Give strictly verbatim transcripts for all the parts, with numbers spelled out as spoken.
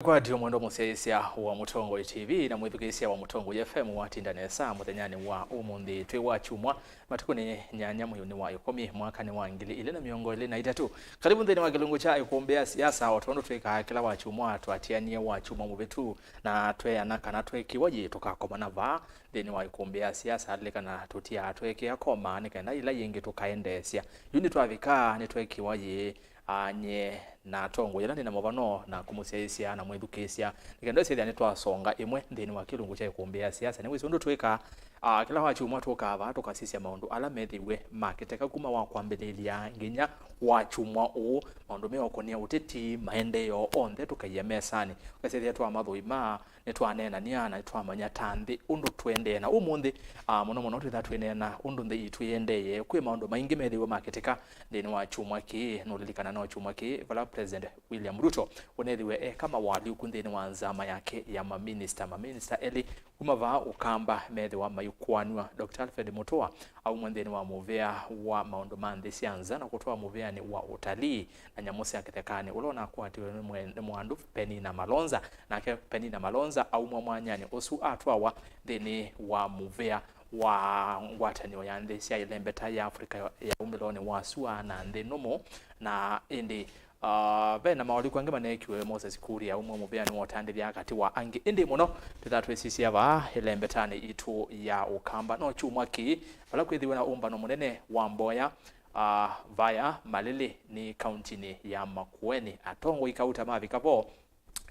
Kwa ndio mwendo mũsyaĩĩsya wa Mũtongoi T V na mwĩthukĩĩsya wa Mũtongoi F M watinda nesa mũthenyanĩ wa ũmũnthĩ twĩ wa kyumwa, matukũnĩ nyanya mweinĩ wa ĩkũmi mwakanĩ wa ngili ilĩ na mĩongo ĩlĩ na itatũ. Karibu nthĩnĩ wa kĩlungu kya Ĩkũmbĩ ya Siasa, o tondũ twĩkaa kĩla wa kyumwa, twatianie wa kyumwa mũvĩtu na tweana kana twekiwa yĩ tũkakomana vaa nthĩnĩ wa Ĩkũmbĩ ya Siasa. Lilikana tũtiaa tweekĩa koma nĩ kenda ĩla yĩngĩ tũkaendeesya. Yu nĩtwavika, nĩtwekiwa yĩ anye na atongoi ala nĩ na mũvano na kũmũsyaĩĩsya na mwĩthukĩĩsya nĩ kenda ĩsethĩa nĩtwasonga ĩmwe nthĩnĩ wa kĩlungu kya Ĩkũmbĩ ya Siasa. Nĩwĩsĩ ũndũ twĩkaa, ah, kĩla wa kyumwa tũkaa vaa tũkasisya maũndũ ala methĩiwe makĩteka kuma wa kwambĩlĩlya nginya wa kyumwa ũũ, maũndũ meũkũnĩa ũteti, maendeeo onthe tũkaia mesanĩ, ũkasethĩa twamathũima, nĩtwaneenania na nĩtwamanya ta nthĩ ũndũ tũendee. Na ũmũnthĩ, ah, mũno mũno twĩthaa twĩneena ũndũ nthĩ yitũ yĩendee, kwĩ maũndũ maingĩ methĩiwe makĩtĩka nthĩnĩ wa kyumwa kĩĩ. Nũlilikana no kyumwa kĩĩ vala President William Ruto ũnethĩiwe eka mawaalyũku nthĩnĩ wa nzama yake ya maminista. Maminista elĩ kuma vaa Ũkamba methĩwa maikũanw'a. Doctor Alfred Mutua aumw'a nthĩnĩ wa mũvĩa wa maũndũ ma nthĩ sya nza na kũtwawa mũvĩanĩ wa ũtalii na nyamũ sya kĩthekanĩ, ũla ũnakwatiwe nĩ mwe-, nĩ mwandu Penina Malonza. Nake Penina Malonza aumw'a mwanyanĩ ũsu atwawa nthĩnĩ wa mũvĩa wa ngwatanĩo ya nthĩ sya ĩlembeta ya Afrika ya umĩlonĩ wa sua na nthĩ nũmũ. Na ĩndĩ, ah, ve na maũliku angĩ maneekiwe. Moses Kuria aumw'a mũvĩanĩ wa ũtandĩthya katĩ wa angĩ. Ĩndĩ mũno twĩthaa twĩsisya vaa ĩlembetanĩ itũ ya Ũkamba no kyumwa kĩĩ vala kwĩthĩwe na ũmbano mũnene wa mboya, ah, vaya Malili nĩ kauntinĩ ya Makueni. Atongoi kauta mavika vo.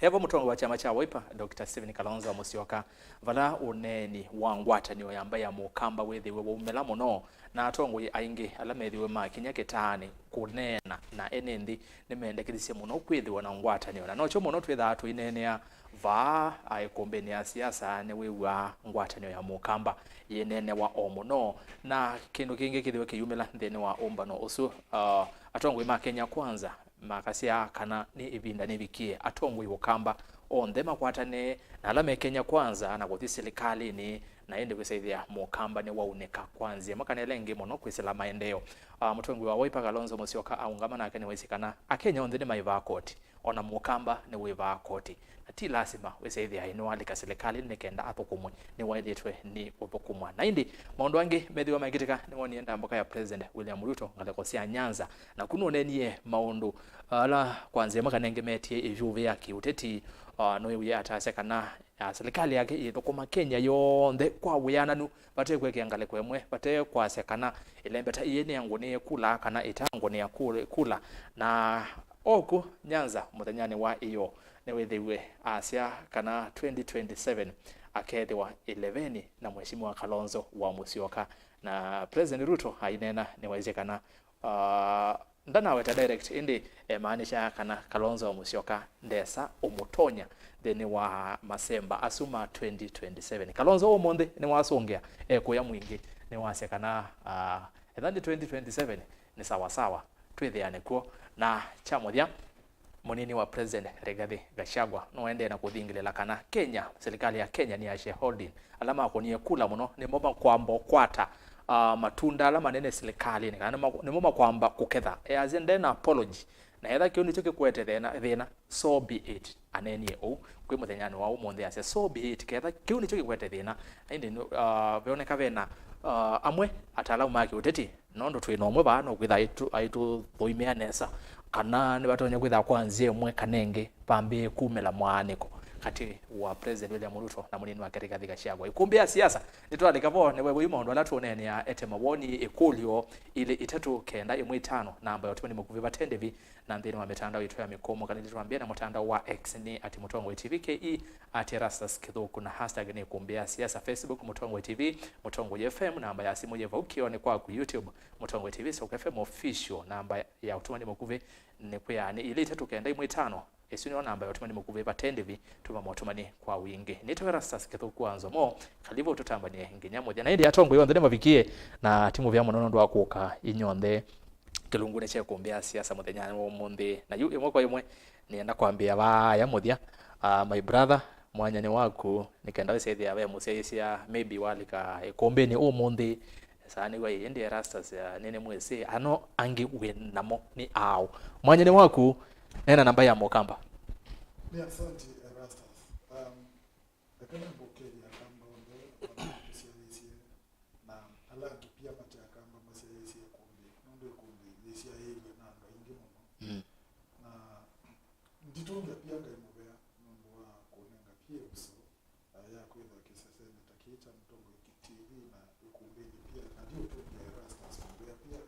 Evo mũtongoi wa kyama kya Wiper, Doctor Stephen Kalonzo Musyoka, vala ũneeni wa ngwatanĩo ya mbaĩ ya Mũkamba wĩthĩwe waumĩla mũno, na atongoi aingĩ ala methĩwe makinya kĩtaanĩ kũneena na ene nthĩ nĩmendekethisye mũno kwĩthĩwa na ngwatanĩo. Na nokyo mũno twĩthaa tũineenea vaa, a, ĩkũmbĩnĩ ya siasa nĩwĩw'aa ngwatanĩo ya Mũkamba yĩneenewa o mũno. Na kĩndũ kĩngĩ kĩthĩwe kĩyumĩla nthĩnĩ wa ũmbano ũsu, a, atongoi ma Kenya Kwanza makasya kana nĩ ĩvinda nĩvikie atongoi Ũkamba onthe makwatane na ala me Kenya Kwanza na kũthi silikalĩnĩ na ĩndĩ kwĩsaĩthĩa Mũkamba nĩwaunĩka kwa nzĩa ĩmwe kana ĩla ĩngĩ mũno kwĩsĩla maendeeo. Ah, mũtongoi wa Wiper Kalonzo Musyoka aũngama nake nĩwaisye kana Akenya onthe nĩmaĩvaa koti, ona Mũkamba nĩwĩvaa koti. Na ti lasima wĩsaĩthĩa nĩwalika silikalĩnĩ nĩ kenda athũkũmwe, nĩwaĩlĩtwe nĩ ũthũkũmwa. Na ĩndĩ maũndũ angĩ methĩwa maĩkĩtĩka nĩwonie ndambũka ya President William Ruto ngalĩko sya Nyanza, na ku nũneenie maũndũ ala kwa nzĩa ĩmwe kana ĩngĩ metie ĩvyũvĩ ya kĩũteti. Ah, nĩwĩwie atasya kana, ah, silikalĩ yake ĩthũkũma Kenya yonthe kwa wĩananu, vate kwĩkĩa ngalĩko ĩmwe, vate kwasya kana ĩlembeta ĩĩ nĩyangũnĩe kula kana ĩtangũnĩa kula. Na oku Nyanza mũthenyanĩ wa ĩyoo nĩwĩthĩiwe asya kana twenty twenty-seven akethĩwa ĩleveni na Mheshimiwa Kalonzo wa Musyoka. Na President Ruto aineena nĩwaisye kana, ah, ndanaweta direct, ĩndĩ emaanisha kana Kalonzo wa Musyoka ndesa ũmũtonya nthĩnĩ wa masemba asu ma twenty twenty-seven. Kalonzo ũmũnthĩ nĩwasũngĩa ekũya mwingĩ, nĩwasya kana, ah, etha nĩ twenty twenty-seven nĩ sawa sawa, twĩthĩane kw'o. Na kya mũthya, mũnini wa President Rigathi Gachagua nũendee na kũthingĩlĩla kana Kenya, silikalĩ ya Kenya nĩ ya shareholding. Ala makũnie kula mũno nĩmo makwamba ũkwata, ah, matunda ala manene silikalĩnĩ, kana nĩmo, nĩmo makwamba kũketha. Easya nde na apology. Na etha kĩu nĩkyo kĩkwete thĩna, thĩna, so be it. Aneenie ũu kwĩ mũthenyanĩ wa ũmũnthĩ asya, so be it, ketha kĩu nĩkyo kĩkwete thĩna. Na ĩndĩ, ah, veoneka vena, ah, amwe ataalamu ma kĩũteti, nũndũ twĩ na ũmwe vaa, no kwĩtha aitũ-, aitũthũimĩa nesa kana nĩvatonya kwĩtha kwa nzĩa ĩmwe kana ĩngĩ vambĩĩe kumĩla mwaanĩko katĩ wa President William Ruto na mũnini wake Rigathi Gachagua. Ĩkũmbĩ ya siasa nĩtwalika vo, nĩweew'a yu maũndũ ala tũũneenea, ete mawoni, ĩkũlyo ilĩ itatũ kenda ĩmwe itano, namba ya ũtũmani mũkuvĩ vate ndĩvi, na nthĩnĩ wa mĩtandao yitũ ya mĩkũmo, kana nĩtwambĩe na mũtandao wa X nĩ at Mũtongoi T V K E, at Erastus Kĩthũku, na hashtag nĩ Ĩkũmbĩ ya Siasa, Facebook Mũtongoi T V, Mũtongoi F M, namba ya simũ yĩ vau kĩonĩ kwaku, YouTube Mũtongoi T V, Soko F M Official, namba ya ũtũmani mũkuvĩ nĩ kwĩanĩ ilĩ itatũ kenda ĩmwe itano. Ĩsu nĩyo namba ya ũtũmani mũkuvĩ vate ndĩvi, tũma motũmani kwa wingĩ. Nĩtawa Erastus Kĩthũku wa Nzomo, kalivu tũtambanie nginya mũthya. Na ĩndĩ atongoi onthe nĩmavikie, na ti mũvea mũno nũndũ wa kũka inyonthe kĩlungunĩ kya ĩkũmbĩ ya siasa mũthenya wa ũmũnthĩ. Na yu ĩmwe kwa ĩmwe, nĩenda kwambĩa vaya mũthya, ah, my brother, mwanya nĩ waku, nĩ kenda wĩsethĩa ve mũsyaĩĩsya, maybe walika ĩkũmbĩnĩ ũmũnthĩ, saa nĩw'a ĩĩ, ĩndĩ Erastus, ah, nĩnĩmwĩsĩ, ano angĩ wĩ namo nĩ aũ? Mwanya nĩ waku, neena na mbaĩ ya Mũkamba. Nĩ asanti, Erastus. Um, eka nĩmbũkĩlya Akamba onthe ala matũsyaĩĩsye, na ala angĩ pia mate Akamba masyaĩĩsye ĩkũmbĩ, nũndũ ĩkũmbĩ yĩsyaĩĩw'e na andũ aingĩ mũno. Mm. Na nditũngĩa pia Ngai mũvea nũndũ wa kũnenga pia ĩvuso, ah, ya kwĩthwa kĩsesenĩ ta kĩĩ kya Mũtongoi T V na ĩkũmbĩnĩ pia, na ndiũtũngĩa Erastus mũvea pia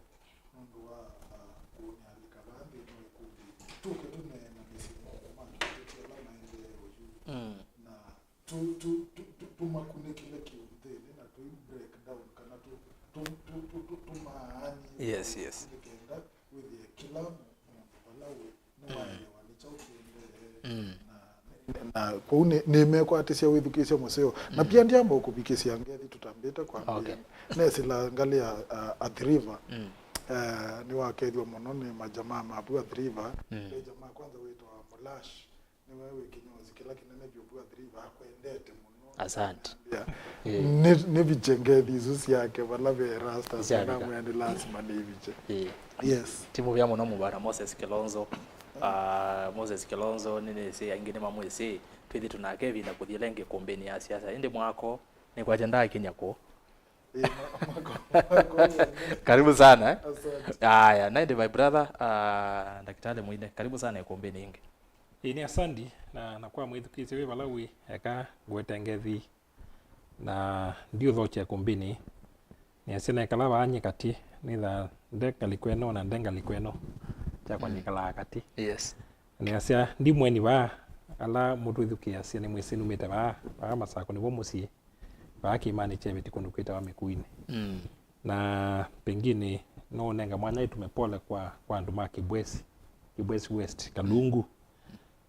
nũndũ wa, ah, kũnĩalĩka vaa nthĩnĩ wa ĩkũmbĩ. Tũke tũneena mĩsyĩ moko ma ateti ala maendee oyu. Mm. Na tu, tu, tu, tu, tũmakunĩkĩle kĩũnthĩnĩ na tũi break down kana tu, tu, tu, tu, tu, tũmaany'e. Yes, yes. Nĩ kenda wĩthĩe kĩla mũ-, mũndũ vala wĩ nĩwaelewa nĩ kyaũ kĩendee. Mm. Na, na kũu nĩ, nĩmekwatĩsya wĩthukĩĩsya mũseo. Na mm, pia ndiamba ũkũvikĩsya ngethi tũtambĩte kwambĩĩa. Okay. Nesĩla ngalĩ ya, uh, Athi River. Mm. Eh, nĩwakethw'a mũno nĩ majamaa mavu Athi River. Mm. Ve jamaa kwanza wĩtawa Mulash. Nĩwe wĩ kĩnyozi kĩla kĩnene vyũ vu Athi River, akwendete mũno. Asante. Yeah. Eh. Nĩ, nĩvikye ngethi isu syake vala ve Erastus. Syavika. Namwĩa nĩ lazima nĩivikye. Eh. Yes. Ti mũvea mũno mũvana Moses Kilonzo. Ah, Moses Kilonzo nĩnĩsĩ aingĩ nĩmamwĩsĩ. Twĩthĩtwe nake ĩvinda kũthi ĩla ĩngĩ ĩkũmbĩnĩ ya siasa. Ĩndĩ mwako nĩkwakya ndaakinya kũu. Eh, ma-, mako-, mako-, karibu sana, eh? Asante. Aya, na ĩndĩ my brother, ah, Ndakĩtalĩ Mũinde, karibu sana ĩkũmbĩnĩ ĩngĩ. Ĩĩ, nĩ asanti, na, na kwa mwĩthukĩĩsya wĩ vala wĩ, eka ngwete ngethi, na ndiũthokya ĩkũmbĩnĩ. Nĩasya nekala vaa nyie katĩ, nĩtha nde ngalĩko ĩno na nde ngalĩko ĩno, kyakwa mm, nĩkalaa katĩ. Yes. Nĩasya ndi mweni vaa, ala mũtwĩthukĩĩasya nĩmwĩsĩ numĩte vaa, vaa Masakũ nĩvo mũsyĩ. Vaa kĩĩmanĩ kya Ĩveti kũndũ kwĩtawa Mĩkuinĩ. Mm. Na pengine no ũnenga mwanya ĩtume pole kwa, kwa andũ ma Kĩbwesi, Kĩbwesi West, Kalungu.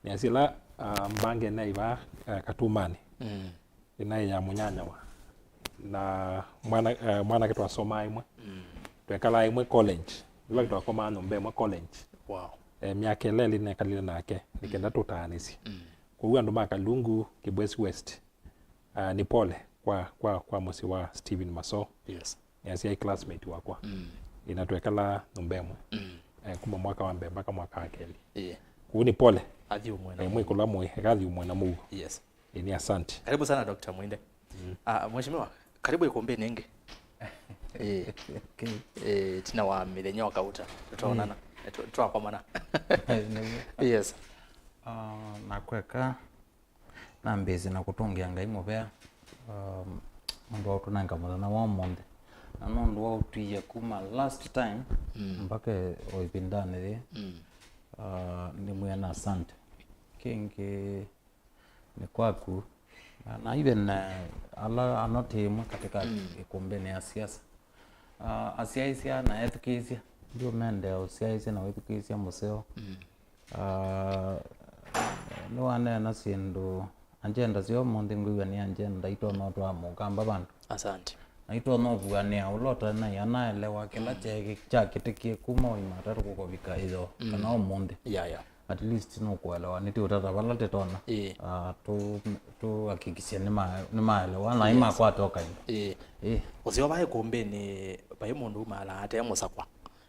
Nĩasya ĩla, ah, mbange naĩ vaa, ah, Katumanĩ. Mm. Ĩnaĩ ya mũnyanyawa. Na mwana, eh, mwanake twasomaa ĩmwe. Mm. Twekalaa ĩmwe college. Ĩla twakomaa nyũmba ĩmwe college. Wow. Eh, myaka ĩla ĩlĩ nekalile nake, nĩ kenda tũtaanĩsye. Mm. Kwoou andũ ma Kalungu, Kĩbwesi West, ah, nĩ pole kwa, kwa, kwa mũsyĩ wa Stephen Maso. Yes. Nĩasyaĩ classmate wakwa. Mm. Ĩna twekalaa nyũmba ĩmwe. Mm. Eh, kuma mwaka wa mbee mpaka mwaka wa kelĩ. Ĩĩ. Kũu nĩ pole. Athi ũmwe na eh, mũi kũla mũi, ekathi ũmwe na mũuo. Yes. Ĩĩ, nĩ asante. Karibu sana, Doctor Mwinde. Mm. Ah, Mheshimiwa, karibu ĩkũmbĩnĩ ĩngĩ. Ĩĩ. Okay. Ĩĩ, tina wa mĩthenya o kauta. Tũtonana. Mm. Tũ-, twakomana. Nĩw'o. Yes. Ah, nakweka. Nambĩĩsye na kũtũngĩa Ngai mũvea, um, nũndũ wa ũtũnenga mũthenya wa ũmũnthĩ, na nũndũ wa ũtwĩie kuma last time mm, mpaka o ĩvindanĩ yĩĩ. Mm. Uh, nĩmwĩana asante. Kĩngĩ nĩ kwaku, na, na even, uh, ala anoti ĩmwe katika mm, ĩkũmbĩnĩ ya siasa. Ah, asyaĩĩsya na ethukĩĩsya. Ndiũmendea ũsyaĩĩsya na wĩthukĩĩsya mũseo. Mm. Ah, nĩwaneena syĩndũ, agenda sya ũmũnthĩ ngwĩw'a nĩ agenda itonya ũtwaa mũkamba vandũ. Asante. Na itonya ũvuanĩa ũla ũtanai anaelewa kĩla mm, kyaĩ-, kyakĩtĩkie kuma Waimatatũ kũkovika ĩyoo, mm, kana ũmũnthĩ. Yeah, yeah. At least nũkũelewa, nĩtũũtata vala tũtonya. Ĩĩ. Ah, tũ-, tũhakikisye nĩma-, nĩmaelewa, na yes, nĩmakwata o kainda. Ĩĩ. Ĩĩ. Ũseo vaĩ kũmbĩnĩ, vai mũndũ umaalaa ate mũsakwa.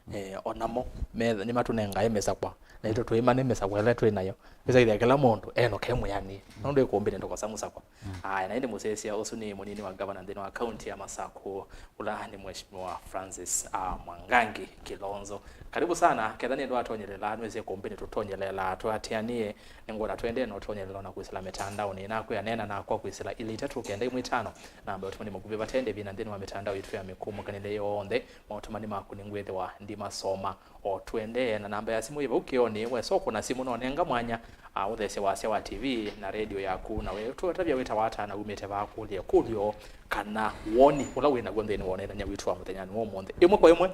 Mm. Eh, onamo, me-, nĩmatũnengae mĩsakwa. Na itũ twĩma nĩ mĩsakwa ĩla twĩ nayo. Nĩsaithĩa kĩla mũndũ eno ke mwĩanĩe. Mm. Nũndũ ĩkũmbĩnĩ ndũkosa mũsakwa. Mm. Aya, na ĩndĩ mũsyaĩĩsya ũsu nĩ mũnini wa ngavana nthĩnĩ wa kaunti ya Masakũ, ũla nĩ Mheshimiwa Francis, ah, Mwangangi Kilonzo. Karibu sana, ketha nĩ ndwatonyelela, nwĩsĩ kũmbĩ nĩtũtonyelelaa tũatĩanĩe, nĩngwona tũendee na ũtonyelela na kwĩsĩla mĩtandaonĩ. Nakwĩa neena nakwa kwĩsĩla ilĩ itatũ kenda imwe itano, namba ya ũtũmani mũkuvĩ vate ndĩvi na nthĩnĩ wa mĩtandao yitũ ya mĩkũmũkanĩle yonthe. Maũtũmani maku nĩngwĩthĩwa ndimasoma. O tũendee na namba ya simũ yĩ vau kĩonĩ, wesa ũkũna simũ, nonenga mwanya, a, ũthesye wasya wa T V na redio yaku, na we tũtavya wĩtawa ata na umĩte vaa kũlya ĩkũlyo kana woni ũla wĩ naw'o nthĩnĩ wa ũneenany'a witũ wa mũthenyanĩ wa ũmũnthĩ. Ĩmwe kwa ĩmwe,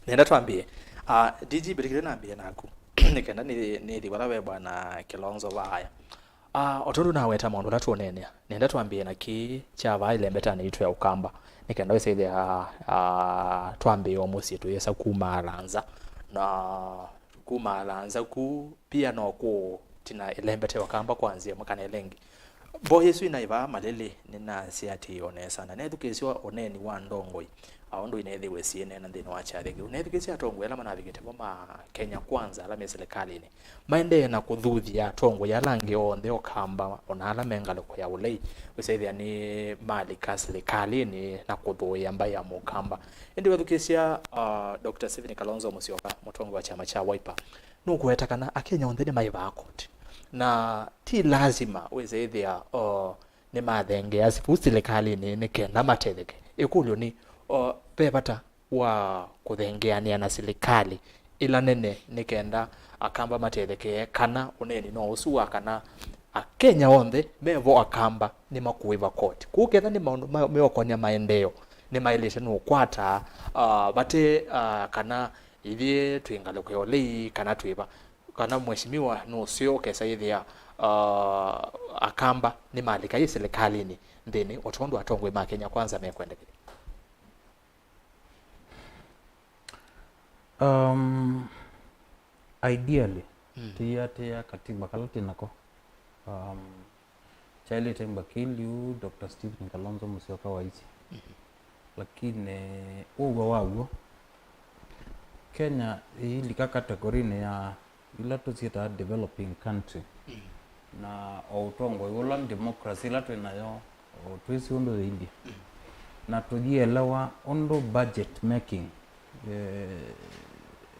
nenda twambĩe. A, D G, mbĩtĩkĩlya nambĩe naku, nĩ kenda nĩ, nĩthi vala ve Bwana Kilonzo vaaya. Ah, o tondũ naweta maũndũ ala tũũneenea, nenda twambĩe na kĩĩ kya vaa ĩlembetanĩ yitũ ya Ũkamba, nĩ kenda wĩsĩthĩa, ah, twambĩe o mũsyĩ tũyĩsa kumaala nza, na kumaala nza ku pia no kũtina ĩlembete Ũkamba kwa nzĩa ĩmwe kana ĩla ĩngĩ. Mboya ĩsu ĩnaĩ vaa malĩlĩ nĩnasyaatĩĩe o nesa, na neethukĩĩsya ũneeni wa ndongoi, a, ũndũ ineethĩiwe syĩneena nthĩnĩ wa kyathĩ kĩu. Neethukĩĩsya atongoi ala manavikĩte vo ma Kenya Kwanza, ala me silikalĩnĩ, maendee na kũthuthya atongoi ala angĩ onthe o Kamba, o na ala me ngalĩko ya ũlei, wĩsaĩthĩa nĩmalika silikalĩnĩ na kũthũĩa mbaĩ ya Mũkamba. Ĩndĩ wethukĩĩsya, uh, Doctor Stephen Kalonzo Musyoka, mũtongoi wa kyama kya Wiper, nũkũweta kana Akenya onthe nĩmaĩvaa koti, na ti lasima wĩsaĩthĩa, uh, nĩmathengeea vu silikalĩnĩ nĩ kenda matetheke. Ĩkũlyo nĩ, o, ve vata wa kũthengeanĩa na silikalĩ ĩla nene nĩ kenda Akamba matethekee, kana ũneeni no ũsu wa kana Akenya onthe me vo Akamba nĩmakũĩva koti? Kũu ketha nĩ maũndũ ma- meũkonya maendeeo, nĩmaĩlĩte nũkwata, ah, vate, ah, kana ithyĩ twĩ ngalĩko ya ũlei kana twĩ va, kana mheshimiwa nũseo ũkesa yĩthĩa, ah, Akamba nĩmalika yĩ silikalĩnĩ nthĩnĩ, o tondũ atongoi ma Kenya Kwanza mekwendekethya? Um, ideally, mm, tũiatĩĩa katiba kala twĩ nako, um, kyaĩlĩte mbakĩlyu Doctor Stephen Kalonzo Musyoka waisye. Mhm. Lakini ũw'o wa w'o, Kenya ĩilika category-inĩ ya ila tũsyĩtaa developing country. Mm. Na o ũtongoi ũla democracy ĩla twĩ nayo, o twĩsĩ ũndũ yĩilyĩ. Mm. Na tũyĩelewa ũndũ budget making, eh,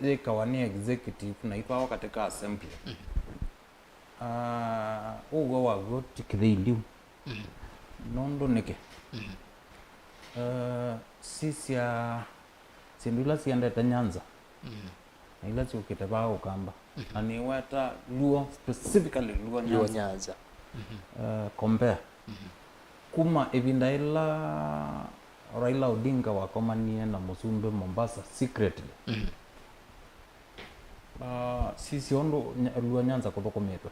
yĩkawa nĩ executive na itwawa katika assembly. Mm. Ah, ũw'o wa w'o ti kĩthĩi lĩu. Mm. Nũndũ nĩkĩ? Mm. Eh, sisya syĩndũ ila siendete Nyanza, mm, na ila syũkĩte vaa Ũkamba. Mm. Na nĩweta Luo, specifically Luo Luo Nyanza. Nyanza. Mm-hmm. Eh, compare. Mm-hmm. Kuma ĩvinda ĩla Raila Odinga wakomanie na mũsumbĩ Mombasa secretly, mm, ah, sisya ũndũ Nya- Luo Nyanza kũthũkũmĩtwe.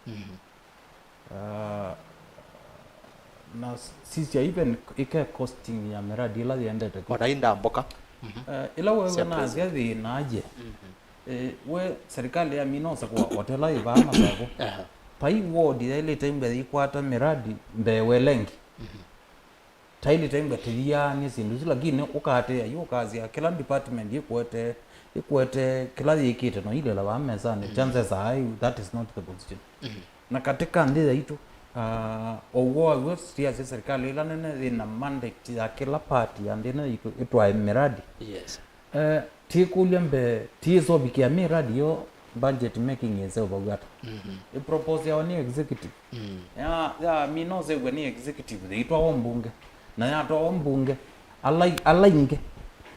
Mm-hmm. Ah, na s- sisya even ike costing ya miradi ĩla yĩendete kũ. Ona inda mboka. Mhm. Eh, ĩla wewe sya nasya president thĩna aje. Mhm. Eh, we serikali ya minosa kwa hotela ĩvaa Masakũ. Aha. Vai ward yaĩlĩte mbee yĩkwata miradi mbee welengi. Mhm. Taĩlĩte mbee tĩthiaanĩ syĩndũ isu, lakini ũkaatĩĩa yu ũkasya kĩla department yĩkwete, yĩkwete kĩla yĩkĩte no ilela vaa mesanĩ. Mhm. Chances are that is not the position. Mhm. Na katika nthĩ yaitũ, ah, o w'o wa w'o, siasya serikali ĩla nene yĩ na mandate ya kĩla party ya nthĩ ĩno yaitũ ĩtwae miradi. Yes. Eh, tikũlya mbee, tiĩsovikĩa miradi yo budget making ĩseũvaw'a ata? Mhm. Ĩproposeawa nĩ executive. Mm. Ya, ya, mi no sew'e nĩ executive, yĩitwawa mbunge. Na yatwawa mbunge, ala, ala ingĩ,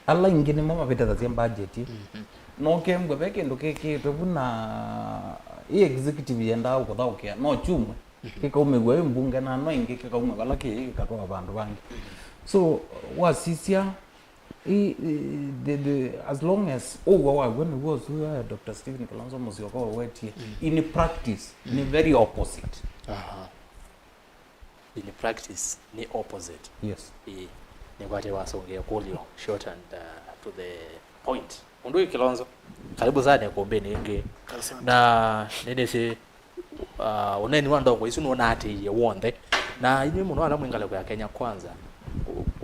ala ingĩ nĩmo mavĩtĩthasya budget. Mhm. No kembwe ve kĩndũ kĩkĩtwe vu na ĩ executive yendaa ũkũthaũkĩa, no kyumwe, mhm, kĩkaumĩw'a ĩ mbunge na no ingĩ kĩkauma vala kĩĩ kĩkatwaa vandũ vangĩ. So, wasisya, i, i, the, the, as long as ũw'o wa w'o nĩw'o ũsu, eh, Doctor Stephen Kalonzo Musyoka wawetie, mm, in practice, nĩ, mm, very opposite. Aha. In practice, nĩ opposite. Yes. Ĩĩ, nĩkwatĩ wasũngĩa kũlyo short and, uh, to the point. Ũndũ wĩ Kilonzo, karibu sana ĩkũmbĩnĩ ĩngĩ. Asante. Na nĩnĩsĩ, uh, ũneeni wa ndongo isu nũnaatĩĩie w'onthe. Na inyw'ĩ mũno ala mwĩ ngalĩko ya Kenya Kwanza,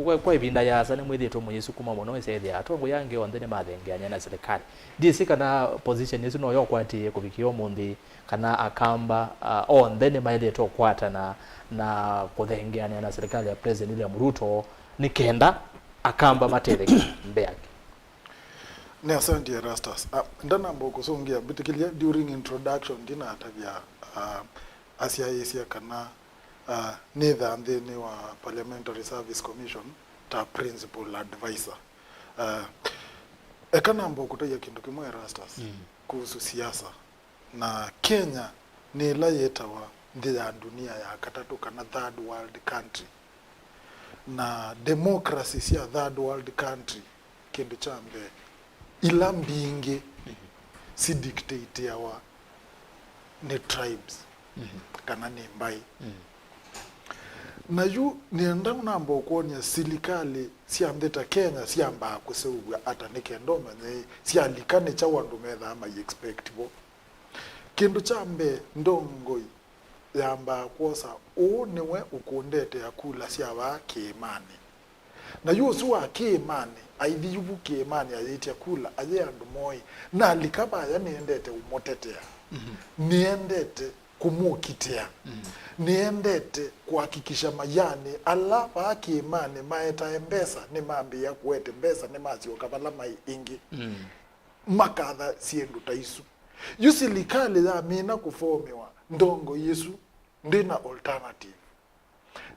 kwa, kwa ĩvinda yaasa nĩmwĩthĩĩtwe mũyĩsukuma mũno ĩseethĩa atongoi angĩ onthe nĩmathengeany'a na silikalĩ. Ndyĩsĩ kana position ĩsu no yokwatĩĩe kũvikĩa ũmũnthĩ, kana Akamba, ah, onthe nĩmaĩlĩte ũkwatana na kũthengeanĩa na silikalĩ ya President William Ruto nĩ kenda Akamba matetheke mbee yake. Nĩ asante Erastus. Ah, ndanamba kũsũngĩa, mbĩtĩkĩlya during introduction ndinatavya, ah, asyaĩĩsya kana, ah, nĩthaa nthĩnĩ wa Parliamentary Service Commission ta principal advisor. Ah, eka namba kũtavya kĩndũ kĩmwe Erastus, mm, kuhusu siasa. Na Kenya nĩ ĩla yĩtawa nthĩ ya ndunia ya katatũ, kana third world country. Na democracy sya third world country, kĩndũ kya mbee, ila mbingĩ sidictateawa nĩ tribes, mhm, kana nĩ mbaĩ. Mhm. Na yu nĩenda namba ũkwony'a silikalĩ sya nthĩ ta Kenya syambaa kũseũvw'a ata, nĩ kenda ũmenye syalika nĩ kyaũ andũ methaa mai expect vo. Kĩndũ kya mbee, ndongoi yambaa kwosa, "Ũũ nĩwe ũkũndetea kula sya vaa kĩĩmanĩ." Na yu ũsu wa kĩĩmanĩ, aithi yu vu kĩĩmanĩ ayĩtya kula, ayĩ andũ moĩ, nalika vaya nĩendete ũmũtetea. Nĩendete kũmũkitĩa. Nĩendete kũhakikisha mayanĩ ala vaa kĩĩmanĩ maetae mbesa, nĩmambĩĩa kũete mbesa, nĩmasyoka vala maĩ ĩngĩ. Makatha syĩndũ ta isu. Yu silikalĩ yamina kũfomĩwa, ndongoi ĩsu ndĩna alternative.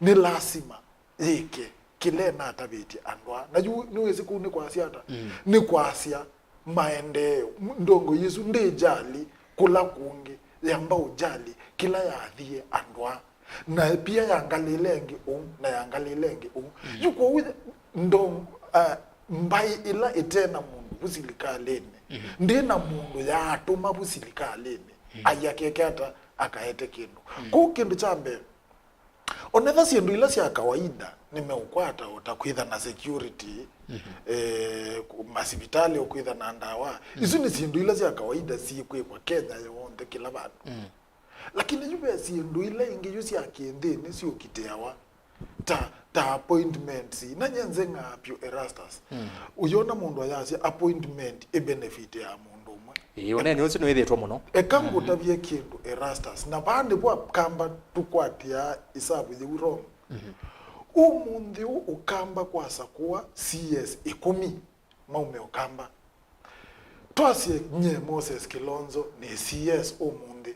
Nĩ lasima yĩke kĩla ĩnatavĩtye andũ aa. Na yu nĩwĩsĩ kũu nĩ kwasya ata? Nĩ kwasya maendeeo. M-, ndongoi ĩsu ndĩjali kũla kũngĩ, yamba ũjali kĩla yathie andũ aa. Na pia yangalĩle ĩngĩ ũu, na yangalĩle ĩngĩ ũu. Yu kwoou ndong-, ah, mbaĩ ĩla ĩte na mũndũ vu silikalĩnĩ, ndĩ na mũndũ yaatũma vu silikalĩnĩ, ai akeke ata akaete kĩndũ. Kwoou kĩndũ kya mbee, onetha syĩndũ ila sya kawaida nĩmeũkwata, o ta kwĩtha na security, eh, ku-, masivitalĩ, o kwĩtha na ndawa. Isu nĩ syĩndũ ila sya kawaida syĩkwĩkwa Kenya yonthe kĩla vandũ. Lakini yu ve syĩndũ ila ingĩ yu sya kĩnthĩnĩ syũkitĩawa, ta, ta appointments. Na nye nzeng'aa vyũ Erastus. Ũyona mũndũ ayasya appointment ĩ benefit ya mũndũ ũmwe. Ĩĩ, ũneeni ũsu nĩwĩthĩtwe mũno. Eka ngũtavye kĩndũ Erastus, na vaa nĩvo Akamba tũkwatĩaa ĩsavu yĩu wrong. Ũmũnthĩ ũũ Ũkamba kwasakũa C S ĩkũmi maume Ũkamba. Twasye nye Moses Kilonzo nĩ C S ũmũnthĩ.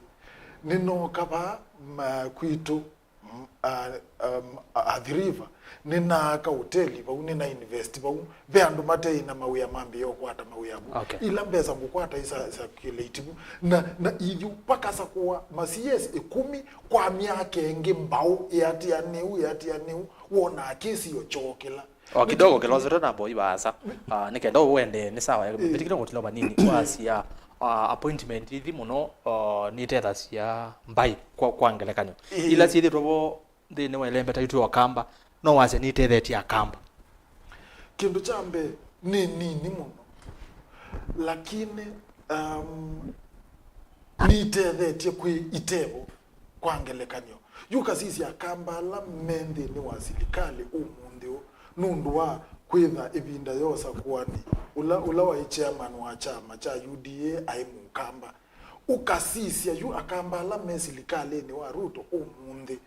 Nĩnooka vaa ma-, kwitũ, m-, a, um, a, Athi River. Nĩnaaka ũteli vau, nĩna invest vau. Ve andũ mateĩ na mawĩa mambĩĩa ũkwata mawĩa vu. Okay. Ila mbesa ngũkwata isa circulate vu. Na, na ithyũ pakasakũa ma C S ĩkũmi kwa myaka ĩngĩ mbaũ, ĩatĩanĩu, ĩatĩanĩu, wonaa kĩsio kyoo kĩla. O kidogo, Kilonzo, tena boy vaasa. Ah, nĩ kenda ũendee, nĩ sawa. Ĩĩ. Mbĩtĩkĩle kũtila vanini. Wasya, ah, appointment ithi mũno, ah, nitethasya mbaĩ kwa, kwa ngelekany'o. Ĩĩ. Ila syĩthĩtwe vo nthĩnĩ wa ĩlembeta itũ ya Ũkamba, no wasya nitethetye Akamba. Kĩndũ kya mbee, nĩ nini mũno. Lakini, um, nitethetye kwĩ itevo. Kwa ngelekany'o, yu ũkasisya Akamba ala me nthĩnĩ wa silikalĩ ũmũnthĩ ũũ, nũndũ wa kwĩtha ĩvinda ya ũsakũani, ũla, ũla waĩ chairman wa kyama kya U D A aĩ Mũkamba. Ũkasisya yu Akamba ala me silikalĩnĩ wa Ruto ũmũnthĩ,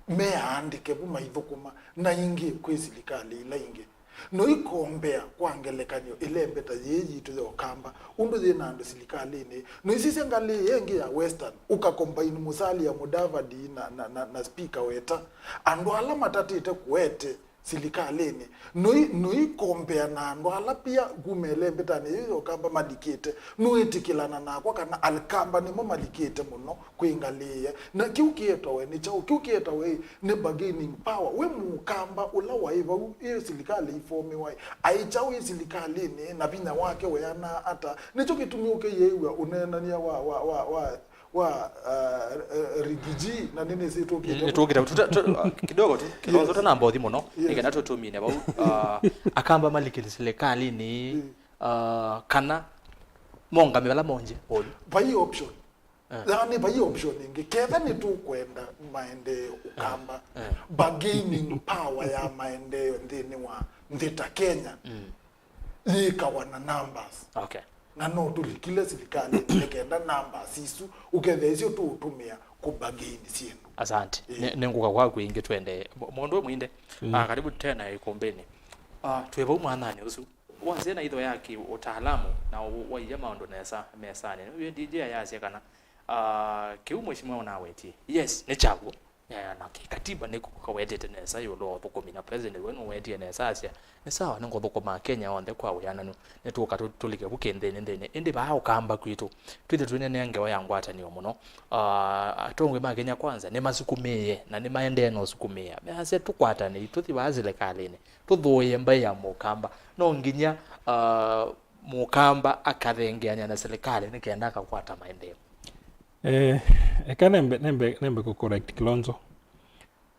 me aandĩke vu maithũkũma, na ĩngĩ kwĩ silikalĩ ila ingĩ. No ikombea, kwa ngelekany'o, ĩlembeta yĩĩ yitũ ya Ũkamba, ũndũ yĩ na andũ silikalĩnĩ. No isisya ngalĩ ĩĩ ĩngĩ ya Western, ũkakombaini Musalia Mudavadi na, na, na, na Speaker Weta, andũ ala matatĩte kũete silikalĩnĩ. No i-, no ikombea na andũ ala pia kuma ĩlembetanĩ yĩĩ ya Ũkamba malikĩte. Nũĩtĩkĩlana nakwa kana Akamba nĩmo malikĩte mũno kwĩ ngalĩ ĩĩ. Na kĩu kĩetawe nĩ kyaũ? Kĩu kĩetawe nĩ bargaining power. We Mũkamba ũla waĩ vau ĩ silikalĩ ifomiwa, aĩ kyaũ ĩ silikalĩnĩ, na vinya wake weanaa ata? Nĩkyo kĩtumi ũkĩyĩw'a ũneenany'a wa, wa, wa, wa, wa, uh, uh, Rigiji, na nĩnĩsĩ tũkĩte. Nĩtũkĩte tu, tu, uh, kidogo tu, kidogo tu, tũtanamba ũthi mũno. Yes. Nĩ kana tũtũmine vau. Uh, Akamba malikĩte silikalĩnĩ, uh, kana mongame vala monje ũyu. Vai option. Eh. Yaani, vai option ĩngĩ. Ketha nĩtũkwenda maendeeo Ũkamba, eh, eh, bargaining power ya maendeeo nthĩnĩ wa nthĩ ta Kenya, mm, yĩkawa na numbers. Okay. Na no tũlikile silikalĩnĩ nĩ kenda numbers isu ũkethĩa isyo tũũtũmĩa kũ bargain syĩndũ. Asante. Eh. Nĩ, nĩngũka kwaku ĩngĩ twende. Mo-, mũndũ ũmwe inde. Mm. Ah, karibu tena ikumbĩnĩ. Ah, twĩ vau mwananĩ ũsu. Wasya na itho ya kĩ-ũtaalamu na u-, waia maũndũ nesa mesanĩ. Nĩw'o D J ayasya kana, ah, kĩu mheshimiwa ũnawetie, yes, nĩ kyaw'o. Eh, na kĩkatiba nĩkawetete nesa ĩũlũ wa ũthũkũmi, na president we nũwetie nesa asya, nĩ sawa, nĩngũthũkũma Kenya onthe kwa wĩananu, nĩtũũka tũ-, tũlike vu kĩnthĩnĩ nthĩnĩ. Ĩndĩ vaa Ũkamba kwitũ, twĩthĩ twĩnenea ngewa ya ngwatanĩo mũno. Ah, atongoi ma Kenya Kwanza nĩmasukumĩĩe na nĩmaendee na ũsukumĩĩa. Measya, tũkwatanĩi, tũthi vaa silikalĩnĩ, tũthũĩe mbaĩ ya Mũkamba. No nginya, ah, Mũkamba akathengeany'a na silikalĩ nĩ kenda akakwata maendeeo. Eh, eka nembe, nembe, nembe kũ correct Kilonzo.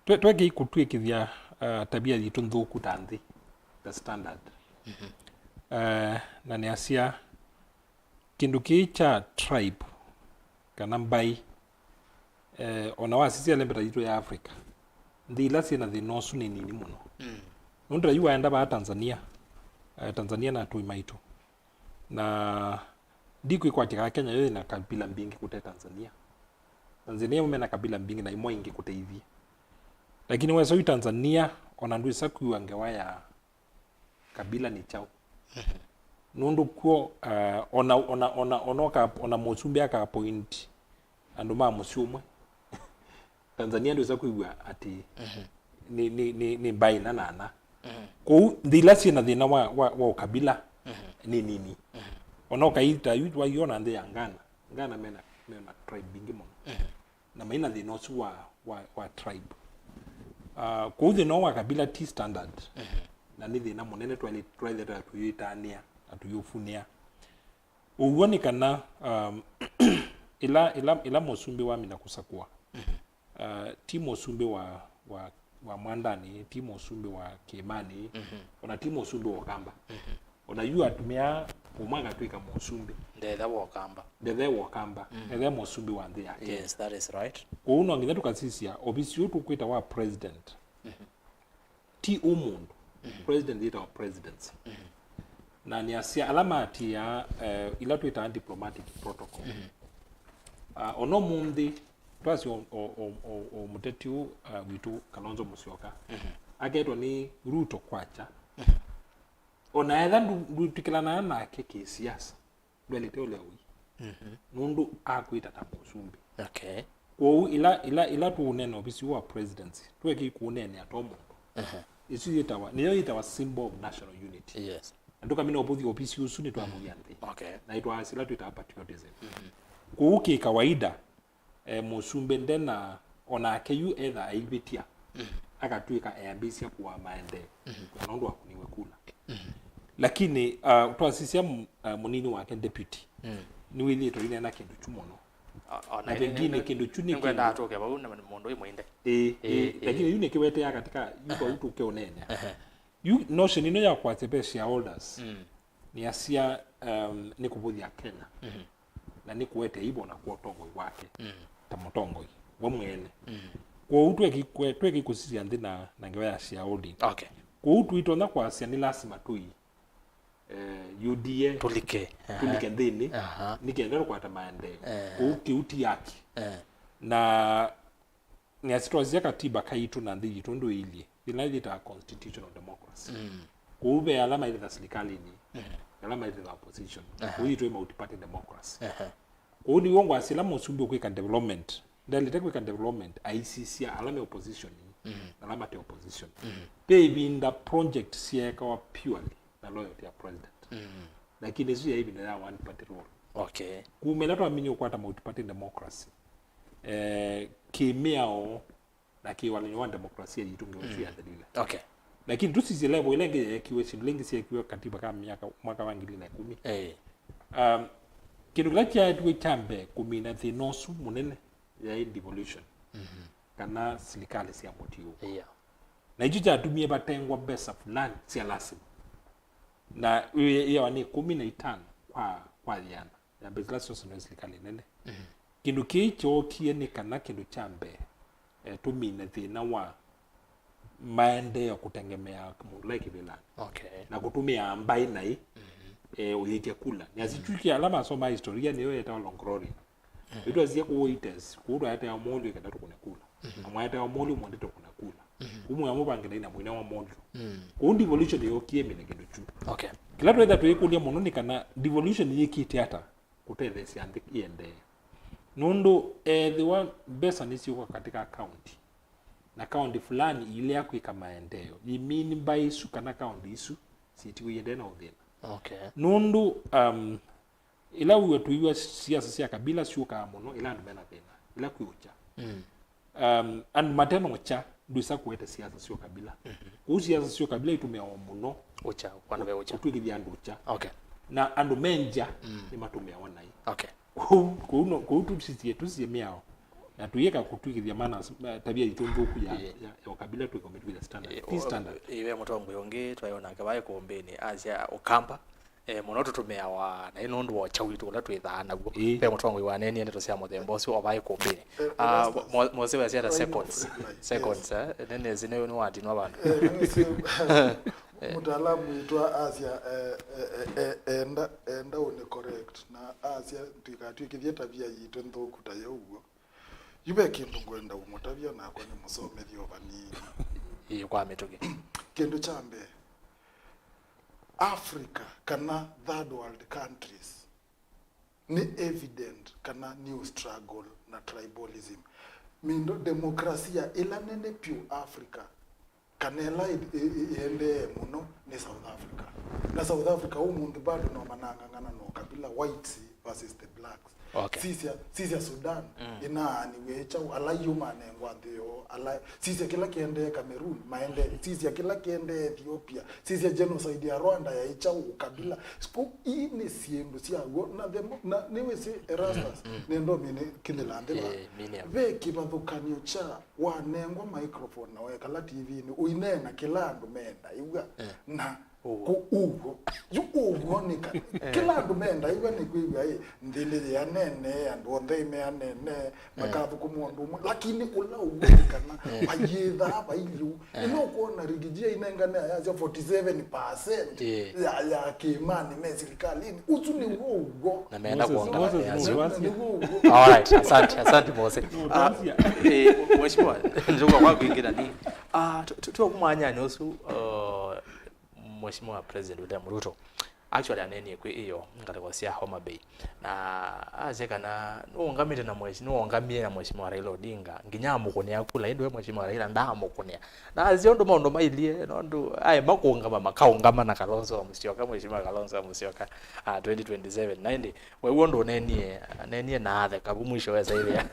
Twe-, twekei kũtw'ĩkĩthya, ah, tabia yitũ nthũku ta nthĩ, the standard. Mhm. Eh, na nĩasya, kĩndũ kĩĩ kya tribe kana mbaĩ, Eh, ona wasisya lembeta yitũ ya Africa, nthĩ ila syĩ na thĩna ũsu nĩ nini mũno. Mm. Nũndũ ta yu waenda vaa Tanzania, eh, Tanzania na atũi maitũ. Na ndikwĩkwatya kana Kenya yo yĩna kabila mbingĩ kũte Tanzania. Tanzania mo mena kabila mbingĩ na imwe ingĩ kũte ithi. Lakini wesa yu Tanzania, ona ndwĩsa kwĩw'a ngewa ya kabila nĩ kyaũ. Mhm. Nũndũ kw'o, uh, ona, ona, ona, ona, ũka, ona mũsumbĩ aka appoint andũ ma mũsyĩ ũmwe, Tanzania ndwĩsa kwĩw'a atĩ, mhm, nĩ, nĩ, nĩ, nĩ mbaĩ ina na ana. Mhm. Kwoou nthĩ ila syĩ na thĩna wa, wa, wa ũkabila, mhm, nĩ nini. Mhm. Ona ũkaita yu waiona nthĩ ya Ghana. Ghana mena, mena tribe mbingĩ mũno. Mhm. Na maina thĩna ũsu wa, wa, wa tribe. Uh, kwoou thĩna ũũ wa kabila ti standard. Mhm. Na nĩ thĩna mũnene twaĩle, twaĩle ta tũyĩtanĩa na tũyũfunĩa. Ũw'o nĩ kana, um, ĩla, ĩla, ĩla mũsumbĩ wamina kũsakũa, mhm, uh, ti mũsumbĩ wa, wa, wa Mwandanĩ, ti mũsumbĩ wa Kĩĩmanĩ, mhm, ona ti mũsumbĩ wa Ũkamba. Mhm. Ona yu atũmĩaa ũmwe akatw'ĩka mũsumbĩ. Ndethe wa Ũkamba. Ndethe wa Ũkamba. Mm. Ndethe mũsumbĩ wa nthĩ ya Kenya. Yes, that is right. Kwoou no nginya tũkasisya ovisi ũũ tũkwĩta wa president. Mhm. Ti ũmũndũ. Mhm. President yĩtawa presidency. Mhm. Na nĩasya ala maatĩĩaa, eh, ila twĩtaa diplomatic protocol. Mhm. Ah, ona ũmũnthĩ, twasya o, o, o, o, o mũteti ũũ, ah, witũ Kalonzo Musyoka, mhm, aketwa nĩ Ruto kwacha. Mhm. Ona etha ndu-, ndwĩtĩkĩlanaa nake kĩsiasa, ndwaĩlĩte ũlea ũi. Mhm. Nũndũ akwĩta ta mũsumbĩ. Okay. Kwoou ila, ila, ila tũũneena ovisi ũũ wa presidency, tũekei kũũneenea to mũndũ. Aha. Ĩsu yĩtawa, nĩyo yĩtawa symbol of national unity. Yes. Na tũkamina ovisi, ovisi ũsu nĩtwavũthya nthĩ. Okay. Na ĩtwaa sila twĩtaa patriotism. Mhm. Kwoou kĩ kawaida, eh, mũsumbĩ ndena, onake yu etha aivĩtya, mhm, akatw'ĩka eambĩĩsya kũaa maendeeo, mhm, na nũndũ akũniwe kula. Mhm. Lakini, uh, twasisya m-, uh, mũnini wake deputy, mm, nĩwĩthĩĩtwe aineena kĩndũ kyu mũno. O-, o na na ĩndĩ pengine nĩ-, kĩndũ kyu nĩ nĩngwenda kĩndũ atũke vau na mũndũ wĩ mũinde. Ĩĩ, ĩĩ, ĩĩ, ĩĩ. Lakini yu nĩkĩwetea katika yu, aha, vau tũkĩũneenea. Aha. Yu notion ĩno ya kwasya ve shareholders, mm, nĩasya, um, nĩ kũvũthya Kenya, mhm, na nĩ kũete aibu na kwa ũtongoi wake, mm, ta mũtongoi we mwene. Mm. Kwoou tweki-, kwe-, tweki kũsisya nthĩ na, na ngewa ya shareholding. Okay. Kwoou tũitonya kwasya nĩ lasima tũi, eh, U D A, tũlike, aha, tũlike nthĩnĩ, aha, nĩ kenda tũkwata maendeeo. Eh. Kwoou kĩu ti haki. Eh. Na nĩasitwasya katiba kaitũ na nthĩ yitũ ndũilyĩ, yĩla yĩtawa constitutional democracy. Mm. Kũu ve ala maĩlĩtha silikalĩnĩ, mm, ala maĩlĩtha opposition. Aha. Kũu yitũ ĩ multi-party democracy. Aha. Kũu nĩw'o ngwasya ĩla mũsumbĩ ũkwĩka development, ndaĩlĩte kwĩka development aisisya ala me opposition, mm, na ala mate opposition. Mm. Ve ĩvinda project syeekawa purely na loyalty ya president. Mm. Lakini ĩsu ya ĩvinda ya one party rule. Okay. Kuma ĩla twaminie ũkwata multi-party democracy, eh, kĩmĩao na kĩwalany'o wa demokrasia yitũ ngewa ĩsu, mm, yathelile. Okay. Lakini tũsisye level ĩla ĩngĩ yeekiwe, syĩndũ ila ingĩ syeekiwe katiba ka myaka, mwaka wa ngili na ĩkũmi. Eh. Um, kĩndũ kĩla kyaetiwe kya mbee kũmina thĩna ũsu mũnene yaĩ devolution, mhm, kana silikalĩ sya mũtiũũko. Yeah. Na icho kyatumie vatengwa mbesa fulani sya lasima. Na ĩ-, ĩyawa nĩ ĩkũmi na itano kwa, kwa yĩana ya mbesa ila syosonwe nĩ silikalĩ nene. Mhm. Kĩndũ kĩĩ kyookie nĩ kana kĩndũ kya mbee, eh, tũmine thĩna wa maendeeo kũtengemea mũndũ ũla wĩ kĩvĩlanĩ. Okay. Na kũtũmĩa mbaĩ naĩ, mhm, eh, ũyĩtya kula. Nĩasitw'ĩkie ala masomaa historia nĩyo yetawa Longoria. Mhm. Ĩtwasie kũu Oites, kũu twaetea Molyo kenda tũkũne kula. Mhm. Na mwaetea Molyo mwendete kũna kula. Mhm. Kũu mwĩamũvangĩla ina mwĩne wa Molyo. Mm. Kũu devolution yookie ĩmine kĩndũ kyu. Okay. Kĩla twĩtha twĩkũlya mũno nĩ kana devolution yĩkĩte ata kũtetheesya nthĩ ĩendee. Nũndũ ethĩwa mbesa nĩsyũka katika county, na county fulani iilea kwĩka maendeeo, yĩmini mbaĩ isu kana county isu syĩtiwe iendee na ũthĩna. Okay. Nũndũ, um, ĩla wĩw'a tũiw'a siasa sya kabila syũkaa mũno ĩla andũ mena thĩna, ĩla kwĩ ũkya. Mm. Um, andũ mate na ũkya ndwĩsa kũete siasa sya ũkabila. Mhm. Kũu siasa sya ũkabila itũmĩawa mũno ũkya, vandũ ve ũkya, kũtw'ĩkĩthya andũ ũkya. Okay. Na andũ me ngya, mm, nĩmatũmĩawa naĩ. Okay. Kũu, kũu no, kũu tũsisye, tũsisye mĩao. Na tũyĩka kũtw'ĩkĩthya manners, eh, tavia yitũ nthũku ya, yeah, ya, ya ũkabila twĩka ũmĩtwĩthya standard. Eh, ti o-, standard. Eh, ve mũtongoi ũngĩ twaĩ onake vaĩ kũmbĩnĩ, asya Ũkamba. eh, mũno tũtũmĩawa na ĩ nũndũ wa ũkya witũ ũla twĩthaa naw'o. Ĩĩ. Ve mũtongoi wanenie ndeto sya mũthemba ũsu o vaĩ kũmbĩnĩ. Eh, ah, Erastus. Mo-, Mose wesĩ ata seconds? Right, yes. Seconds, eh? Nĩnĩsĩ nĩ, nĩwatinwa vandũ. Eh, nĩsĩ, mũtaalamu witũ asya, eh, eh, eh, eh, enda, enda ũnĩ correct. Na asya, "Ndikatw'ĩkĩthye tavia yitũ nthũku ta yĩu ũguo." Yu ve kĩndũ ngwenda ũmũtavya, nakwa nĩ mũsomethya o vanini. Ĩĩ, kwa mĩtũkĩ. Kĩndũ kya mbee, Africa kana third world countries nĩ evident kana new struggle na tribalism. Mindo demokrasia ĩla nene pyũ Africa, kana ĩla ĩ-, ĩ-, ĩ-, ĩendee mũno nĩ South Africa. Na South Africa ũmũnthĩ bado no manang'ang'ana na ũkabila, whites versus the blacks. Okay. Sisya, sisya Sudan, mm, ĩnaaniw'e ĩ kyaũ, ala yu manengwa nthĩ yoo, ala, sisya kĩla kĩendee Cameroon, maende, sisya kĩla kĩendee Ethiopia, sisya genocide ya Rwanda yaĩ kyaũ, ũkabila. Siku, ii nĩ syĩndũ sya w'o, na the mo-, na nĩwĩsĩ Erastus, mm, mm, nĩ ndomine kĩlĩla nthĩ va. Eh, mine. Ve kĩvathũkany'o kya wanengwa microphone na wekala T V-inĩ, ũineena kĩla andũ menda ĩw'a, eh, na ũw'o. Kũ-, ũw'o. Yu ũw'o nĩ kana. Eh. Kĩla andũ menda ĩw'a nĩ kwĩw'a ĩ, nthĩ nĩ yĩanene, andũ onthe ĩmeanene, eh, makathũkũma ũndũ ũmwe. Lakini ũla ũw'o nĩ kana, eh, vayĩthaa vai lĩu. Eh. Ĩno ũkwona Riggy G ainengane ayasya forty seven percent, eh, ya, ya kĩĩmanĩ me silikalĩnĩ. Ũsu nĩw'o ũw'o. Na meenda Moses, kuongana Moses, ya Moses, sio. Moses. Nĩw'o ũw'o. All right, asante, asante Mose. No, ah, don't fear. Eh, mheshimiwa, njoka kwa kwingine ni, ah, tu, tu, tu kumanya ni usu, uh, Mheshimiwa President William Ruto actually anenie kwĩ ĩyo ngalĩko sya Homa Bay. Na asya kana nũũngamĩte na mweshi-, nũũngamie na Mheshimiwa Raila Odinga, nginya amũkũnĩa kula, ĩndĩ we Mheshimiwa Raila ndaamũkũnĩa. Na asya ũndũ maũndũ mailyĩ, nũndũ aĩ makũngama, makaũngama na Kalonzo wa Musyoka, Mheshimiwa Kalonzo wa Musyoka, ah, twenty twenty-seven. Na ĩndĩ we w'o ndũnenie, anenie na atheka vu mwisho wesa ĩthĩa.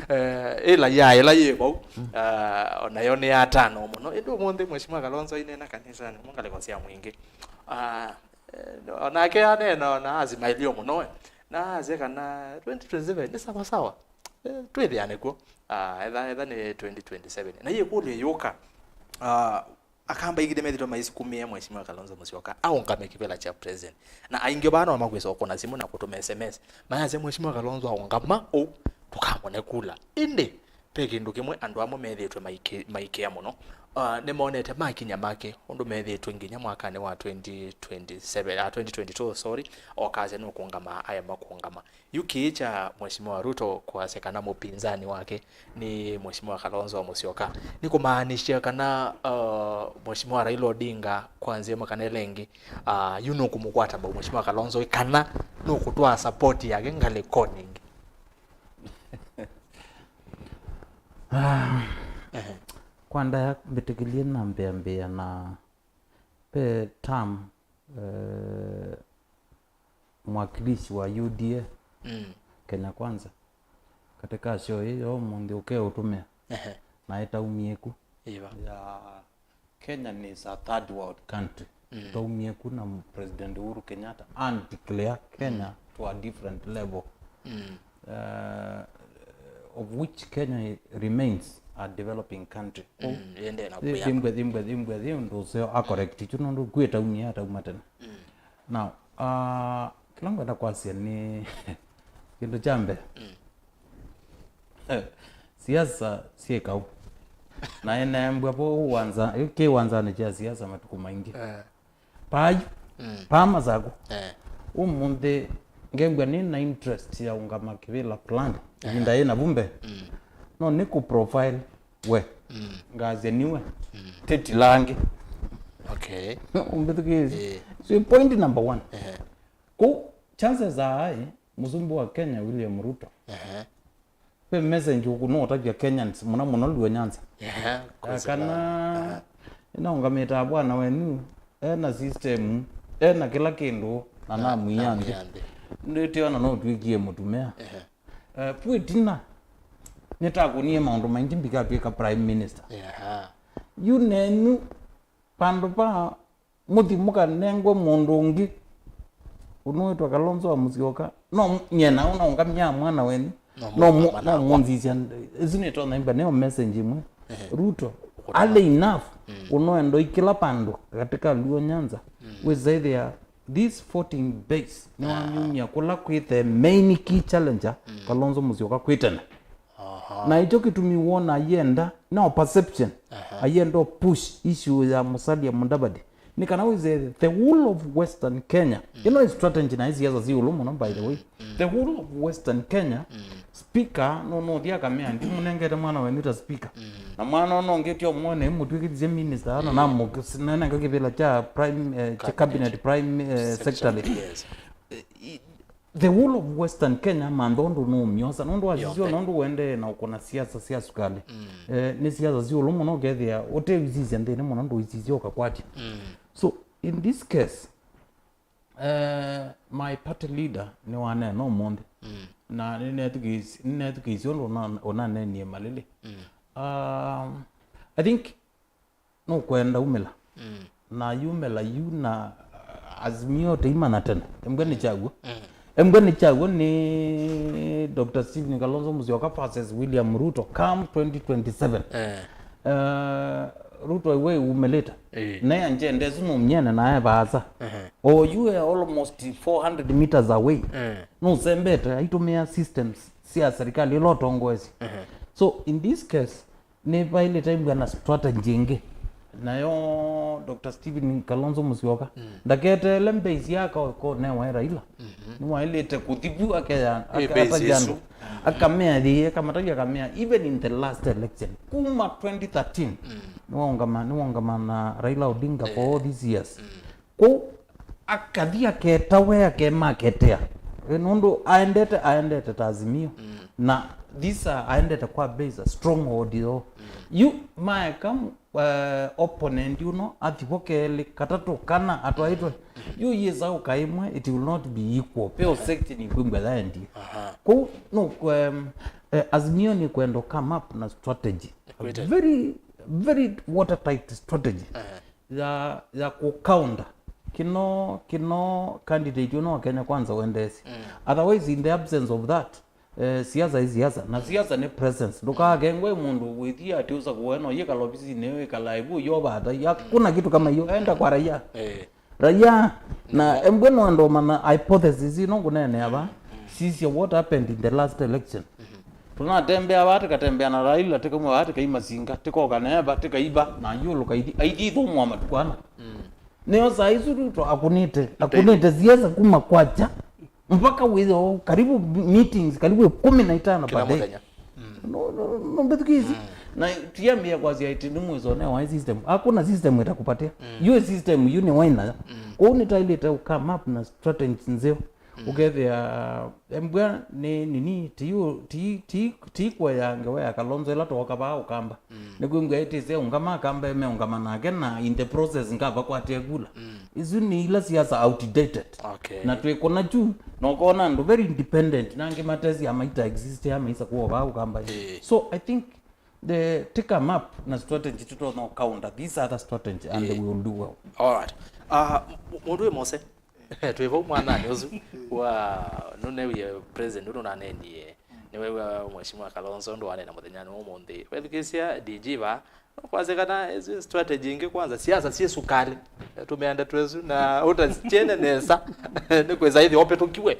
Eh, ĩla ya, ĩla yĩ vau, ah, onayo nĩ ya tano mũno. Ĩndĩ ũmũnthĩ Mheshimiwa Kalonzo ainena kanisanĩ, mwa ngalĩko sya Mwingĩ. Ah, eh, onake aneena ona asimailio mũno we. Na asya kana twenty twenty-seven nĩ sawa sawa. Eh, twĩthĩane kw'o. Ah, etha, etha nĩ twenty twenty-seven. Na yĩkũlyo yũka, ah, Akamba ĩngĩ nĩmethĩtwe maisukumĩe Mheshimiwa Kalonzo Musyoka aũngame kĩvĩla kya president. Na aingĩ vaa no makwĩsa ũkũna simũ na kũtũma S M S. Mayasya, "Mheshimiwa Kalonzo aũngama ũu, tũkamũne kula." Ĩndĩ, ve kĩndũ kĩmwe andũ amwe methĩĩtwe maikĩ-, maikĩa mũno. Ah, nĩmonete makinya make, ũndũ methĩĩtwe nginya mwakanĩ wa twenty twenty-seven, ah, twenty twenty-two, sorry, okasya nũkũngama, aema kũngama. Yu kĩĩ kya Mheshimiwa Ruto kwasya kana mũpinzani wake nĩ Mheshimiwa Kalonzo wa Musyoka nĩ kũmaanisya kana, uh, Mheshimiwa Raila Odinga kwa nzĩa ĩmwe kana ĩla ĩngĩ, uh, yu nũkũmũkwata mbau Mheshimiwa Kalonzo ĩ kana nũkũtwaa support yake ngalĩkonĩ ĩngĩ? Ah, ehe, kwa ndaya mbĩtĩkĩlye na mbĩambĩa na ve term eh, mwakilishi wa U D A, mm, Kenya Kwanza, katika show ĩyo ũmũnthĩ ũkeũtũmĩa, ehe, na ĩtaumie ku. Ĩva. Ya Kenya is a third world country. Mm. Taumie ku na President Uhuru Kenyatta and declare Kenya, mm, to a different level. Mm. Uh, of which Kenya remains a developing country. Mm, ĩendee na kwĩana. Imbwe, imbwe, imbwe, imbwe, ũndũ ũseo a correct ichu nũndũ kwĩ taumie atauma tene. Mm. Now, uh, kĩla ngwenda kwasya nĩ kĩndũ kya mbee. Mm. Eh, siasa syĩ kau. Na ĩneembwa vo wanza, kĩ wanzanĩ kya siasa matukũ maingĩ. Eh. Payu, mm, pa Masaku. Eh. Ũmũnthĩ ngembwa nĩ na interest ya ũngama kĩvĩla fulani. Eh. Ĩvinda yĩ na vumbe. Mm. No nĩ kũ profile we. Mm. Ngasya niwe. Mm. Teti langi. Okay. Ũmbĩthukĩĩsye. Eh. So point number one. Eh. Kũ chances are, mũsumbĩ wa Kenya William Ruto. Eh. Ve message ũkũnũũtavya Kenyans, mũno mũno Luo Nyanza. Ehe, kana, ehe, nĩnaũngamĩtaa bwana wenyu, ena system, ena kĩla kĩndũ, na, na namwia nthĩ. Namwia nthĩ. Nĩtĩona no ũtw'ĩkie mũtumĩa. Ehe. Eh, vu ĩtina, nĩtakũnie maũndũ maingĩ mbikatw'ĩka prime minister. Ehe. Yu nenyu, vandũ va mũthi mũkanengwe mũndũ ũngĩ ũnũĩtwa Kalonzo wa Musyoka. No nyie nau naũngamya mwana wenyu. No mũũngama nakwa. No mũnzisya. Ĩsu nĩtonya imba nĩyo message ĩmwe. Ehe. Ruto, ũkũtana. Early enough, mm, ũnoenda ikĩla vandũ katika Luo Nyanza. Mm. Wĩsaĩthĩa this voting base nĩwamyumya kũla kwĩ the main key challenger, Kalonzo Musyoka kwĩ tene. Aha. Na ĩkyo kĩtumi wona ayenda, no perception. Aha. Ayenda push issue ya Musalia Mudavadi. Nĩ kana wĩse the whole of Western Kenya. Ĩno is strategy na siasa syĩ ĩũlũ mũno, by the way. The whole of Western Kenya, speaker, no, no, thi akamea, "Ndimũnengete mwana wenyu ta speaker." Na mwana ũno ũngĩ tio mwene, mũtwĩkĩthisye minister, na namũnenga kĩvĩla kya prime, eh, kya cabinet prime, eh, secretary. Yes. Eh, i- the whole of Western Kenya, mantha ũndũ nũmyosa, nũndũ wa sisio, nũndũ wendee na ũkũna siasa sya sukali. Eh, nĩ siasa syĩ ĩũlũ mũno, ũkethĩa ũteũisisya nthĩnĩ mũno, ndũisisya ũkakwatya. So, in this case, eh, my party leader nĩwaneena ũmũnthĩ. Na nĩnethukĩĩs- nĩnethukĩĩsye ũndũ ũna- ũnaneenie Malili. Um, I think nũkwenda umĩla. Na yumĩla yu na, uh, Azimio teimana tene. Embwe nĩ kyaw'o. Embwe nĩ kyaw'o nĩ Doctor Stephen Kalonzo Musyoka versus William Ruto come twenty twenty-seven. Eh. Uh, Ruto iwe umĩlĩte. Eh. Naye anjende su nũmyene naye vaasa. Oyu e almost four hundred meters away. Eh. Nũsembete aitũmĩa systems sya serikali ĩla ũtongoesye. So in this case, nĩvaĩlĩte mbwa na strategy ĩngĩ. Nayo Doctor Stephen Kalonzo Musyoka ndaketeele mbase yake ũkonewa Raila. Nĩwaĩlĩte kũthi vu akeya- ake- base atatya andũ. Akamea yĩĩ, akamatavya akamea, even in the last election, kuma twenty thirteen, nĩwaũngama- nĩwaũngama na Raila Odinga for all these years. Kũu akathi aketa we akemaketea. Eh, nũndũ aendete, aendete ta Azimio. Na these are, aendete kwa base, a stronghold yo. Yu maeka, eh, opponent ũno athi vo kelĩ, katatũ, kana atwaĩtwe. Yu yĩsa ũka ĩmwe, it will not be equal. Pe section ikwĩmbwa yaendie. Kũu no, em, eh, Azimio nĩ kwenda come up na strategy. A very, very watertight strategy ya, ya kũcounter kĩno, kĩno candidate ũno wa Kenya Kwanza wendeesye. Otherwise, in the absence of that, eh, siasa i siasa, na siasa nĩ presence. Ndũkakengwe mũndũ wĩthia atĩ ũsa kũwe no yĩkala ofisinĩ ĩyo ĩkala ĩvu yo vata. Hakuna kitu kama hiyo, enda kwa raia. Raia, na embwe no andũ mana hypothesis ino ngũneenea va. Sisya what happened in the last election. Tũnatembea vaa, tĩkatembea na Raila, tĩkauma vaa, tĩkaima Singa, tĩkoka naye va, tĩkaiva, na ayũlũka aithi, aithi ithũmũa matukũ ana. Nĩyo saa isu Ruto akũnĩte, akũnĩte siasa kuma kwakya mpaka wĩthĩwa karibu meetings karibu ikũmi na itano per day. No, no, no, mbĩthukĩĩsye. Na tiambia kwasya ĩtĩ nĩ mwĩsonea wa system. Hakuna system ĩtakupatia. Yu system yu nĩ wainayo. Kũu nĩtaĩlĩte come up na strategy nzeo. Ũkethĩa embwa nĩ nini, ti ũ- ti- ti- ti kũea ngewa ya Kalonzo ĩla twoka vaa Ũkamba. Nĩkwĩmbwa ĩtĩsya ũngama Akamba emeũngama nake na in the process ngavakwatia kula. Isu nĩ ila siasa outdated. Okay. Na twĩkũna kyu, na ũkona andũ very independent, na angĩ matesya maita exist ya maisa kuo vaa Ũkamba. So I think the take a map na strategy tũtonya counter these other strategy and we will do well. All right. Uh, mũndũ wĩ Mose. Twĩ vau mwananĩ ũsu wa nũnewie president ũndũ nanendie. Nĩwew'a Mheshimiwa Kalonzo ũndũ wanena mũthenyanĩ wa ũmũnthĩ. Wethukĩĩsya D G va, kwasya kana ĩsu strategy ĩngĩ kwanza, siasa syĩ sukali. Tũmĩanda twesu na ũtasyene nesa nĩ kwĩsa ĩthĩ opĩtũkiwe.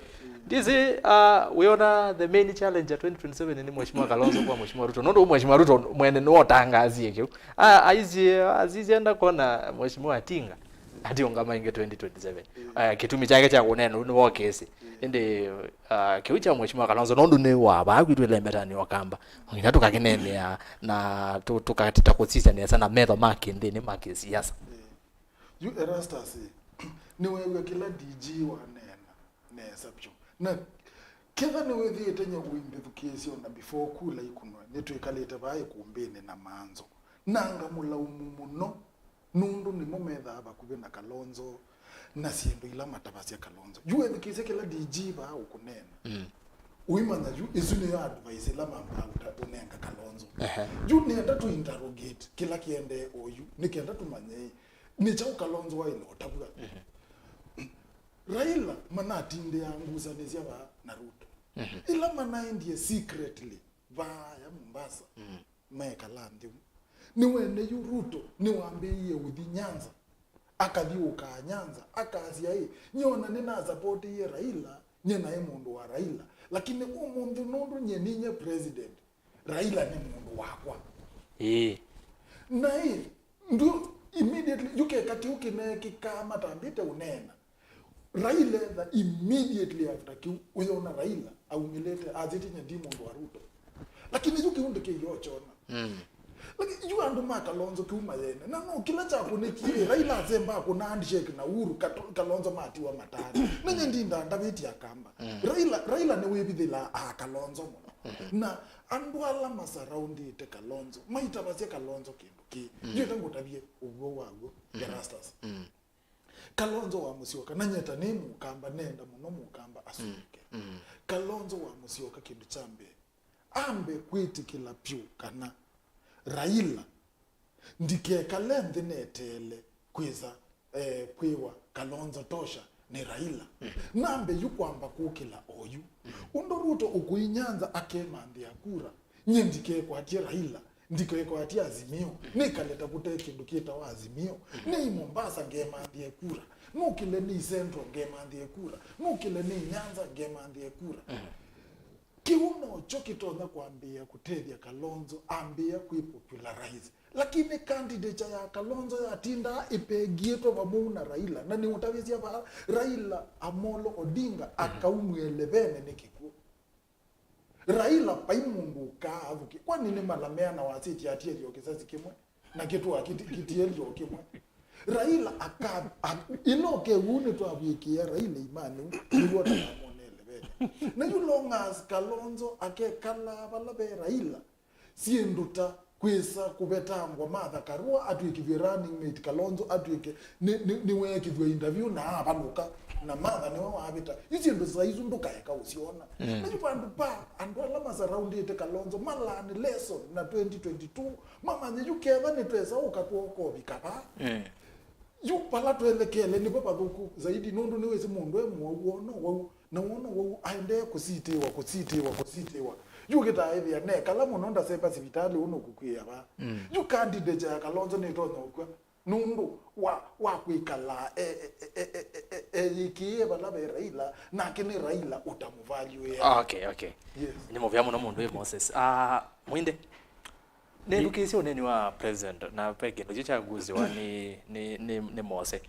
D C, uh, wĩona the main challenge ya twenty twenty-seven nĩ Mheshimiwa Kalonzo kwa Mheshimiwa Ruto. Nũndũ Mheshimiwa Ruto mwene nĩwe ũtangaasie kĩu. Ah, aisye, asisye enda kona Mheshimiwa Atinga atiũngama ĩngĩ twenty twenty-seven. Eh, kĩtumi kyake kya kũneena ũu nĩwokĩĩsye. Ĩndĩ, ah, kĩu kya Mheshimiwa Kalonzo, nũndũ nĩ wa vaa kwitũ ĩlembetanĩ Ũkamba, nginya tũkakĩneenea na tũ- tũkatita kũsisya nesa na metho ma kĩnthĩnĩ ma kĩsiasa. Yu Erastus, nĩweew'a kĩla D G waneena nesa vyũ. Na ketha nĩwĩthĩĩte nyie ũimbĩthukĩĩsya ona before kula ikunwe, nĩtwĩkalĩte vaa ĩkumbĩnĩ na Manzo. Nanga mũlaumu mũno, nũndũ nĩmo methaa vakuvĩ na Kalonzo na syĩndũ ila matavasya Kalonzo. Yu ethukĩĩsye kĩla D G vaa ũkũneena. Ũimanya yu, ĩsu nĩyo advice ĩla mambaa ũta- ũnenga Kalonzo. Yu nĩenda tũ interrogate kĩla kĩendee oyu, nĩ kenda tũmanye nĩ kyaũ Kalonzo waĩle ũtavw'a. Raila manatindĩaa ngusanĩsya vaa na Ruto. Ĩla manaendie secretly vaaya Mombasa, meekala nthĩ vu. Nĩwene yu Ruto nĩwambĩĩie ũthi Nyanza. Akathiũũkaa Nyanza, akasya, "Ĩ, nyie ona nĩnasapotĩie Raila, nyie naĩ mũndũ wa Raila. Lakini ũmũnthĩ nũndũ nyie ninyie president, Raila nĩ mũndũ wakwa." Ĩĩ. Na ĩ, ndũ immediately, yũkeka kĩu kĩneekĩkaa matambĩte ũneena. Raila etha immediately after kĩu, ũyona Raila aumĩlĩte, asĩtye, "Nyie ndi mũndũ wa Ruto." Lakini yu kĩu ndĩkĩio kyona. Mm. Lakini yu andũ ma Kalonzo kĩu mayene. Na no kĩla kyakũnĩkie, Raila asemba akũna handshake na Uhuru, Kato-, Kalonzo matiwa matani. Na nyie ndinda ndavĩtye Akamba. Mm. Raila, Raila nĩwĩvithĩla a Kalonzo mũno. Mm-hmm. Na andũ ala masaraundĩte Kalonzo, maitavasya Kalonzo kĩndũ kĩ. Mm. Yu ĩta ngũtavye ũw'o waw'o, the Rastas. Mm. Kalonzo wa Musyoka, na nyie ta nĩ Mũkamba, nenda mũno Mũkamba asũvĩke. Mm. Kalonzo wa Musyoka kĩndũ kya mbee, ambe kwĩtĩkĩla vyũ kana Raila ndikekale nthĩ neteele kwĩsa, eh, kwĩwa Kalonzo tosha nĩ Raila. Mm. Nambe yu kwamba kũkĩla oyu. Mm. Ũndũ Ruto ũkũi Nyanza akemanthĩa kura, nyie ndikekwatie Raila, ndikekwatie Azimio, nĩkaleta kũte kĩndũ kĩtawa Azimio. Nĩ Mombasa ngemanthĩe kura, nũkĩle nĩ Central ngemanthĩe kura, nũkĩle nĩ Nyanza ngemanthĩe kura. Kĩu nokyo kĩtonya kwambĩĩa kũtethya Kalonzo ambĩĩa kwĩ popularize. Lakini candidature ya Kalonzo yatindaa ĩpengiĩtwe vamwe na Raila, na nĩũtavĩsya vaa Raila Amolo Odinga akaumw'e levene nĩ kĩkw'ũ. Raila vai mũndũ ũkaa athũkĩ. Kwani nĩ mala meana wasĩtye atielyo kĩsasi kĩmwe na kĩtũa kĩti-, kĩtielyo kĩmwe? Raila aka, a-, ĩla ũkew'ũ nĩtwavw'ĩkĩa Raila imanĩ, nĩw'o tũkamonele vene. Na you long as Kalonzo akekalaa vala ve Raila, syĩndũ ta kwĩsa kũvetangwa Martha Karua atw'ĩkĩthw'e running mate, Kalonzo atw'ĩke nĩ, nĩ, nĩweekĩthw'a interview na avalũka, na Martha nĩwe wavĩta. Yu syĩndũ ta isu ndũkaeka ũsyona. Mm. Na yu vandũ va andũ ala masaraundĩte Kalonzo malani lesson na twenty twenty-two, mamanye yu ketha nĩtwesa ũka twokovika vaa. Mm. Yu vala twelekele nĩvo vathũku zaidi, nũndũ nĩwĩsĩ mũndũ e mũwau wona wau. Na wona wau aendee kũsitĩwa, kũsitĩwa, kũsitĩwa. Yu kĩtaĩthĩa nekala mũno ndasemba sivitalĩ ũnũ kũkw'ĩĩa vaa. Mm. Yu candidate ya Kalonzo nĩtonya ũkw'a nũndũ wa, wa kwĩkala e, e, eyĩkĩĩe vala ve Raila, nake nĩ Raila ũtamũvalyũĩa. Okay, okay. Yes. Nĩ mũvea mũno mũndũ wĩ Moses. Ah, Mwinde. Nĩthukĩĩsye ũneeni wa president, na ve kĩndũ kyu kyagusiwa nĩ, nĩ, nĩ, nĩ Mose.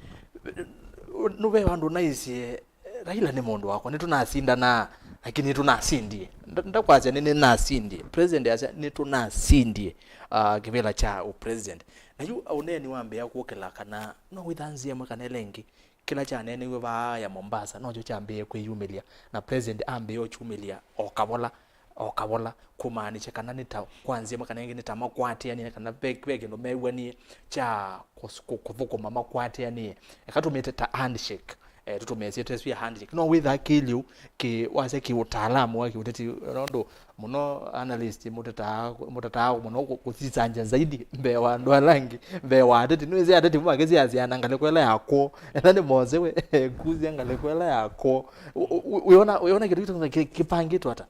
Nũve vandũ naisye, Raila nĩ mũndũ wakwa, nĩtũnasindanaa, lakini nĩtũnasindie. Nda-, ndakwasya nĩ, nĩnasindie. President asya, "Nĩtũnasindie, ah, kĩvĩla kya ũpresident." Na yu ũneeni wambĩĩa kũkĩla kana no wĩtha nzĩa ĩmwe kana ĩla ĩngĩ. Kĩla kyaneeneiwe vaa ya Mombasa nokyo kyambĩĩe kwĩyumĩlya, na president ambĩĩa ũkyumĩlya o kavola, o kavola, kũmaanisya kana nĩ ta kwa nzĩa ĩmwe kana ĩngĩ nĩ ta makwatĩanĩe, kana ve, ve kĩndũ mew'anie kya kũs-, kũ-, kũthũkũma makwatĩanĩe. Eka tũmĩte ta handshake, eh, tũtũmĩe syĩtwa ĩsu ya handshake. No wĩthaa kĩlĩu kĩ, wasya kĩ ũtaalamu wa kĩũteti, nũndũ mũno analyst mũtataa, mũtataa mũno kũ-, kũsisangya zaidi mbee wa andũ ala angĩ, mbee wa ateti. Nĩwĩsĩ ateti makĩsiasya na ngalĩko ĩla ya kwoo. Ethĩwa nĩ Mose we, kusya ngalĩko ĩla ya kwoo. U-, u-, u-, wĩona, wĩona kĩndũ kĩtũ kĩ-, kĩpangĩtwe ata?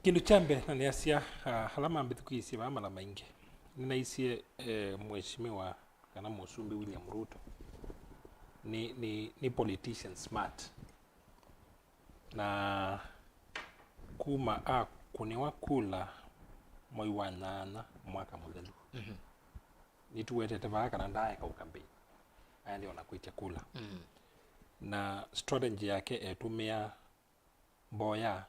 Kĩndũ kya mbee, na nĩasya, ah, ala mambĩthukĩĩsye vaa mala maingĩ, nĩnaisye, eh, mheshimiwa kana mũsumbĩ William Ruto nĩ, nĩ, nĩ politician smart. Na kuma akũnĩwa kula mwai wa nyanya mwaka mũthelu, mhm, nĩtũwetete vaa kana ndaaeka ũkambeini, aendee ona kwĩtya kula. Mhm. Na strategy yake etũmĩa mboya,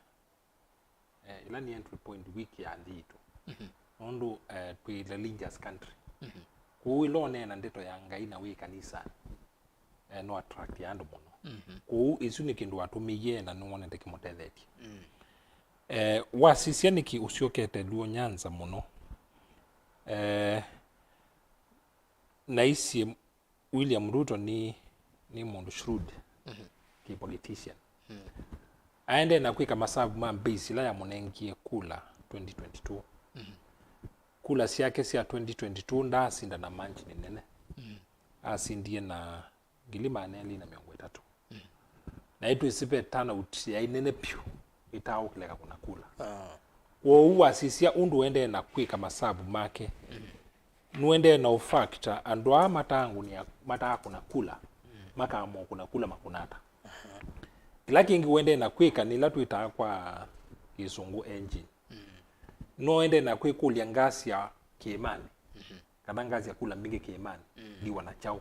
eh, ĩla nĩ entry point weak ya nthĩ yitũ. Mhm. Nũndũ, eh, twĩ religious country. Mhm. Kwoou ĩla ũneena ndeto ya Ngai na wĩ kanisa, eh, no attract ya andũ mũno. Mhm. Kwoou ĩsu nĩ kĩndũ watũmĩie na nĩwonete kĩmũtethetye. Mm. Eh, wasisya nĩkĩ ũsyokete Luo Nyanza mũno? Eh, naisye William Ruto nĩ, nĩ mũndũ shrewd, mhm, kĩ politician. Mm. Aendee na kwĩka masavu ma base ĩla yamũnengie kula twenty twenty-two. Mhm. Kula syake sya twenty twenty-two ndaasinda na margin nene. Mm. Asindie na ngili maana elĩ na mĩongo ĩtatũ. Mm. Na ĩtwĩsĩ ve turnout yaĩ nene vyũ ĩtaaũkĩleka kũna kula. Ah. Kwoou wasisya ũndũ ũendee na kwĩka masavu make, mm, nũendee na ũfactor andũ aa mataangũnĩa, mataakũna kula, makaamũa kũna kula makũna ata. Kĩla kĩngĩ ũendee na kwĩka nĩ ĩla twĩtaa kwa Kĩsũngũ engine. No ũendee na kwĩkũlya ngasi ya kĩĩmanĩ, kana ngasi ya kula mbingĩ kĩĩmanĩ, ndiwa na kyaũ.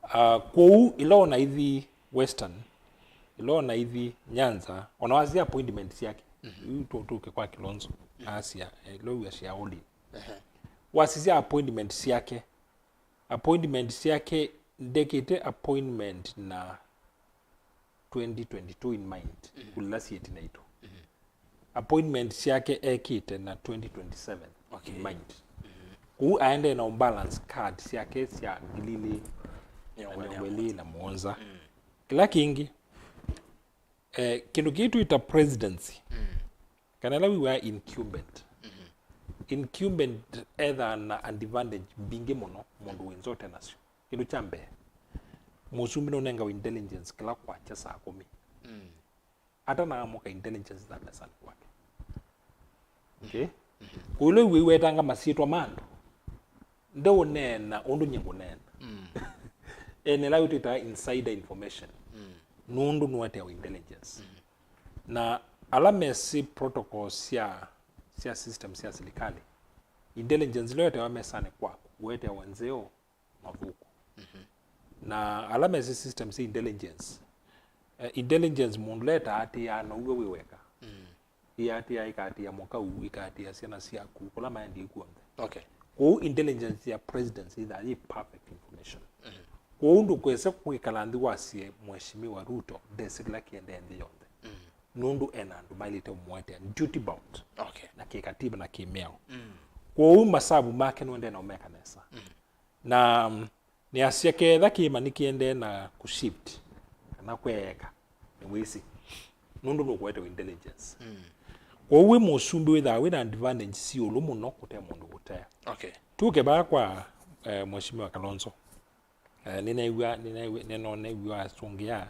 Ah, kwoou ĩla ona ithi Western, ĩla ona ithi Nyanza, ona wasya appointment syake, yu tũ- tũke kwa Kilonzo, asya, eh, ĩla wĩasya Olin. Wasisya appointment syake, appointment syake ndekĩte appointment na twenty twenty-two in mind, kũla syĩti naitũ. Appointment syake ekĩte na twenty twenty-seven in mind. Kũu aendee na balance card syake sya ngili ilĩ na mĩongo ĩlĩ na mũonza. Kĩla kĩngĩ, eh, kĩndũ kĩĩ twĩta presidency, kana ĩla wĩw'aa incumbent. Incumbent ethaa na advantage mbingĩ mũno mũndũ wĩ nzote nasyo. Kĩndũ kya mbee, mũsumbĩ nũnengawa intelligence kĩla kwakya saa kũmi. Atanaamũka intelligence za mesanĩ kwake. Okay? Kũu ĩla wĩw'aa iwetanga masyĩtwa ma andũ, ndeũneena ũndũ nyie ngũneena. Ene ĩla wĩtwĩtaa insider information. Nũndũ nũeteawa intelligence. Na ala mesĩ protocols sya, sya system sya silikalĩ, intelligence ĩla weteawa mesanĩ kwaku, weteawa nzeo, mavuku. Na ala mesĩ system sya intelligence, eh, intelligence mũndũ leta atĩaa now'o wĩ weka. Ĩatĩaa, ĩkatĩa mũkau, ĩkatĩa syana syaku, kũla maendie kw'onthe. Okay. Kwoou intelligence ya presidency ĩthaa yĩ perfect information. Kwoou ndũkwĩsa kwĩkala nthĩ wasye Mheshimiwa Ruto ndesĩ kĩla kĩendee nthĩ yonthe. Nũndũ ena andũ maĩlĩte ũmũetea duty bound. Okay. Na kĩkatiba na kĩmĩao. Kwoou masavu make nũendee na ũmeka nesa. Na, mm, nĩasya ketha kĩĩma nĩkĩendee na kũshift, kana kweeka, nĩwĩsĩ, nũndũ nũkũetewa intelligence. Kwoou wĩ mũsumbĩ wĩthaa wĩ na advantage syĩ ĩũlũ mũno kũte mũndũ kũtea. Okay. Tũke vaa kwa, eh, Mheshimiwa Kalonzo. Eh, nĩneew'a, nĩneew'a, nĩnoneew'a asũngĩa,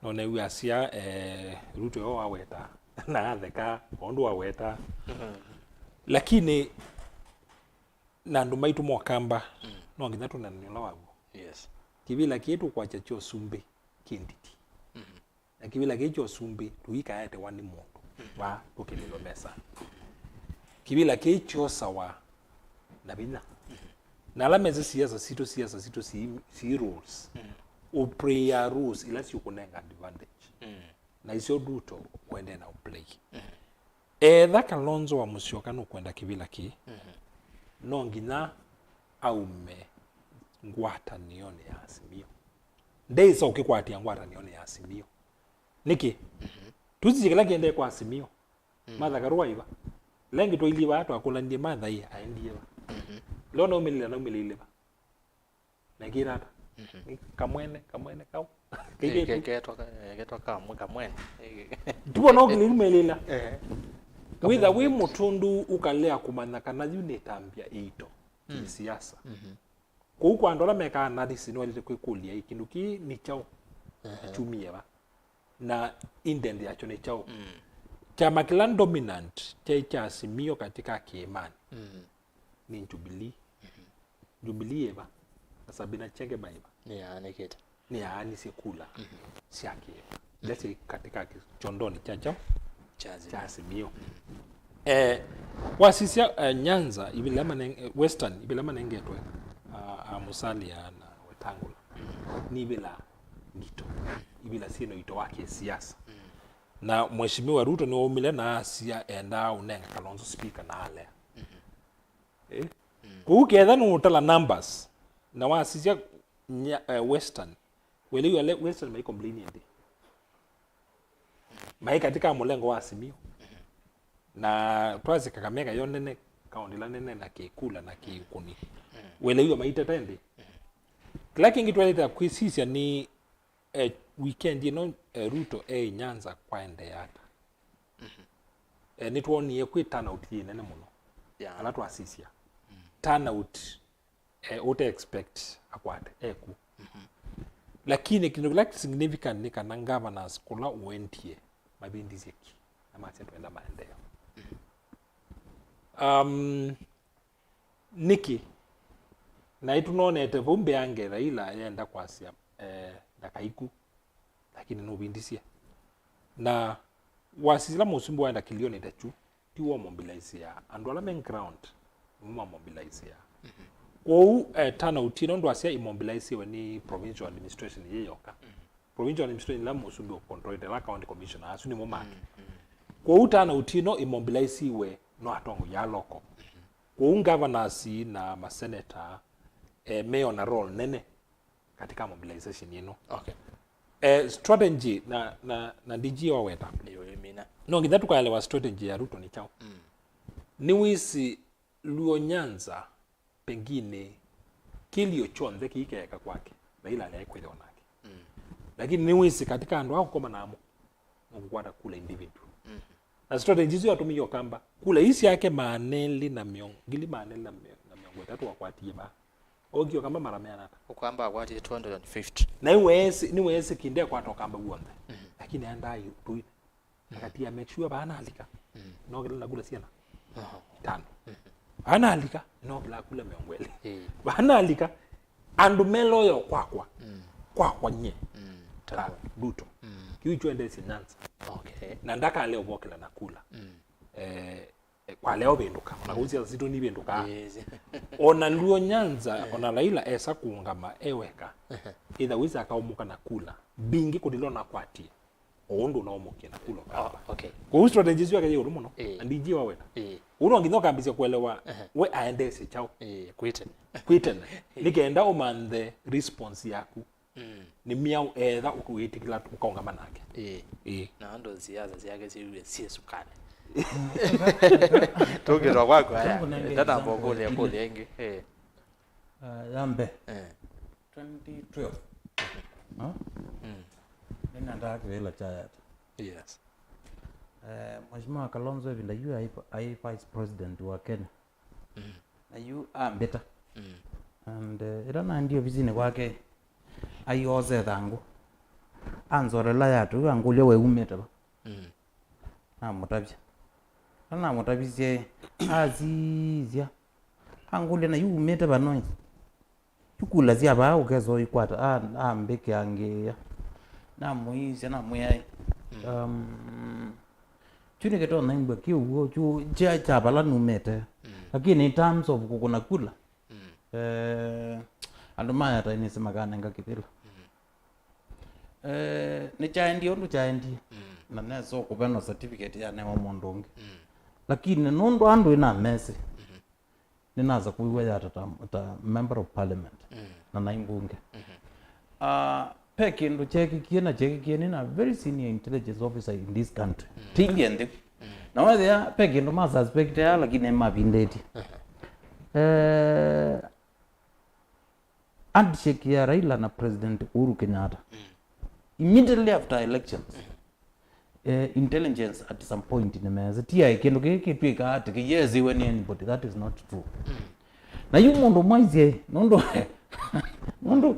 noneew'a asya, eh, Ruto yo waweta, na atheka, ũndũ waweta. Lakini na andũ maitũ mokamba, no nginya tũnanĩe ũla waw'o. Yes. Kĩvĩla kĩĩ tũkwakya kya ũsumbĩ kĩ nditi. Na kĩvĩla kĩĩ kya ũsumbĩ tũikaetewa nĩ mũndũ vaa tũkĩlĩlwa mesa. Kĩvĩla kĩĩ kyosawa na vinya. Na ala mesĩ siasa sitũ, siasa sitũ si, si rules. Ũplaya rules ila siũkũnenga advantage. Na isyo Ruto ũendee na ũplay. Etha Kalonzo wa Musyoka nũkwenda kĩvĩla kĩĩ, no nginya aume ngwatanĩonĩ ya Azimio. Ndeĩsa ũkĩkwatĩa ngwatanĩonĩ ya Azimio. Nĩkĩ? Tũsisye kĩla kĩendee kwa Azimio. Martha Karua aiva? Lengi twailyĩ vaa twakũlanie Martha ĩ aendie va? Leo naumĩlĩla, naumĩlĩile va? Na ĩkĩta ata? Nĩ kamwene, kamwene kau. Ke- ke- ketwa ka- eh, ketwa kamwe kamwene. Tuvo no kĩlĩu melĩla. Eh. Wĩtha wĩ mũtũndu ũkalea kũmanya kana yu nĩ ĩtambya ĩito kĩsiasa. Kũu kwa andũ ala mekaa analysis nĩwaĩlĩte kwĩkũlya ĩ kĩndũ kĩĩ nĩ kyaũ? Kyumie va? Na intent yakyo nĩ kyaũ? Kyama kĩla dominant kyaĩ kya Azimio katĩ ka kĩĩmanĩ nĩ Jubilee. Jubilee ĩva? Na Sabina Chege maiva? Nĩyaanĩkĩte. Nĩyaanisye kula sya kĩĩma ila syĩ katĩ ka kĩ- kyondonĩ kya kyaũ? Kya Azimio. Kya Azimio. Eh, wasisya, eh, Nyanza, ivila maneng- eh, Western, ivila manengetwe, ah, ah, Musalia na Wetangula, nĩ ivila ngito, ivila syĩ na ũito wa kĩsiasa. Na Mheshimiwa Ruto nĩwaumile na asya endaa ũnenga Kalonzo speaker na alea. Eh? Kũu ketha nũũtala numbers, na wasisya nya- eh, Western, welewa le- Western mai complain ĩndĩ. Mai katĩ ka mũlengo wa Azimio. Na twasye Kakamega yo nene, kaũndĩ ĩla nene na kĩkula na kĩũkũni. Welewa maiteta ĩndĩ. Kĩla kĩngĩ twaĩlĩte kwĩsisya nĩ, eh, weekend ĩno, eh, Ruto e Nyanza kwaendee ata? Eh, nĩtwonie kwĩ turnout yĩ nene mũno. Yeah. Ala twasisya. Turnout, eh, ũte expect akwate, eku. Lakini kĩndũ kĩla significant nĩ kana governors kũla ũendie mavĩndisye ki na masya twenda maendeeo. Um, Nĩkĩ? Na ĩtũnonete vau mbee ange Raila yenda kwasya, eh, ndakaiku, lakini nũvindisye. Na wasisila mũsumbĩ waenda kĩlĩonĩ ta kyu, ti wa mobilize ya andũ ala me ground, nĩmo ma mobilize ya. Kwoou, eh, turnout ĩno ndwasya imobilize we nĩ provincial administration yĩ yoka. Provincial administration ĩla mũsumbĩ ũcontrolete, ala county commissioner, asu nĩmo make. Kwoou turnout ĩno imobilize we no atongoi ya local. Kwoou governors na maseneta, eh, me on a role nene katika mobilization ĩno. Okay. Eh, strategy na, na, na D G waweta. Nĩyo ĩmina. No nginya tũkaelewa strategy ya Ruto nĩ kyaũ. Nĩwĩsĩ Luo Nyanza pengine kĩlio kyonthe kĩikeeka kwake, Raila alea kwĩthĩwa nake. Lakini nĩwĩsĩ katika andũ aa ũkoma namo, nũkũkwata kula individual. Na strategy isu yatũmie Ũkamba kula ii syake maana elĩ na mĩongo, ngili maana elĩ na mĩ-, na mĩongo ĩtatũ wakwatie vaa. Okie Ũkamba mara meana ata? Ũkamba akwatie two hundred and fifty. Na nĩweesĩ, nĩweesĩ kĩndĩ akwata Ũkamba w'onthe. Lakini aendaa yu tũi akatia make sure vaanalika. No kĩla na kula syana. Aha. Itano. Vaanalika, no kĩla kula mĩongo ĩlĩ. Vaanalika, andũ me loyal kwakwa. Kwakwa nye. Ta Ruto. Kĩu kyo endesye Nyanza. Okay. Na ndakale ũvokela na kula. Eh, eh, kwa leo vĩndũka. Ona kũu siasa sitũ nivĩndũkaa. Yes. Ona Luo Nyanza, ona Raila esa kũũngama e weka. Either wĩsa akaũmũka na kula mbingĩ kũlila ona kwatie. O ũndũ ũnaũmũkie na kula Ũkamba. Oh, okay. Kwoou strategy isu yake yĩ ũlũ mũno. Eh. Na D G waweta. Eh. Ũu no nginya ũkambĩsya kũelewa we aendesye kyaũ. Eh, kwĩ tene. Kwĩ tene. Nĩ kenda ũmanthe response yaku. Nĩ myaũ etha ũkũĩtĩkĩla ũkaũngama nake. Eh. Eh. Na andũ siasa syake syĩw'e syĩ sukali. Tũngĩtwa kwaku aya. Tũkũnenge example ĩngĩ. Kũlya ĩngĩ. Eh. Ah, ya mbee. Eh. Twenty twelve. Huh? Nĩnendaa kĩvĩla kya Yata. Yes. Eh, Mheshimiwa Kalonzo ĩvinda yu aĩ, aĩ vice president wa Kenya. Na yu ambĩta. And, eh, ĩla naendie ovisinĩ kwake, aiosa ĩthangũ. Anzolela Yata, angũlya we umĩte va? Namũtavya. Na namũtavisye, asisya. Angũlya, na yu umĩte vanoi? Yu kula sya vaa ũkesa ũikwata? A-, ambĩkĩangĩĩa. Namũisya, namwĩa, um, kyu nĩkĩtonya imbwa kĩu, kyu kya, kya vala numĩte. Lakini in terms of kũkũna kula, eh, andũ ma Yata nĩsĩ makanenga kĩvĩla. Eh, nĩkyaendie ũndũ kyaendie. Na nesa kũvenwa certificate yanewa mũndũ ũngĩ. Lakini nũndũ andũ ĩnamesĩ, nĩnasa kũiwa Yata ta, ta member of parliament. Na naĩ mbunge. Ah, ve kĩndũ kyeekĩkie na kyeekĩkie nĩ na very senior intelligence officer in this country. Tiilye nthĩ. Na wethĩa ve kĩndũ ma suspect ya, lakini mavindĩtye. Eh, handshake ya Raila na President Uhuru Kenyatta. Immediately after elections, eh, intelligence at some point nĩmeesĩ. Ti aĩ kĩndũ kĩĩ kĩtw'ĩkaa atĩ kĩyesiwe nĩ anybody. That is not true. Na yu mũndũ mwaisye, nũndũ, nũndũ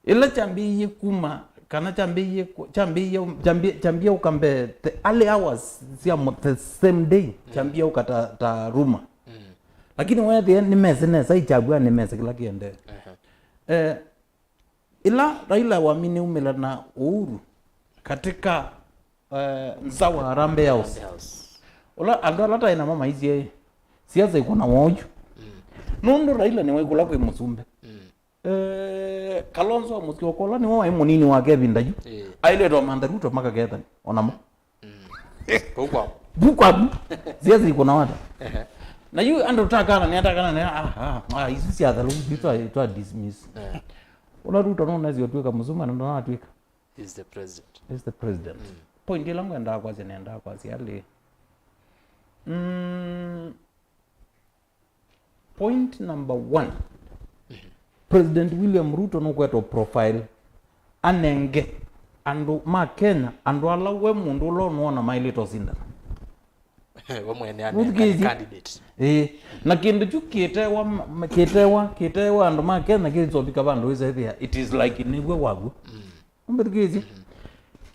ĩla kyambĩĩie kuma, kana kyambĩĩie ku-, kyambĩĩie, kyambĩ-, kyambĩĩa ũka mbee, the early hours sya mo-, the same day, kyambĩĩa ũka ta, ta rumor. Lakini weethĩa nĩmesĩ nesa, ikyavw'a nĩmesĩ kĩla kĩendee. Eh, ĩla Raila wamine umĩla na Uhuru katika, eh, nza wa Harambee House. Harambee House. Ũla andũ ala taĩ namo maisye, siasa ĩkũnawa oyu. Nũndũ Raila nĩwaĩ kũla kwĩ mũsumbĩ. Eh, Kalonzo wa Musyoka ũla nĩwe waĩ mũnini wake ĩvinda yu. Ailĩtwe mantha Ruto makakethani onamo. Vau kwao. Vau kwao. Siasa ĩkũnawa ata? Na yu andũ takana nĩ atakana nĩ, ah, ah, ah, isu sya thalu, isu twa, twa dismiss. Ũla Ruto nũnesi ũtwĩka mũsuma na ndonatwĩka. Is the president. Is the president. Point ĩla ngwendaa kwasya, nendaa kwasya alĩ. Mm, point number one. President William Ruto nũkwetwa profile anenge andũ ma Kenya, andũ ala we mũndũ ũla ũnũona maĩlĩte ũsindana. We mwene ane-, nũthikĩĩsye? Candidate. Ĩĩ. Na kĩndũ kyu kĩtewa, ma-, kĩtewa, kĩtewa andũ ma Kenya kĩsovika vandũ wĩsethĩa, it is like nĩw'o waguo. Ũmbĩthikĩĩsye?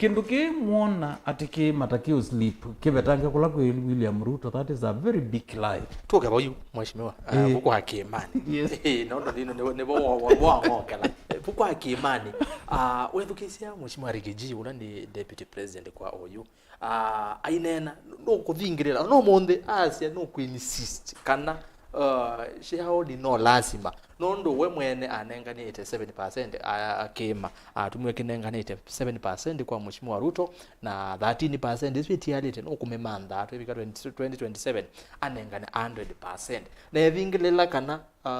Kĩndũ kĩĩ mwona atĩ kĩ matakĩo sleep, kĩvetange kũla kwĩ William Ruto, that is a very big lie. Tũke vau, Mheshimiwa. Ah, Ĩĩ. Vuku wa Kĩĩmanĩ. Yes. Ĩĩ, no, no, nĩvo wang'okela. Vuku wa Kĩĩmanĩ. Ah, wethukĩsya Mheshimiwa Rigiji, ũla nĩ deputy president kwa oyu. Ah, aineena, nũkũthingĩrĩra. No mũnthĩ asya nũkũ insist kana uh, shareholding no lasima. Nũndũ we mwene anenganĩte seven percent, a- akĩma, atumie kĩnenganĩte seven percent kwa Mheshimiwa Ruto, na thirteen percent ĩsu ĩtialĩte nũkũmĩmantha twĩvika twenty twenty twenty-seven anengane hundred percent. Na evingĩlĩla kana uh,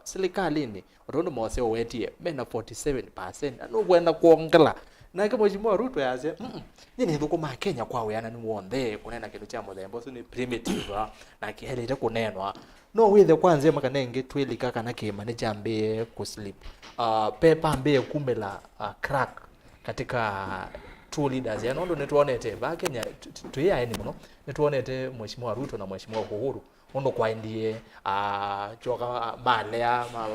silikalĩnĩ, o tondũ Mose ũwetie, mena forty seven percent, na nũkwenda kwongela. Nake Mheshimiwa Ruto yasya, "Mm, nyie nĩthũkũmaa Kenya kwa wĩananu w'onthe, kũneena kĩndũ kya mũthemba ũsu nĩ primitive, ah, na kĩelĩte kũneenwa." No wĩthe kwa nzĩa makanenge twĩlika kana kĩĩma nĩkyambĩĩe kũslip. Ah, pepa ambĩĩe kumĩla, ah, crack katika two leaders. Ya nũndũ nĩtwonete, vaa Kenya, tu- tu- twĩ aeni mũno, nĩtwonete Mheshimiwa Ruto na Mheshimiwa Uhuru ũndũ kwaendie, ah, kyoka malea, ma-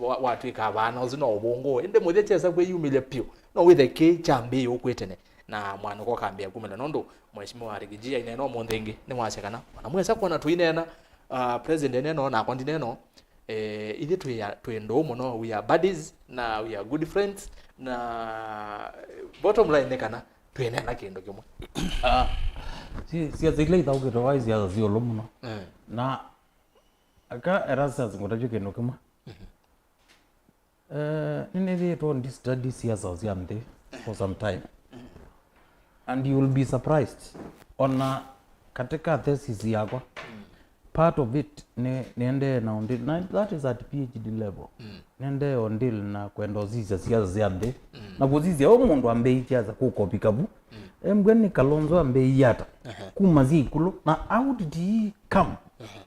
wa- watw'ĩka vana ũsu no ũvũngũ. Ĩndĩ mũthya kyesa kwĩyumĩlya pyũ, no wĩthe kĩ kyambĩĩe ũkwĩ tene, na mwanũko ũkambĩĩa kumĩla. Nũndũ Mheshimiwa Rigiji aineena ũmũnthĩ ĩngĩ, nĩwasya kana ona mwesa kwona tũineena, ah, president eneno nakwa ndineno, eh, ithyĩ twĩ ya- twĩ ndũũ mũno, we are buddies na we are good friends, na, eh, bottom line nĩ kana twĩneena kĩndũ kĩmwe. Ah, si- siasa ila ithaũkĩtwe vai siasa syĩ ũlũ mũno. Eh. Na aka Erastus ngũtavye kĩndũ kĩmwe. Eh, nĩnĩthĩĩtwe ndi study siasa sya nthĩ for some time. And you will be surprised. Ona katika thesis yakwa, part of it nĩ nĩendee na ũndĩ, na that is at PhD level. Nĩendee ũndĩ na kwenda ũsisya siasa sya nthĩ. Na kũsisya ũ mũndũ ambĩĩi siasa kũkopi kavu. Embwe nĩ Kalonzo ambĩĩi ata? Kuma syĩ ikulu. Na how did he come?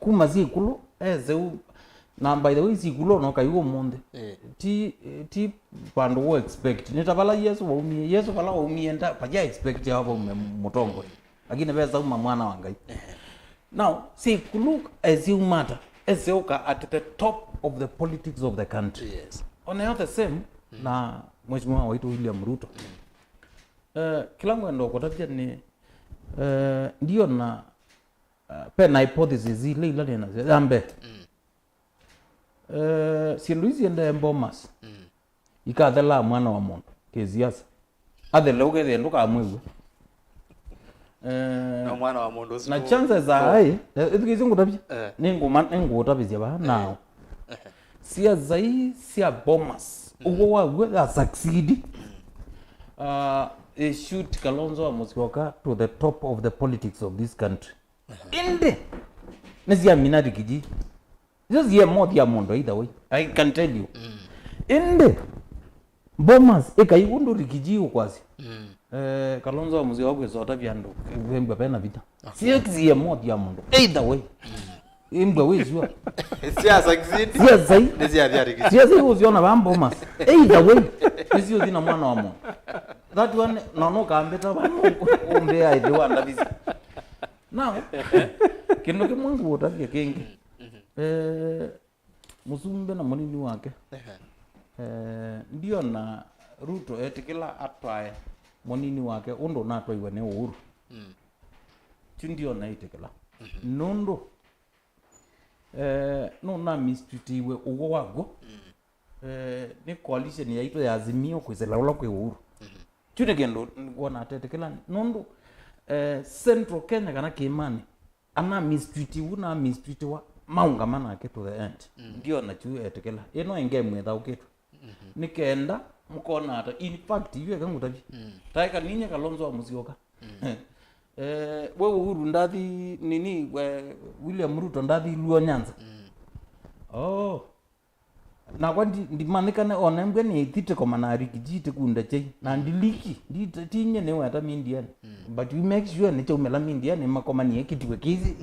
Kuma syĩ ikulu, ese ũ Na by the way, sikulu ona ũkaiwa ũmũnthĩ. Eh. Ti, ti vandũ wũ expect. Nĩ ta vala Yesu waumie. Yesu vala waumie nda, vaya expect ya vaume mũtongoi. Lakini vesa uma mwana wa Ngai. Eh. Now, sikulu esiumata, esiuka at the top of the politics of the country. Yes. Onayo the same na Mheshimiwa waitũ William Ruto. Eh, kĩla ngwenda kũtavya nĩ, eh, ndiona, eh, pena hypothesis ile ila nĩ nasyo. Ya mbee, eh, syĩndũ ici endee Bomas ikathelaa mwana wa mũndũ kĩsiasa. Athele ũkethĩa ndũkamwĩw'a. Eh, na mwana wa mũndũ ũsu na chances are high, eh, ĩthukĩĩsye ngũtavye. Eh. Nĩngũma- nĩngũũtavĩsya vaa now. Siasa ii sya Bomas, ũw'o waw'o ya succeed, uh, they shoot Kalonzo wa Musyoka to the top of the politics of this country. Ĩndĩ nĩsyamina Rigiji. Icio siĩ mothi ya mũndũ either way. I can tell you. Ĩndĩ Bomas ĩkai ũndũ Rigiji ũkwasya. Eh, Kalonzo wa Musyoka kwĩsa ũtavya andũ vembwa pena vita. Siĩ siĩ mothi ya mũndũ either way. Imbwa wĩsua. Siasa kizindi. Siasa ii. Nĩ siasa ya Rigiji. Siasa ii ũsiona vaa Bomas. Either way. Nĩsiũthi na mwana wa mũndũ. That one, no, no kambĩta vaa ũmbĩa ĩthĩ wa ndavisi. Now, kĩndũ kĩmwe ngũũtavya kĩngĩ. Eh, mũsumbĩ na mũnini wake. Eh, ndiona Ruto etĩkĩla atwae mũnini wake ũndũ ũnatwaiwe nĩ Uhuru. Ti ndiona etĩkĩla. Nũndũ eh, nũnamistwitiwe ũw'o wakw'o. Eh, nĩ coalition yaitũ ya Azimio kwĩsĩla ũla kwĩ Uhuru. Kyu nĩ kĩndũ ngwona atetĩkĩla nũndũ, eh, Central Kenya kana Kĩĩmanĩ, anamistwitiwu namistwitiwa maũngama nake to the end. Ndiona kyu etĩkĩla. Ĩno ĩngemu ĩthaũkĩtwe. Nĩ kenda mũkona ata. In fact, yu eka ngũtavye. Taeka ninye Kalonzo wa Musyoka. Eh, we Uhuru ndathi nini, we William Ruto ndathi Luo Nyanza. Oh. Nakwa ndi- ndimanyĩkane ona mbwe nĩ ĩthi tĩkomana Rigiji tĩkunda kyai. Na ndiliki, ndi- tinye nĩ weta mindiani. But we make sure nĩ kyaumĩla mindiani makomanie kĩtiwe kĩ-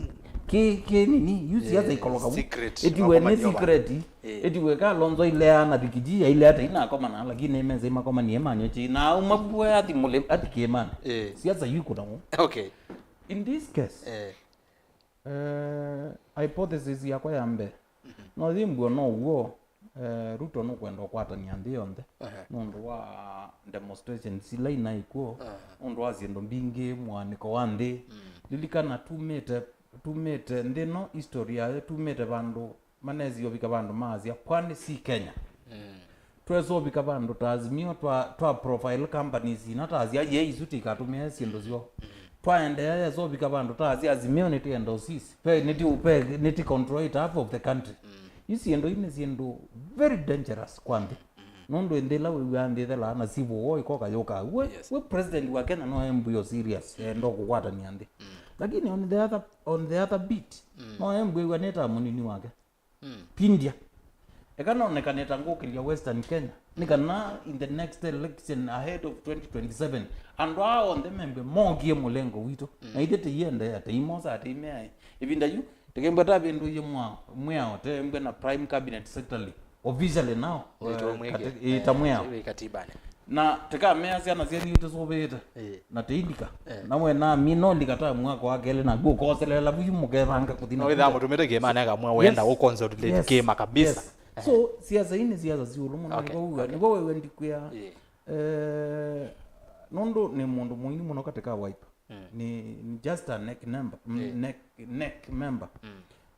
kĩ- kĩ nini, yu siasa ikoloka vu. Secret. Ĩtiwe nĩ makomanie secret. Eh. Ĩtiwe Kalonzo ilea na Rigiji ya ilea ta inakomana, lakini meza imakomanie manyo chi. Na umabwe athi mule athi Kĩĩmanĩ. Eh. Siasa yu kuna mu. Okay. In this case, eh, eh, hypothesis yakwa ya mbee. No thimbwe no uo Eh, Ruto nũkwenda ũkwatany'a nthĩ yonthe. Aha. Nũndũ wa demonstrations ila inaĩ kw'o, aha, nũndũ wa syĩndũ mbingĩ, mũaanĩko wa nthĩ. Mm. Lilikana tumĩte, tumĩte nthĩ ĩno, history yayo, tumĩte vandũ manesi ũvika vandũ maasya, kwani si Kenya? Mm. Twesa ũvika vandũ ta Azimio twa, twa profile companies ina ta asya, ye isu tikatũmĩe syĩndũ syoo. Mm. Twaendeea yesa ũvika vandũ ta asya, Azimio nĩtĩenda ũsisi. Pe, nĩti, pe, nĩti control it half of the country. Mm. Isi syĩndũ ii nĩ syĩndũ very dangerous kwa nthĩ. Mm. Nũndũ nthĩ ĩla wĩw'aa nthĩ ĩthelaa na civil war ĩkoka yũkaa. We, yes, we president wa Kenya no embwĩo serious, enda kũkwatany'a nthĩ. Mm. Lakini on the other, on the other beat, mm, no embwĩw'a nĩ ta mũnini wake. Mm. Pindia. Eka nonekane ta ngũkĩlya Western Kenya. Nĩ kana in the next election ahead of twenty twenty-seven, andũ aa onthe membwe mokie mũlengo witũ. Mm. Na ithe tĩiendeea, tĩimosaa, tĩimeaĩ. Ĩvinda yu, tĩkembwa tavĩndũie mwao, mwĩao, tembwe na Prime Cabinet Secretary. Officially now, eh, ĩta mwĩao. Wĩ katibanĩ. Na tĩkamea syana syenyu tũsũvĩĩte. Ĩĩ. Na tĩilika. Eh. Na we nami nolika ta mwaka wa kelĩ naku ũkoselela vu yu mũkevanga kũthi na wĩthaa mũtũmĩte kĩĩmanĩ akamwĩa wenda, yes, ũconsolidate, yes, kĩĩma kabisa. Yes. Eh. So, siasa ii nĩ siasa syũlũ mũno. Okay, nĩvo wĩw'a, okay, nĩvo wĩw'a ndikwĩa. Ĩĩ. Eh, nũndũ nĩ mũndũ mũini mũno katĩ ka Wiper. Mm. Nĩ, nĩ just a neck member, mm, yeah, neck, neck member. Mm.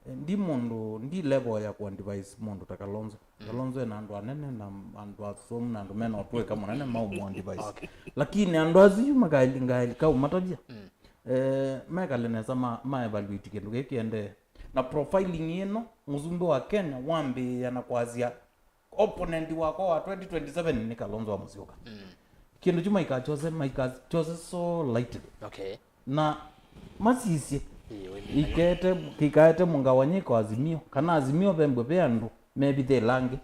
Eh, ndi mũndũ, ndi level ya kũadvise mũndũ ta Kalonzo. Mm. Kalonzo ena andũ anene na andũ asomu na andũ mena ũtũĩka mũnene maũmũadvise. Okay. Lakini andũ asu yu makaili, ngaili kaũmatavya. Mm. Eh, mekale nesa ma, ma evaluate kĩndũ kĩĩ kĩendee. Na profiling ĩno, mũsumbĩ wa Kenya wambĩĩa na kwasya, opponent wakwa wa twenty twenty-seven nĩ Kalonzo wa Musyoka. Mm. Kĩndũ kyu maikachose, maikachose so lightly. Okay. Na masisye, ĩĩ, wĩmina yu, ikete, kikaete mũngawanyĩko Azimio, kana Azimio vembwe ve andũ mevithĩla angĩ.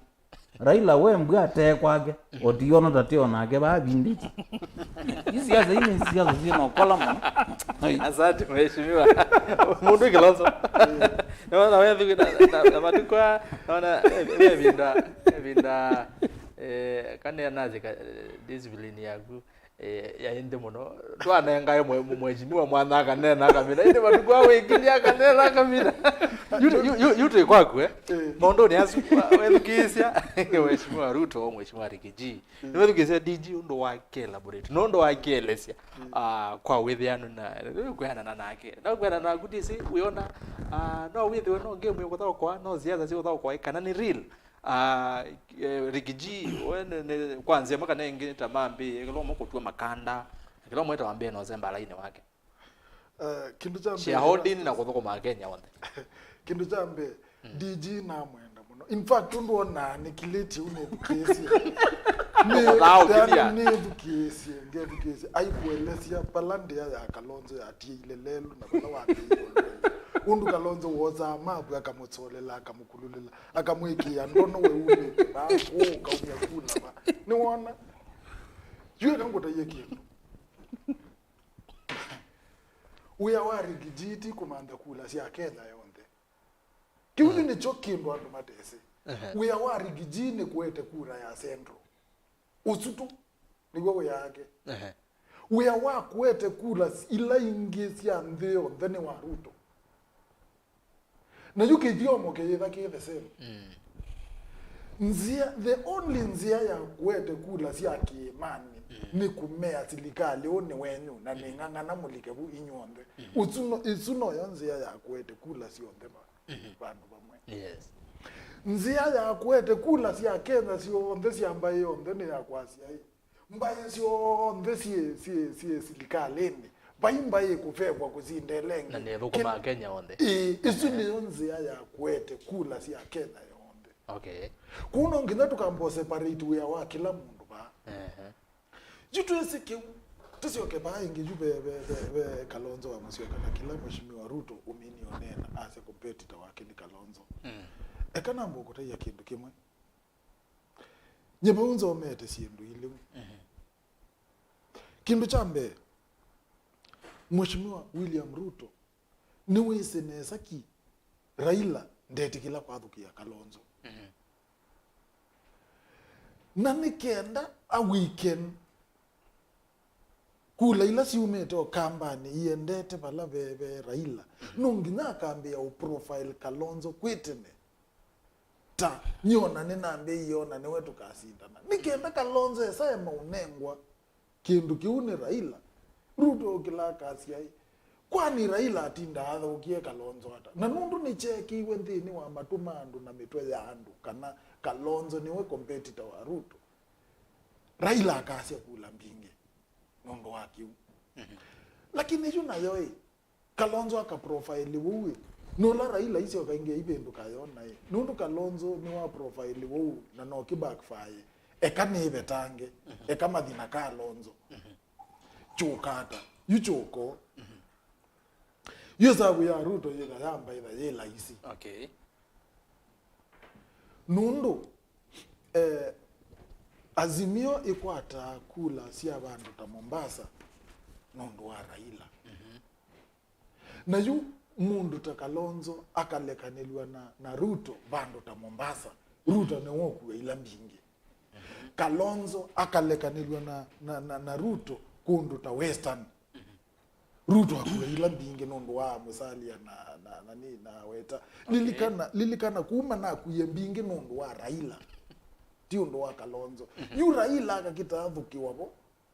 Raila wembwe atee kwake, otiona tateo nake vavindĩtye. Ii siasa ii nĩ siasa syĩ na ũkola mũno. Asante, mheshimiwa. Mũndũ Kalonzo. Nĩwona wethuki na, na, na matukũ aa, nona, eh, eh, vinda, eh, vinda, eh, kanea nazi ka, eh, discipline yaku, eh, ya ĩndĩ mũno. Twanengae mwe-, mwe-, mheshimiwa mwana akanena akamina. Ĩndĩ matukũ aa wĩkilia akanena akamina. Yu, yu, yu, yu twĩ kwaku, eh? Eh. Maũndũnĩ asu, wa-, wethukĩĩsya, Mheshimiwa Ruto, Mheshimiwa Rigiji. Mm. Nĩwethukĩĩsya D G ũndũ wa kĩelaborate, na ũndũ wa kĩelesya, mm, ah, kwa wĩthĩanu na, kwĩanana nake. Na kwĩanana naku ndĩsĩ, wĩona, ah, no wĩthĩwe no game ĩkũthaũkwa, no siasa syĩkũthaũkwa, kana nĩ real. Ah, eh, Rigiji, we nĩ, nĩ, kwa nzĩa ĩmwe kana ĩngĩ ta mambĩĩe, kĩla ũmwe kũtua makanda, kĩla ũmwe ta wambĩĩe na ũse mbalainĩ wake. Eh, kĩndũ kya mbee, shareholding na kũthũkũma Akenya onthe. Kĩndũ kya mbee, mm, D G namwenda mũno. In fact, ũndũ onaa nĩkilĩtye ũnĩthukĩĩsye. Nĩ, ũkathaũkĩthya, yani, nĩthukĩĩsye, ngethukĩĩsya. Aikuelesya vala ndĩa ya Kalonzo yatiĩile lelũ na vala wambĩĩe ũndũ. Ũndũ Kalonzo wosaa mapu akamũsolela, akamũkulũlĩla, akamwĩkĩĩa ndono we umĩte vaa, kũũ, kaumya kula va. Nĩwona? Yu eka ngũtaie kĩndũ. Wĩa wa Rigiji ti kũmantha kula sya Kenya yonthe. Kĩu, mm, nĩkyo kĩndũ andũ matesĩ. Ehe. Wĩa wa Rigiji nĩ kũete kura ya Central. Ũsu tu nĩw'o wĩa wake. Ehe. Wĩa wa kũete kula s-, ila ingĩ sya nthĩ yonthe nĩ wa Ruto. Na yu kĩthyomo kĩyĩtha kĩ the same. Mm. Nzĩa, the only nzĩa ya kũete kula sya kĩĩmanĩ, mm, nĩ kũmea silikalĩ ũũ nĩ wenyu, na nĩ, mm, ng'ang'ana mũlike vu inyw'onthe. Mm. Ũsu no, ĩsu noyo nzĩa ya kũete kula syonthe va-, mm-hmm, vandũ vamwe. Yes. Nzĩa ya kũete kula sya Kenya syonthe sya mbaĩ yonthe nĩ ya kwasya ĩ, mbaĩ syonthe syĩ, syĩ, syĩ silikalĩnĩ. Vai mbaĩ ĩkũvevwa kũsinda ĩla ĩngĩ. Na nĩthũkũmaa Kenya onthe. Ĩĩ, ĩsu, ehe, nĩyo nzĩa ya kũete kula sya Kenya yonthe. Okay. Kũu no nginya tũkamba separate wĩa wa kĩla mũndũ vaa. Ehe. Yu twĩsĩ kĩu. Tũsyoke vaa ĩngĩ yu ve, ve, ve, ve Kalonzo wa Musyoka na kĩla Mheshimiwa Ruto ũmini ũneena asya competitor wake nĩ Kalonzo. Mm. Eka namba ũkũtaia kĩndũ kĩmwe. Nye vau nzomete syĩndũ ilĩ. Mhm. Kĩndũ kya mbee, Mheshimiwa William Ruto nĩwĩsĩ nesa ki Raila ndetĩkĩla kwathũkĩa Kalonzo. Mhm. Na nĩ kenda a weaken kula ila syumĩte o kambanĩ iendete vala ve, ve Raila, mhm, no nginya akambĩĩa ũ profile Kalonzo kwĩ tene. ta nyona nĩnambĩĩie ona nĩwe tũkasindana. Nĩ kenda Kalonzo esa ema ũnengwa kĩndũ kĩu nĩ Raila. Ruto ũkĩla akasya ĩ, kwani Raila atindaa athũkie Kalonzo ata? Na nũndũ nĩkyeekĩiwe nthĩnĩ wa matũ ma andũ na mĩtwe ya andũ kana Kalonzo nĩwe competitor wa Ruto, Raila akasya kula mbingĩ nũndũ wa kĩu. Lakini yu nayo ĩ, Kalonzo aka profile ũu ĩ, nũla Raila isyoka ingĩ aivĩndũka yona ĩ, nũndũ Kalonzo nĩwa profile ũu na no ki backfire. Eka nĩvetange, eka mathi na Kalonzo. Kyũka ata? Yu kyũko. Yu ĩsavu ya Ruto yĩtha yambaitha yĩ laisi. Okay. Nũndũ eh, Azimio ĩkwataa kula sya vandũ ta Mombasa nũndũ wa Raila. Na yu mũndũ ta Kalonzo akalekanĩlw'a na, na Ruto vandũ ta Mombasa, Ruto nĩwe ũkua ila mbingĩ. Kalonzo akalekanĩlw'a na, na, na, na Ruto kũndũ ta Western, Ruto akua ila mbingĩ nũndũ wa Musalia na, na, na, nĩ, na Weta. Lilikana, lilikana kuma nakuie mbingĩ nũndũ wa Raila, ti ũndũ wa Kalonzo. Yu Raila akakĩtaathũkĩwa vo,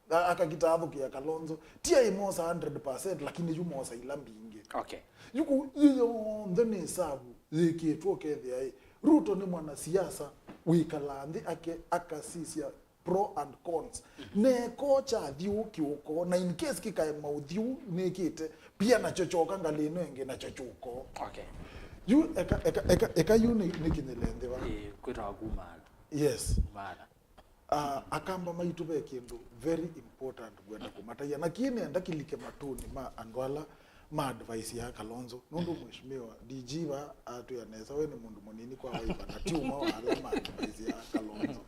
a-, akakĩtaathũkĩa Kalonzo. Ti aĩ mosa hundred percent, lakini yu mosa ila mbingĩ. Okay. Yu kũ, yu yonthe nĩ ĩsavu yĩkĩtwe ũkethĩa ĩ, Ruto nĩ mwanasiasa wĩkalaa nthĩ ake akasisya pro and cons. Neko kyathiũ kĩũko, na in case kĩkaema ũthiũ nĩkĩte, pia nakyo kyoka ngalĩ ĩno ĩngĩ nakyo kyũko. Okay. Yu eka, eka, eka, eka yu nĩ, nĩ kĩnyĩle nthĩ va? Ĩĩ, kwĩtawa kumala. Yes. Kumala. Ah, akamba maitũ ve kĩndũ very important ngwenda kũmataia, na kĩĩ nenda kĩlike matũnĩ ma andũ ala ma advice ya Kalonzo, nũndũ mheshimiwa D G va atwĩa nesa, we nĩ mũndũ mũnini kwa waiva na ti ũmwe wa ala ma advice ya Kalonzo.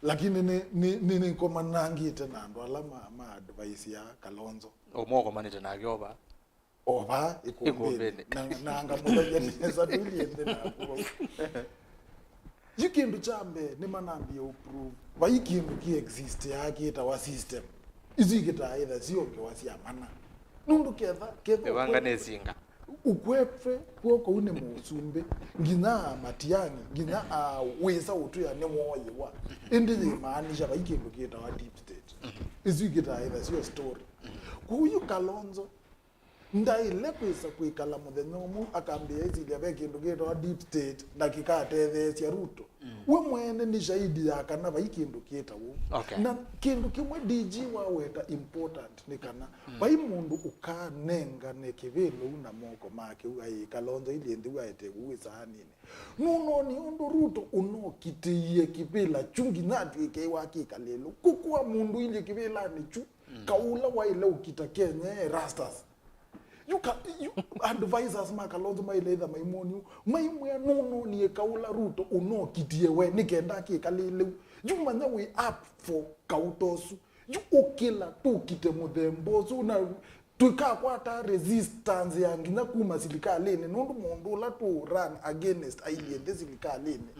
Lakini nĩ, nĩ, nĩ, nĩkomanangĩte na andũ ala ma, ma advice ya Kalonzo. Ũmwe ũkomanĩte nake ova. Ova ĩkũmbĩnĩ. Ĩkũmbĩnĩ. Na, na ngamũtavya nesa tũilyĩ nthĩ naku vau. Yu kĩndũ kya mbee nĩmanambie ũprove vai kĩndũ kĩ exist ya kĩtawa system. Isu ikĩtaa ĩtha syongewa sya mana. Nũndũ ketha, ketha ĩvanga nĩ singa. Ũkwetwe kw'oko ũu nĩ mũsumbĩ, nginya Matiang'i, nginya a wĩsa ũtwĩa nĩwooyĩwa. Ĩndĩ yĩmaanisha vai kĩndũ kĩtawa deep state. Isu ikĩtaa ĩtha syo story. Kwoou yu Kalonzo ndaĩle kwĩsa kwĩkala mũthenya ũmwe akambĩĩa ĩsilya ve kĩndũ kĩtawa deep state na kĩkatetheesya Ruto. We mwene nĩ shahidi ya kana vai kĩndũ kĩta ũu. Okay. Na kĩndũ kĩmwe D G waweta important nĩ kana vai mũndũ ũkanengane kĩvĩla ũu na moko make ũu aĩ Kalonzo ilĩ nthĩ ũu aete ũu ĩsaaninĩ. Nũnoni ũndũ Ruto ũnokitĩie kĩvĩla kyu nginya atw'ĩke wa kĩkalĩlo. Kũkũa mũndũ ilye kĩvĩlanĩ kyu, kaũla waĩle ũkita Kenya e Rastas. Yu ka, yu advisors ma Kalonzo maĩle ĩtha maimwoni ũu, maimwĩa nũnonie kaũla Ruto ũnokitie we nĩ kenda akĩkalĩle ũu. Yu manya wĩ up for kaũta ũsu. Yu ũkĩla tũkite mũthemba ũsu na tũikakwata resistance ya nginya kuma silikalĩnĩ, nũndũ mũndũ ũla tũ run against ailyĩ nthĩ silikalĩnĩ.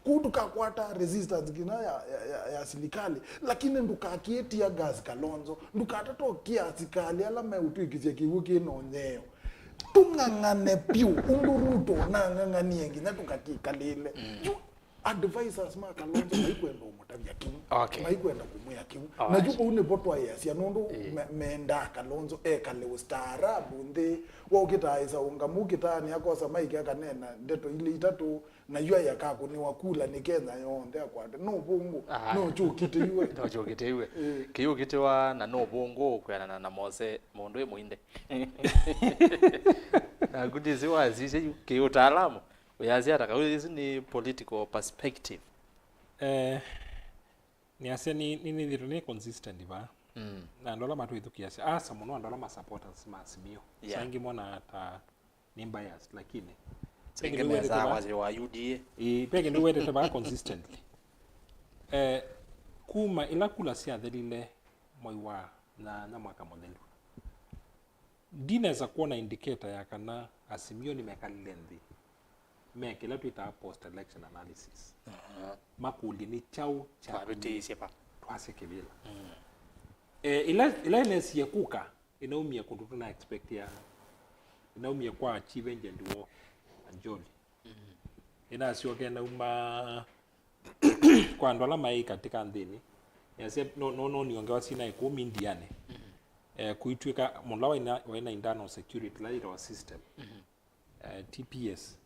Kũu tũkakwata resistance nginya ya, ya, ya, ya silikalĩ, lakini ndũkakĩe tear gas Kalonzo, ndũkatate ũkĩa asikalĩ ala meũtw'ĩkĩsya kĩw'ũ kĩ na ũnyeo. Tũng'ang'ane vyũ ũndũ Ruto nang'ang'anie nginya tũkakĩkalĩle. Yu advisors ma Kalonzo maikwenda ũmũtavya kĩu. Okay. Maikwenda kũmwĩa kĩu. Alright. Na yu vau nĩvo twaĩasya nũndũ me-, mendaa Kalonzo ekale ustaarabu nthĩ. Waũkĩtaa ĩsa ũngamu kĩtaanĩ akosa maiki akanena ndeto ilĩ itatũ, na yu aĩ akakũnĩwa kula nĩ Kenya yonthe akwate. No vũngũ, no kyũkĩtĩiwe. No kyũkĩtĩiwe. Kĩyũkĩtĩwa na no vũngũ kwĩanana na Mose mũndũ ĩ mũinde. Naku ndĩsĩ wasisye yu kĩũtaalamu. Wĩasya ata kau? Ĩsu nĩ political perspective. Eh, nĩasya nĩ, nĩ, nĩthĩtwe nĩ consistent vaa. Na andũ ala matwĩthukĩasya, asa mũno andũ ala ma supporters ma Azimio. Yeah. Saa ingĩ monaa ta nĩ biased, lakini ve kĩndũ wetete vaa, wasyo wa U D A. Ĩĩ, ve kĩndũ wetete vaa consistently. Eh, kuma ĩla kula syathelile mwai wa nyanya mwaka mũthelu, ndinesa kwona indicator ya kana Azimio nĩmekalile nthĩ me kĩla twĩtaa post election analysis. Makũlye nĩ kyaũ kya twavĩtĩisye va, twasya kĩvĩla. Eh, ĩla, ĩla ĩnesie kũka, ĩnaumie kũndũ tũna expect ya, ĩnaumie kwa chief agent woo, Ajoli. Nasyoke nauma kwa andũ ala maĩ katĩka nthĩnĩ. Yasya, no, no, no niongewa sina ĩkũmi ndianĩ. Eh, kuitw'ĩka mũla waina, waina internal security, la yĩtawa system. Eh, T P S.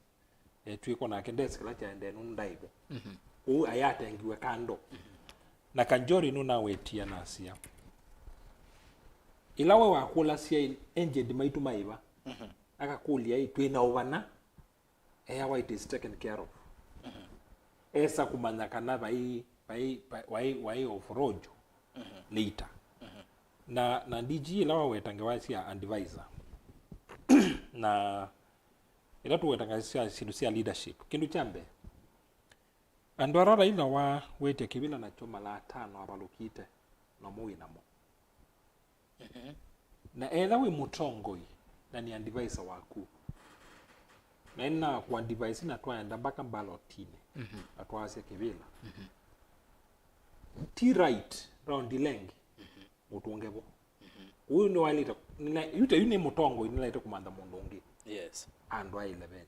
Eh, twĩko nake ndesi kĩla kyaendee nũndũ ndaĩvo. Ũu ayatengiwe kando. Na Kanjori nũnawetie nasya, ĩla we wakũlasya agent maitũ maĩva, akakũlya, "Ĩ, twĩ na ũvana?" Eawa, "It is taken care of." Esa kũmanya kana vai, vai, vai, vai, vai of rojo later. Na, na D G ĩla waweta ngewa sya advisor. Na ĩla tũwetanga sya syĩndũ sya leadership, kĩndũ kya mbee, andũ ara Raila wa wĩtye kĩvĩla nakyo mala atano avalũkĩte, nomo wĩ namo. Na etha wĩ mũtongoi na nĩ advisor waku, na ĩna kũ advise na twaenda mpaka ballotinĩ, na twaasya kĩvĩla, ti right round ĩla ĩngĩ mũtũnge vo. Ũyũ nĩwaĩlĩte, nĩna-, yu ta yu nĩ mũtongoi, nĩlaĩte kũmantha mũndũ ũngĩ. Yes. Andũ aĩle venyu.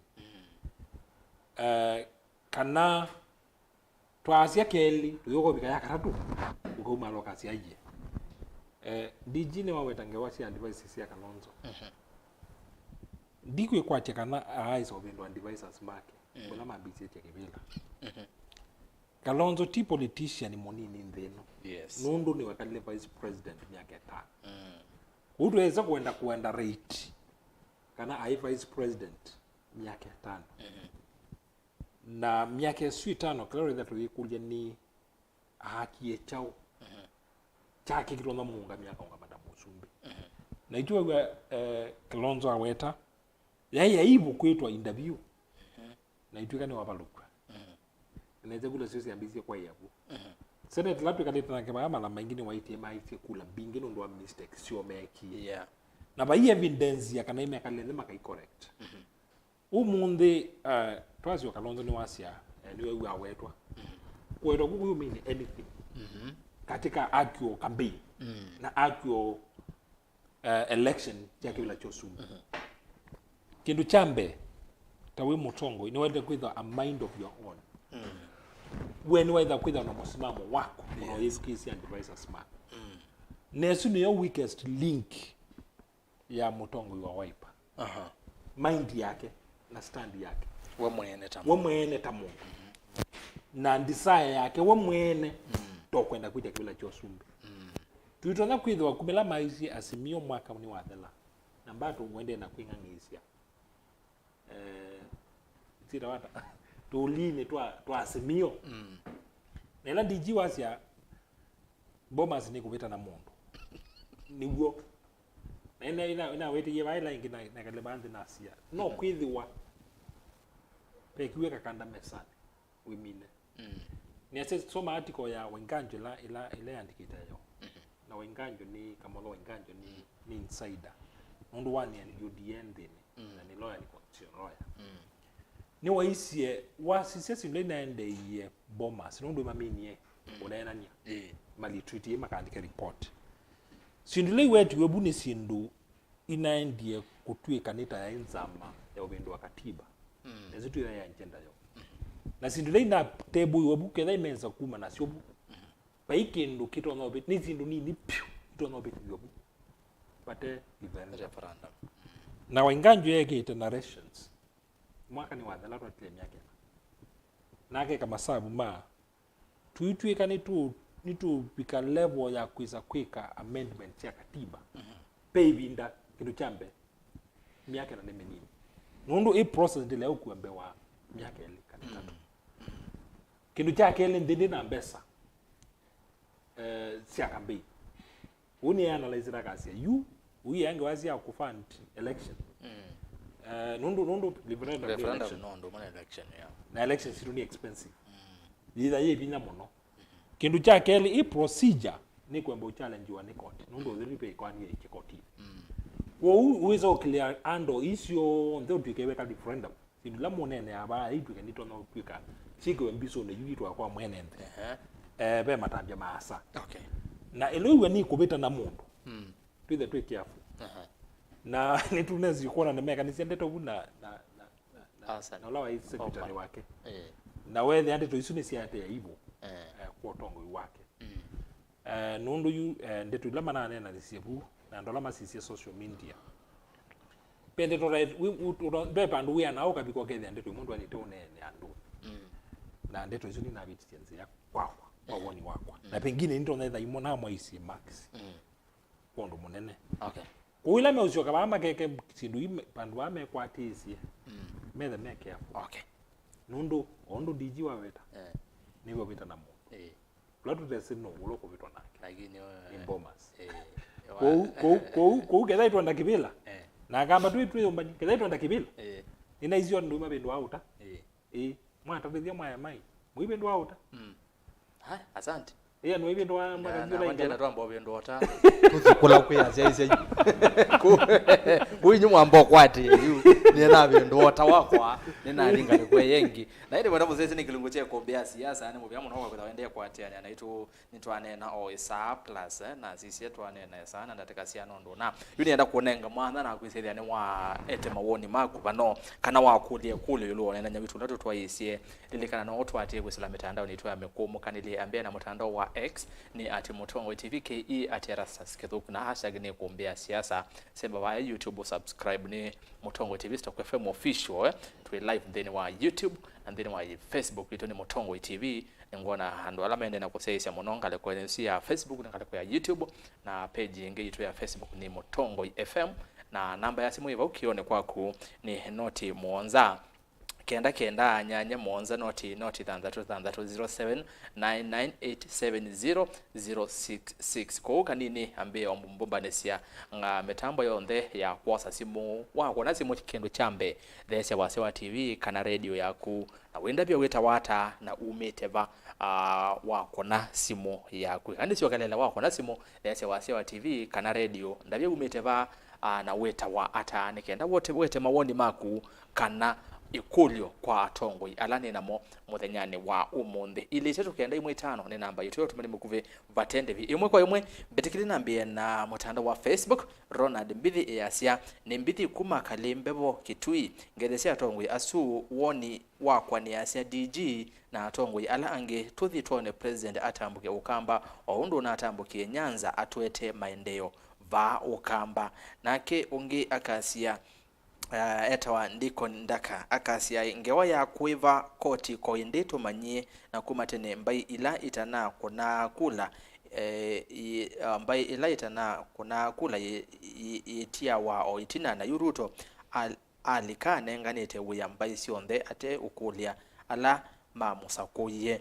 Eh, kana twaasya kelĩ, tũyũka ũvika ya katatũ, ũkauma ũkasya, "Aiye." Eh, D G nĩwaweta ngewa sya advice sya Kalonzo. Ndikwĩkwatya kana aaĩsa ũvĩndũa advisors make, vala mambĩĩsĩtye kĩvĩla. Kalonzo ti politician mũnini nthĩ ĩno. Yes. Nũndũ nĩwekalile vice president myaka ĩtano. Kwoou twĩsa kwenda kũenda rate kana aĩ vice president myaka ĩtano. Na myaka ĩsu ĩtano, kĩla ũrenda tũyĩkũlya nĩ aakie kyaũ kyake kĩtonya mũũngamya akaũngama ta mũsumbĩ. Na itwaw'a, eh, Kalonzo aweta, yaĩ aibu kwĩtwa interview. Na itw'ĩka nĩwavalũkw'a. Nĩnethya kula syo syambĩĩsye kwaĩa vu. Senate la twĩkalĩte nake vaa mala maingĩ nĩwaĩtye maisye kula mbingĩ nũndũ wa mistake syo meekie. Yeah. Na vai evidence ya kana imekalile nĩ makai correct. Ũmũnthĩ, uh, twasyo Kalonzo nĩwasya, eh, nĩwew'a awetwa. Kũwetwa kũu you mean anything katika actual campaign na actual, uh, election ya kĩvĩla kya ũsumbĩ. Kĩndũ kya mbee, ta wĩ mũtongoi, nĩwaĩlĩte kwĩthwa a mind of your own. We nĩwaĩlĩte kwĩthwa na mũsimamo waku, mũno. Yes. Yĩthukĩĩsya advisors maku. Na ĩsu nĩyo weakest link ya mũtongoi wa Wiper. Aha. Mind yake na stand yake. We mwene ta we mũndũ. Mwene ta mũndũ. Na desire yake we mwene to kwenda kwĩtya kĩvĩla kya ũsumbĩ. Twĩtonya kwĩthĩwa kumĩla maisye Azimio mwaka nĩwathela. Na bado ũendee na kwĩng'ang'ĩĩsya. Eh, sita wata. Tũlinĩ twa, twa Azimio. Na ĩla D G wasya, Bomas nĩkũvĩta na mũndũ. Nĩw'o. Na ĩna, ĩna, ĩnawĩtĩie vaa ĩla ĩngĩ na, na kalema nthĩ nasya. No kwĩthĩwa vekiwe kakanda mesanĩ, wĩmine. Nĩasya soma article ya Wainganjo ĩla, ĩla, ĩla yandĩkĩte yo. Na Wainganjo nĩ, Kamotho Wainganjo nĩ, nĩ insider. Nũndũ wa nĩ U D A nthĩnĩ, na nĩ lawyer, nĩ constitutional lawyer. Nĩwaisisye syĩndũ ila inaendeeie Bomas, nũndũ maminie ũneenany'a. Ĩĩ. Malitreat ĩ makaandĩke report. Syĩndũ ila iwetiwe vu nĩ syĩndũ inaendie kũtw'ĩka nĩ ta yaĩ nzama ya ũvĩndũa katiba. Na ĩsu twĩtha ya agenda yo. Na syĩndũ ila inatebũiwe vu ketha imenza kuma nasyo vu. Vai kĩndũ kĩtonya ũvĩt-, nĩ syĩndũ nini piũ itonya ũvĩtĩthw'a vu. Vate referendum. Referendum. Na Wainganjo ekĩte narrations. Mwaka nĩwathela twatile myaka ĩna. Na akeka masavu ma, tũitw'ĩka nĩtũ-, nĩtũvika level ya kwĩsa kwĩka amendment sya katiba. Ve ĩvinda, kĩndũ kya mbee, myaka ĩna nĩ mĩnini. Nũndũ ĩ process ndĩlea ũkua mbee wa myaka ĩlĩ kana ĩtatũ. Kĩndũ kya kelĩ, nthĩ ndĩ na mbesa, eh, sya campaign. Ũu nĩ analyze akasya, yu, ũu yĩ angĩ wasya kũ fund election. Eh, nũndũ, nũndũ referendum nĩ election. Referendum no ũndũ ũmwe na election, yeah. Na election sitũ nĩ expensive. Yĩtha yĩ vinya mũno. Kĩndũ kya kelĩ, ĩ procedure nĩ kwenda ũchallengiwa nĩ court. Nũndũ ũtheri pe ĩkwani yĩ kĩkotinĩ. Kwoou wĩsa ũkĩlĩa andũ icio onthe ũtw'ĩke weka referendum. Syĩndũ ila mũneenea vaa, aitw'ĩka nitonya ũtw'ĩka syĩkĩwe mbisũnĩ yu itwa kwa mwene nthĩ. Ehe. Eh, ve matambya maasa. Okay. Na ĩla wĩw'a nĩkũvĩta na mũndũ, twĩthe twĩ careful. Aha. Na nĩtũnesi kwona nĩmekanĩsya ndeto vu na, na, na, na, Hassan. Na ũla waĩ secretary wake. Eh. Na weethĩa ndeto isu nĩsyaete aibu, eh, kwa ũtongoi wake. Mm. Eh, nũndũ yu, eh, ndeto ila mananeenanisye vu, na andũ ala masisye social media, ve ndeto ve, wi-, u-, u-, ve vandũ wĩana ũkavika ũkethĩa ndeto imwe ndwaĩlĩte ũneene andũ. Mm. Na ndeto isu ninavĩtisye nzĩa kwakwa, kwa woni wakwa. Mm. Na pengine nĩndonetha imwe namwaisye marks. Mm. Kwa ũndũ mũnene. Okay. Kũu ĩla meũsyoka vaa makeke syĩndũ ii me-, vandũ vaa mekwatĩĩsye, mm, methe me careful. Okay. Nũndũ o ũndũ D G waweta, eh, nĩw'o ũvĩta na mũndũ. Eh. Ũla tũtesĩ nũũ ũla ũkũvĩtwa nake. Lakini, eh, nĩ Bomas. Eh, kũu, kũu, kũu, kũu kethaitwa ndakivĩla. Eh. Na akamba twĩ twĩyũmbani, kethaitwa ndakivĩla. Eh. Nĩnaisyo andũ mavĩndũa ũta. Eh. Ĩĩ, mwatavĩthya mwaya mai. Mũivĩndũa ũta. Mm. Haya, asante. Ĩĩ, andũ maivĩndũa na, na, makathiũla na ingala. Twamba ũvĩndũa ũta. Tũthi kũla kwĩ asyaisya yu. Kũ-, kũinyu mwamba ũkwatĩe yu. Nĩnavĩndũa ũta wakwa. Nĩnathi ngalĩko ĩngĩ. Na ĩndĩ mwenda mũsesi nĩ kĩlungu kya kũmbĩa siasa, nĩ mũvea mũno kwa kwĩtha wendee kũatĩanĩa naitũ. Nĩtwaneena o ĩsaa plus, eh, na sisye twaneena ĩsaa na ndatĩka syana ũndũ na. Yu nĩenda kũnenga mwanya na kwĩsĩthya nĩwaete mawoni maku vano, kana wakũlya ĩkũlyo ĩũlũ wa ũneenany'a witũ ũla tũtwaĩĩsye. Lilikana no ũtũatĩĩe kwĩsĩla mĩtandaonĩ yitũ ya mĩkũũmũkanĩlye. Ambĩa na mũtandao wa X nĩ at Mũtongoi T V K E, at Erastus Kĩthũku, na hashtag nĩ kũmbĩa siasa. Semba vaya YouTube, subscribe nĩ Mũtongoi T V Stock F M Official, eh. Twĩ live nthĩnĩ wa YouTube na nthĩnĩ wa Facebook witũ nĩ Mũtongoi T V. Nĩngwona andũ ala mendee na kũsyaĩĩsya mũno ngalĩko ĩsu ya Facebook na ngalĩko ya YouTube, na page ĩngĩ yitũ ya Facebook nĩ Mũtongoi F M, na namba ya simũ ĩ vau kĩonĩ kwaku nĩ noti mũonza, kenda kenda nyanya mũonza noti noti thanthatũ thanthatũ, zero seven nine nine eight seven zero zero six six. Kũu kanini ambĩĩa ũmbũmbanĩsya ng'a mĩtambo yonthe ya kwosa simũ. Wakwona simũ kĩndũ kya mbee, theesya wasya wa T V kana redio yaku. Na wĩ ndavya wĩtawa ata na umĩte va, ah, wakona simũ yaku? Ĩĩ, nĩsyokelela, wakona simũ, theesya wasya wa T V kana redio, ndavya umĩte va, ah, na wĩtawa ata, nĩ kenda wote, wete mawoni maku kana ĩkũlyo kwa atongoi ala nĩ namo mũthenyanĩ wa ũmũnthĩ. Ilĩ itatũ kenda ĩmwe ĩtano nĩ namba yitũ ya ũtũmani mũkuvĩ vate ndĩvi. Ĩmwe kwa ĩmwe, mbĩtĩkĩlye nambĩĩe na mũtandao wa Facebook. Ronald Mbithi easya, nĩ Mbithi kuma Kalĩ Mbevo, Kitui. Ngethesya atongoi asu, woni wakwa nĩasya D G na atongoi ala angĩ, tũthi twone President atambũke Ũkamba o ũndũ ũnatambũkie Nyanza, atũetee maendeeo vaa Ũkamba. Nake ũngĩ akasya, ah, etawa Deacon Ndaka, akasya, ngewa ya kũĩva koti koĩ ndĩtũmanyie, na kuma tene mbai ila itanakũnaa kula, eh, i-, ah, mbai ila itanakũnaa kula yĩ-, yĩ-, yĩtiawa o ĩtina, na yu Ruto al-, alika anenganĩte wĩa mbai syonthe ate ũkũlya ala mamũsakũie.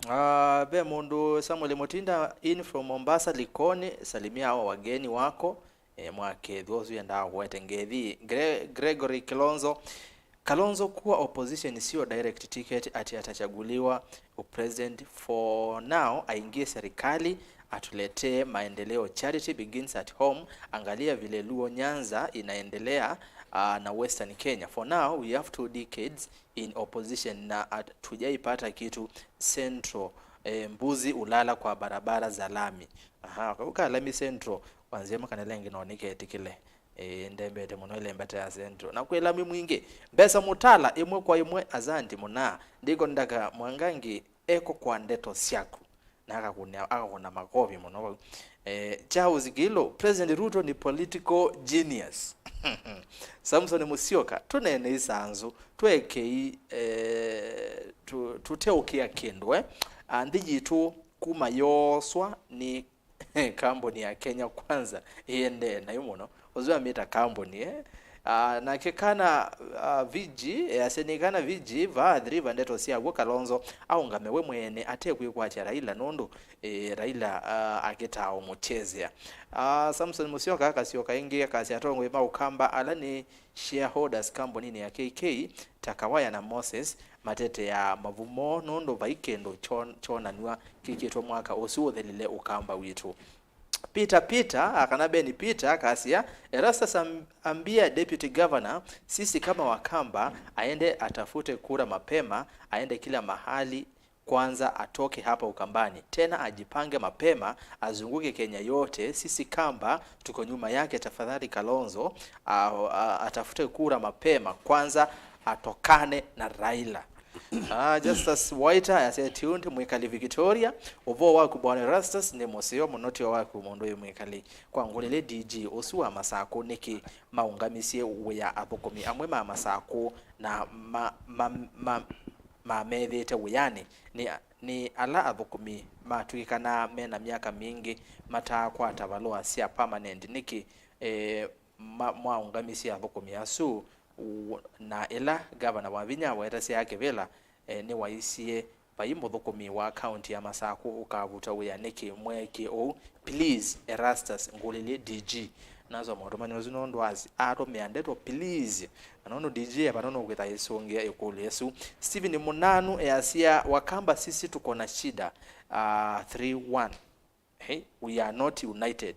Ah, ve mũndũ Samuel Mutinda in from Mombasa, Likoni, salimia hao wageni wako. E, mwakethwa ũsu endaa kũete ngethi. Gre-, Gregory Kilonzo, Kalonzo kuwa opposition sio direct ticket ati atachaguliwa upresident. For now, aingie serikali, atuletee maendeleo. Charity begins at home. Angalia vile Luo Nyanza inaendelea, ah, na Western Kenya. For now, we have two decades in opposition na hatujaipata kitu. Central, eh, mbuzi ulala kwa barabara za lami. Aha, kau ka lami Central, wanzia makana lengi no nĩketĩkĩle. Eh, ndembete mũno ĩlembeta ya Central. Na kwĩ lami mwingĩ. Mbesa Mutala, ĩmwe kwa ĩmwe, asanti mũna. Ndiko ndaka Mwangangi eko kwa ndeto syaku. Na akakũna, akakũna makovi mũno vau. Eh, Charles Gilo, President Ruto ni political genius. Samson Musyoka, tũneene isanzu, twekei, eh, tu-, tũteũkĩa kĩndũ, eh. Ah, nthĩ yitũ kuma yooswa nĩ kambuni ya Kenya Kwanza ĩendee nayo mũno. Ũsu amĩta kambuni, eh? Ah, nake kana, ah, V G, eh, asya nĩ kana V G, va Athi River ndeto syaw'o Kalonzo aũngame we mwene ate kwĩkwatya Raila nũndũ, eh, Raila, ah, akĩtaa ũmũchezea. Ah, Samson Musyoka akasyoka ĩngĩ akasya atongoi ma Ũkamba ala nĩ shareholders kambuninĩ ya K K ta Kawaya na Moses mateteaa mavu moo nũndũ vai kĩndũ kyo-, kyonanw'a kĩkĩtwe mwaka ũsu ũthelile Ũkamba witũ. Peter Peter, a, kana Beni Peter, akasya, Erastus am-, ambia Deputy Governor, sisi kama Wakamba, aende atafute kura mapema, aende kila mahali, kwanza atoke hapa Ukambani. Tena ajipange mapema, azunguke Kenya yote, sisi Kamba, tuko nyuma yake, tafadhali Kalonzo, a, a, atafute kura mapema, kwanza atokane na Raila. Ah, Justus Waita ayasya, "Tuned, mwĩkali Victoria. Ũvoo waku, Bwana Erastus, nĩ mũseo mũno, tyo waku mũndũ wĩ mwĩkali. Kwa ngũlĩlĩ, D G ũsu wa Masakũ, nĩkĩ maũngamisye wĩa athũkũmi amwe ma Masakũ na ma, ma, ma, mamethĩte wĩanĩ? Nĩ, nĩ ala athũkũmi matw'ĩkanaa mena myaka mingĩ mataakwata valũa sya permanent. Nĩkĩ, eh, ma, mwaũngamisye athũkũmi asu?" U-, na ĩla Ngavana Wavinya awetasya kĩvĩla, eh, nĩwaisye vai mũthũkũmi wa kaunti ya Masakũ ũkavuta wĩa. Nĩkĩ mweekie ũu? Please, Erastus Ngũlĩlĩ, D G. Nasoma ũtũmani ũsu nũndũ as-, atũmĩa ndeto, please. Na nũndũ D G e vano nũkwĩtha ĩsũngĩa ĩkũlyo ĩsu. Steven Mũnanu easya, "Wakamba sisi tuko na shida, ah, three one." Hey, we are not united.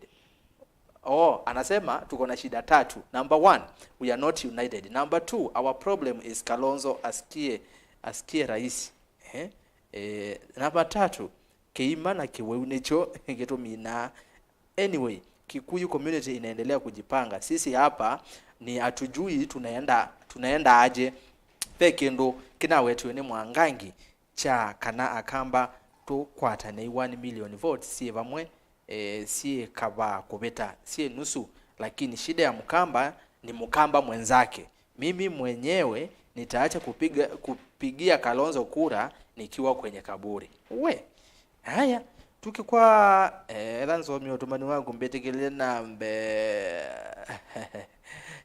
Oh, anasema tuko na shida tatu. Number one, we are not united. Number two, our problem is Kalonzo asikie, asikie rais. Eh? Eh, namba tatu, kĩima na kĩweu nĩkyo kĩtũminaa. Anyway, Kikuyu community inaendelea kujipanga. Sisi hapa ni hatujui tunaenda, tunaenda aje. Ve kĩndũ kĩnawetiwe nĩ Mwangangi kya kana Akamba tũkwatanei one million votes syĩ vamwe, eh, syĩ kavaa kũvĩta, syĩ nusu, lakini shida ya Mkamba ni Mkamba mwenzake. Mimi mwenyewe nitaacha kupiga, kupigia Kalonzo kura nikiwa kwenye kaburi." We, haya, tukikwa, eh, etha nsomie ũtũmani waku mbĩtĩkĩlĩle nambe.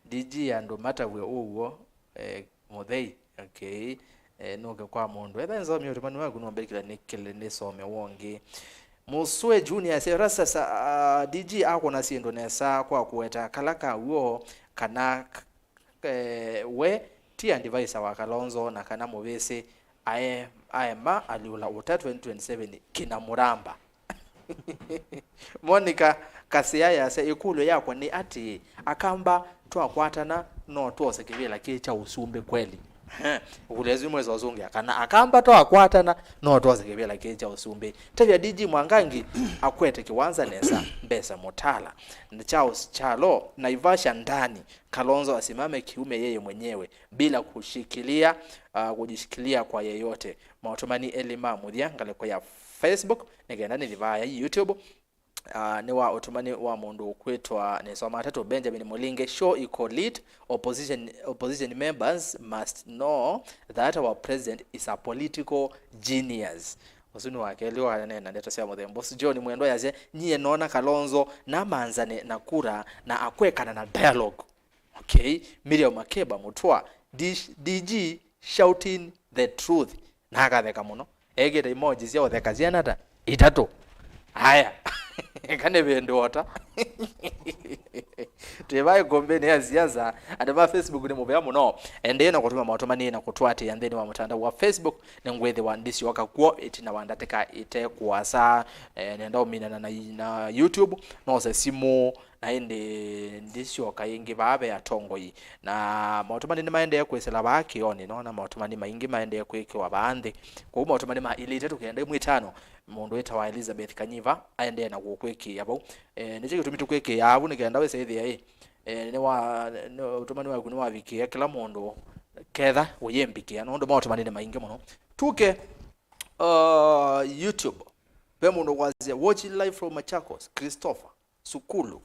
D G andũ matavw'e ũw'o, eh, mũthei. Okay. Eh, nũke kwa mũndũ. Etha nĩsomie ũtũmani waku, nũmbĩkĩla nĩkĩle nĩsome wongi. Mũsue Junior asya, "Rasta sa-, ah, D G akũna syĩndũ nesa kwa kũweta kala ka w'o kana k-, eh, we ti advisor wa Kalonzo na kana mũvĩsĩ ae-, aema aliũla ũta twenty twenty-seven kĩna mũramba." Monica Kasea yasya, "Ĩkũlyo yakwa nĩ atĩĩ, Akamba twakwatana no twose kĩvĩla kĩĩ kya ũsumbĩ kweli?" Ĩkũlyo ĩsu mwĩsa ũsũngĩa kana Akamba twakwatana no twose kĩvĩla kĩĩ kya ũsumbĩ. Tavya D G Mwangangi akwete kĩwanza nesa, mbesa mũtala. Charles Kyalo, Naivasha ndani, Kalonzo asimame kiume yeye mwenyewe bila kushikilia, ah, kujishikilia kwa yeyote. Maũtũmani elĩ ma mũthya ngalĩko ya Facebook, nĩ kenda nĩthi vaya YouTube. Ah, nĩ wa ũtũmani wa mũndũ ũkwĩtwa, nĩsoma atatũ, Benjamin Mũlinge. "Show iko lit, opposition, opposition members must know that our president is a political genius." Ũsu nĩ wa kelĩ waneena ndeto sya mũthemba ũsu. John Mwendwa yasya, "Nyie nona Kalonzo namanzane na kura na akwekana na dialogue." Okay, Miriam Makeba Mũtwa, "D-, D G shouting the truth." Na akatheka mũno. Ekĩte emoji sya ũtheka syana ta itatũ. Aya. Eka nĩ vĩndũ ota. Twĩ va ĩkũmbĩnĩ ya siasa, andũ ma Facebook nĩ mũvea mũno. Endee na kũtũma maũtũmani na kũtũatĩĩa nthĩnĩ wa mũtandao wa Facebook. Nĩngwĩthĩwa ndisyoka kw'o ĩtina wa ndatĩka ĩte kũasa. Eh, nenda ũminana na, na YouTube. Nose simũ. Na ĩndĩ ndisyoka ĩngĩ vaa ve atongoi. Na maũtũmani nĩmaendee kwĩsĩla vaa kĩonĩ, nona maũtũmani maingĩ maendee kwĩkĩwa vaa nthĩ. Kwoou maũtũmani ma ilĩ itatũ kenda ĩmwe ĩtano, mũndũ wĩtawa Elizabeth Kanyiva aendee na kũkwĩkĩĩa vau. E, nĩkyo kĩtumi tũkwĩkĩĩa vau, nĩ kenda wĩse ĩthĩa ĩ, e, nĩwa, nĩ, ũtũmani waku nĩwavikĩĩa kĩla mũndũ ketha ũyĩmbikĩa, nũndũ maũtũmani nĩ maingĩ mũno. Tuke, uh, YouTube. Ve mũndũ kwasya, "Watching live from Machakos, Christopher." Sukulu.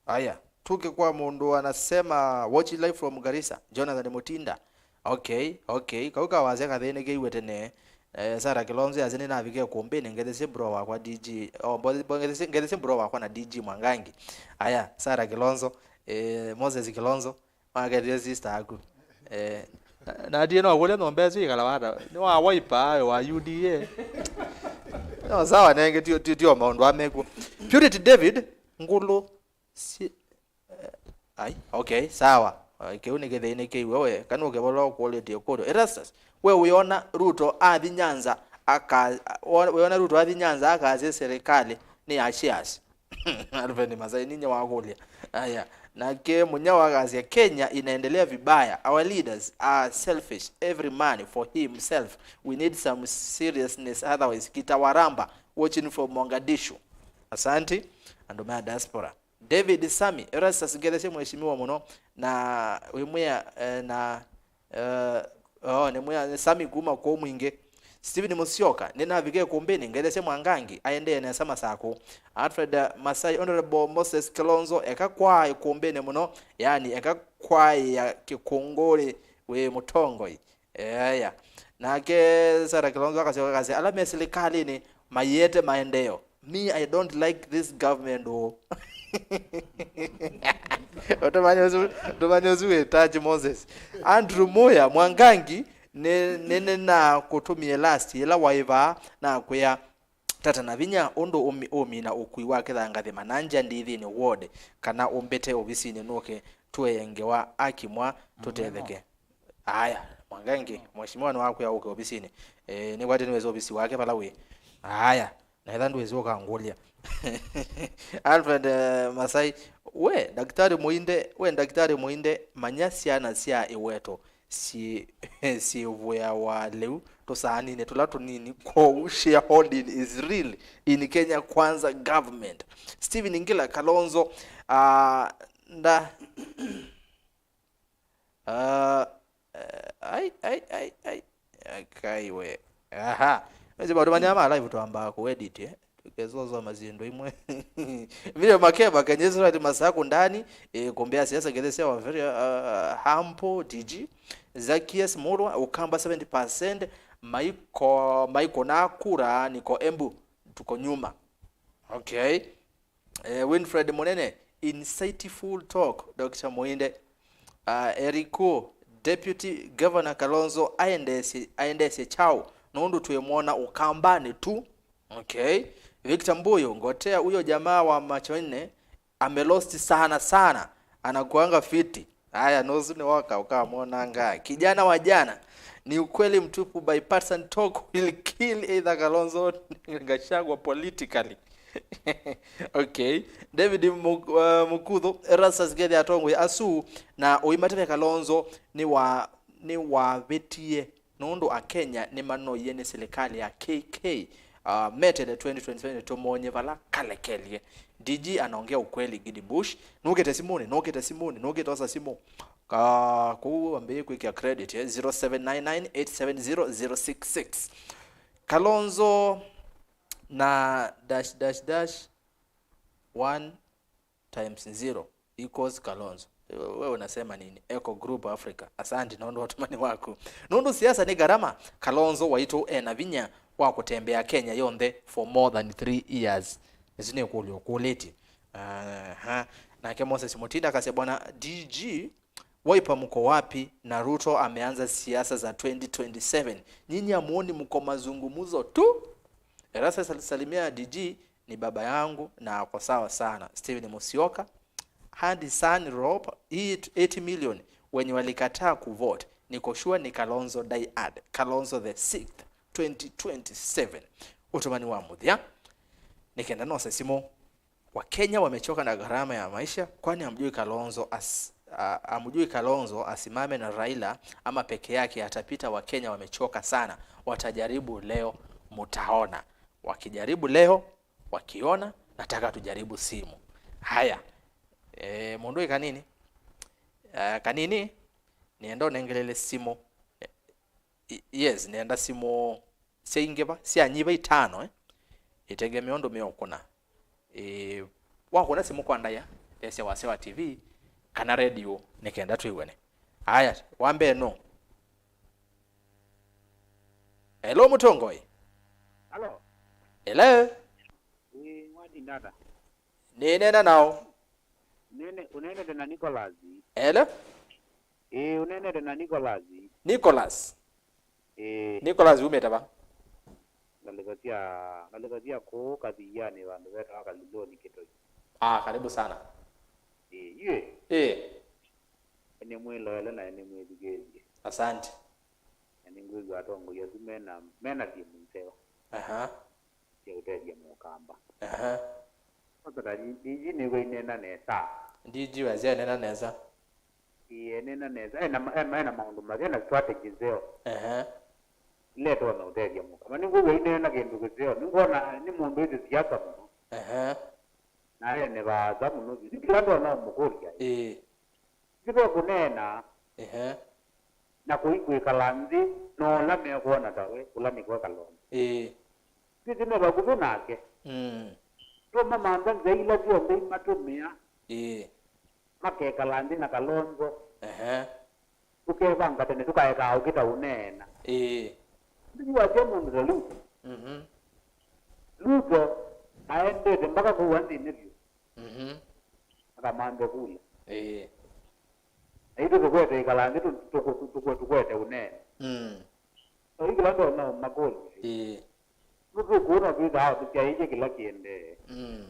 Aya, tuke kwa mũndũ anasema, "Watching live from Garissa, Jonathan Mutinda." Okay, okay. Kau kawasya kathĩnĩkĩiwe tene. Eh, Sarah Kilonzo yasya, "Nĩnavike kũmbĩnĩ, ngethesye bro wakwa D G." Oh, mbo-, mbo-, ngethesye, ngethesye bro wakwa na D G Mwangangi. Aya, Sarah Kilonzo, eh, Moses Kilonzo, makethie sister aku. Eh, na, na ndiye no kũlya nyũmba ĩsu ĩkala wata. Nĩ wa Wiper, wa U D A. No, sawa, nenge tio, tio, tio maũndũ amekuo. Purity David, ngũlũ si-, eh, ai, okay, sawa. Ai, kĩu nĩ kĩthĩnĩkĩiwe we. Kana ũkĩvola ũkũlĩtie kũlyo. Erastus, we wĩona Ruto athi Nyanza, aka-, wĩona Ruto athi Nyanza akasya serikali nĩ ya shares? Alvin Masai, ninyie wakũlya. Aya. Nake Munyao akasya, "Kenya inaendelea vibaya. Our leaders are selfish. Every man for himself. We need some seriousness, otherwise kitawaramba. Watching from Mogadishu." Asante. Andũ ma diaspora. David Sami, Erastus, ngethesye mheshimiwa mũno. Na wĩmwĩa, eh, na Eh, oh, nĩ mwĩa, nĩ Sami kuma kũu Mwingĩ. Steven Musyoka, "Nĩnavika ĩkũmbĩnĩ, ngethesye Mwangangi, aendee nesa Masaku." Alfred, eh, Masai, Honorable Moses Kilonzo, "Eka kwaa ĩkũmbĩnĩ mũno, yani eka kwaĩa kĩkũngũnĩ wĩ mũtongoi." Eya. Nake Sarah Kilonzo akasyoka akasya, "Ala me silikalĩnĩ maiete maendeeo. Me, I don't like this government o." Ũtũmanya ũsu, ũtũmanya ũsu wĩ touch Moses. Andrew Muya, "Mwangangi, nĩ, nĩ, nĩnakũtũmie last yĩla waĩ vaa, nakwĩa, tata na vinya ũndũ ũmi-, ũmina ũkui wa kĩthangathĩ Mananja Ndithini ward, kana ũmbĩte ovisinĩ nũke tũee ngewa akimwa tũtetheke." Aya, Mwangangi, mheshimiwa nĩwakwĩa ũke ovisinĩ. Eh, nĩkwatĩ nĩwĩsĩ ovisi wake vala wĩ. Aya, na etha ndwĩsĩ ũkangũlya. Alfred, eh, Masai, "We, Daktari Mũinde, we, Daktari Mũinde, manya syana sya ĩweto syĩ-, syĩvũawa lĩu tũsaaninĩ tũla tũnini, kwoou shareholding is real in Kenya Kwanza government." Steven Ngila Kalonzo, ah, nda-, Ah, eh, ai, ai, ai, ai. Akai we. Aha. Wezi bado manya ma live twamba ku edit, eh. Tukezozo mazindo imwe. Vile Makeba, "Kenya Israel Masaku ndani, eh, kumbe ya siasa kethesya wa very, uh, hampo D G. Zacchaeus Murwa, Ukamba seventy percent, Maiko, Maiko na kura, niko Embu, tuko nyuma." Okay. Eh, Winfred Munene, "Insightful talk, Doctor Muinde." Ah, Eriku, "Deputy Governor Kalonzo aendesye, aendesye kyaũ, nũndũ twĩmwona Ũkambanĩ tu." Okay. Victor Mbuyu, "Ngotea huyo jamaa wa macho nne amelost sana sana, anakuanga fiti." Aya, nũsu nĩwoka ũkamwonanga. Kijana wa jana, "Ni ukweli mtupu, bipartisan talk will kill either Kalonzo Gachagua politically." Okay. David Mu-, uh, Mukuthu, "Erastus Gethi atongoi asu na ũimatavya Kalonzo nĩ wa, nĩ wavĩtie." Nũndũ Akenya nĩmanoie nĩ silikalĩ ya K K, uh, metele twenty twenty-seven tũmonye vala kalekelye. D G anaongea ukweli, Gidi Bush. Nũkĩte simũnĩ, nũkĩte simũnĩ, nũkĩte osa simũ. Ka, kũu ambĩĩe kwĩkĩa credit, eh, zero seven nine nine eight seven zero zero six six. Kalonzo na dash dash dash one times zero equals Kalonzo. Wewe unasema nini? Echo Group Africa. Asante nũndũ wa ũtũmani waku. Nũndũ siasa nĩ gharama, Kalonzo waitũ ena vinya wa kũtembea Kenya yonthe for more than three years. Isu nĩ kũlyo kũlĩtye. Aha. Nake Moses Mutinda akasya, "Bwana D G, Wiper mko wapi? Na Ruto ameanza siasa za twenty twenty-seven. Nyinyi hamuoni mko mazungumzo tu?" Erastus alisalimia D G, "Ni baba yangu na ako sawa sana." Steven Musyoka, "Hadi San Rob, hii eighty million wenye walikataa kuvote, niko sure ni Kalonzo die hard. Kalonzo the sixth, twenty twenty-seven." Ũtũmani wa mũthya, nĩ kenda nose simũ. "Wakenya wamechoka na gharama ya maisha, kwani hamjui Kalonzo as-, a-, hamjui Kalonzo asimame na Raila ama peke yake atapita? Wakenya wamechoka sana, watajaribu leo, mutaona. Wakijaribu leo, wakiona, nataka tujaribu simu." Haya. Eh, mũndũ ĩ kanini. Eh, kanini, nĩenda ũnengelele simũ. I-, yes, nĩenda simũ syaingĩva, syanyiva itano, eh? Ĩtegemea ũndũ meũkũna. Ĩ, wakũna simũ kwa ndaĩa, thesya wasya wa T V kana redio nĩ kenda twĩw'ane. Aya, wa mbee nũ? Hello, mũtongoi. Halo. Hello. Ĩ, watinda ata? Nĩneena nao. Nene, ũneenete na Nicholas? Hello. Ĩ, ũneenete na Nicholas? Nicholas. Ĩĩ. Nicholas, umĩte va? Ngalĩko sya, ngalĩko sya kũũ Kathianĩ vandũ vetawa Kaliloni Kĩtoi. Ah, karibu sana. Ĩĩ, yu ĩ. Ĩĩ. Nĩmwĩloele na nĩmwĩthukĩĩsye. Asante. Na nĩngwĩw'a atongoi asu mena, mena thimũ nzeo. Aha. Sya ũtethya Mũkamba. Aha. Kwanza ta D G nĩw'a ineena nesa. D G wasya eneena nesa. Ĩĩ, eneena nesa. Ena ma-, ena, ena maũndũ maseo na strategy nzeo. Aha. Ila itonya ũtethya Mũkamba. Nĩngwĩw'a ineena kĩndũ kĩseo. Nĩngwona nĩ mũndũ wĩ siasa mũno. Aha. Na ene vaasa mũno. Yu kĩla ndonya ũmũkũlya. Ĩĩ. Nĩvo kũneena. Ehe. na kũi kwĩkala nthĩ na ũla mekwona ta we, ũla nĩwe Kalonzo. Ĩĩ. Sisi me vakuvĩ nake. Mm. Tũmamantha nzĩa ila syonthe imatũmĩa. Ĩĩ. Makekala nthĩ na Kalonzo. Ehe. Tũkevanga tene, tũkaekaa ũkĩta ũneena. Ĩĩ. Ndiwasya mũndũ ta Ruto. Mhm. Ruto aendete mpaka kũu nthĩnĩ vyũ. Mhm. Akamanthe kula. Ĩĩ. Na itũ tũkwete ĩkala nthĩ tũ- tũkũ- tũkũ- tũkwete ũneena. Mm. Oi kĩla ndona makũlya. Ĩĩ. Nũtũkũona twĩthaa tũsyaĩĩsye kĩla kĩendee. Mm.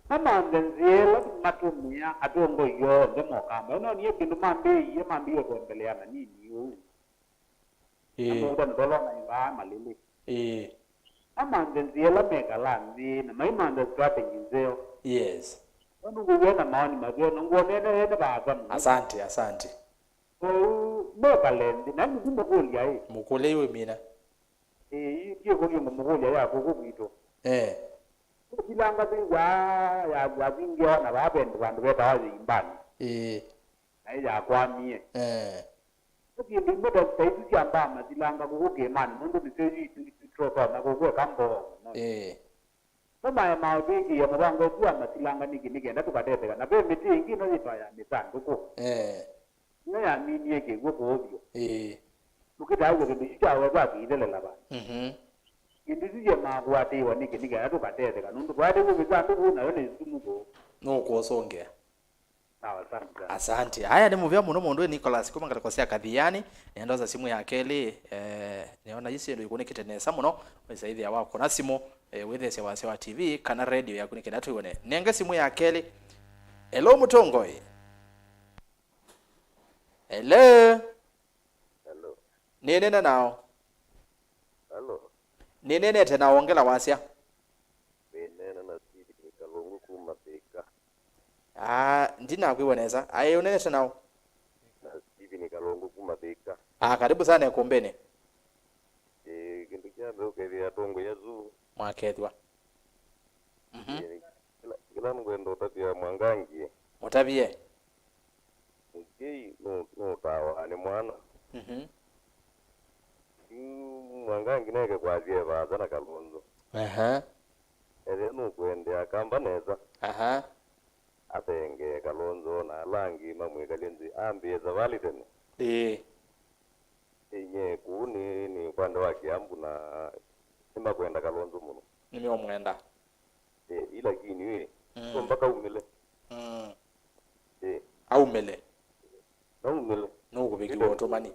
Mamanthe nzĩa ĩla matũmĩa atongoi onthe mokamba. Ĩno niĩ kĩndũ mambĩĩie, mambĩĩe kũendelea na nini ũu. Ĩĩ. Na mũũta nĩtolona ivaa malĩlĩ. Ĩĩ. Mamanthe nzĩa ĩla mekala nthĩ na maimanthe strategy nzeo. Yes. Nũndũ ngũw'a na maoni maseo na ngũonene ene vaasa mũno. Asante, asante. Kwoou mekale nthĩ, na nĩkũmũkũlya ĩ. Mũkũlye yu ĩmina. Ĩĩ, yu ndiĩ kũlyo ngũmũkũlya ya kũkũ kwitũ. Eh. Ũsilanga thĩw'a ya, ya vingĩwa na vaa ve vandũ vetawa Yĩimbani. Ĩĩ. Na ĩyakwamie. Eh. Nĩ syĩndũ imwe ta, ta isu syambaa masilanga kũkũ kĩĩmanĩ, nũndũ nĩsyo isu itũ, itũ tũtonya kũkweka mboo mũno. Ĩĩ. Nũmaema ũtwĩkĩĩa mũvango ũsu wa masilanga nĩkĩ? Nĩ kenda tũkatetheka. Na ve mĩtĩ ĩngĩ ĩno yĩtwa ya mĩsandũkũ. Eh. Nĩyo yaminie kĩw'ũ kũũ vyũ. Ĩĩ. Tũkĩtaaw'a kĩndũ kĩu kyawetwa kĩithelela vandũ. Mhm. Kĩndũ kĩu kĩemaa kũatĩĩwa nĩkĩ? Nĩ kenda tũkatetheka. Nũndũ twaatĩĩw'e mĩsandũkũ nayo nĩ sumu kũũ. Nũkũsũngĩa. Sawa, asante sana. Asante. Aya nĩ mũvea mũno mũndũ wĩ Nicholas kuma ngalĩko sya Kathiani. Nĩendosa simũ ya kelĩ, eh, nĩona yu syĩndũ ikũnĩkĩte nesa mũno. Wĩsa ĩthĩa wakũna simũ, eh, wĩthesya wasya wa T V kana radio yaku nĩ kenda twĩw'ane. Nenge simũ ya kelĩ. Hello, mũtongoi. Hello. Hello. Nĩnene nao. Hello. Nĩnenete na wongela wasya. Wĩneena na Stephen Kalungu kuma Thika. Ah, ndinakwĩw'a nesa. Aĩ, ũnenete nao? Na Stephen Kalungu kuma Thika. Ah, karibu sana ĩkũmbĩnĩ. Ĩĩ, kĩndũ kya mbee ũkethĩa atongoi asu. Mwakethwa. Mhm. Ĩĩ, kĩla, kĩla ngwenda ũtavya Mwangangi. Mũtavye. Mũkei nũ- nũtaawa nĩ mwana. Mhm. Yu Mwangangi neke kwasya e vaasa na Kalonzo. Aha. Ethĩa nũkũendea kamba nesa. Aha. Atengee Kalonzo na ala angĩ mamwĩkalye nthĩ ambĩĩe savalĩ tene. Ĩĩ. Ĩnyie kũu nĩ, nĩ upande wa Kiambu na nĩmakwenda Kalonzo mũno. Nĩmeũmwenda. Ĩ, ĩ, lakini wĩ, mm, so mpaka umĩle. Mm. Ĩ. Aumĩle. Naumĩle. Nũkũvikĩwa ũtũmani.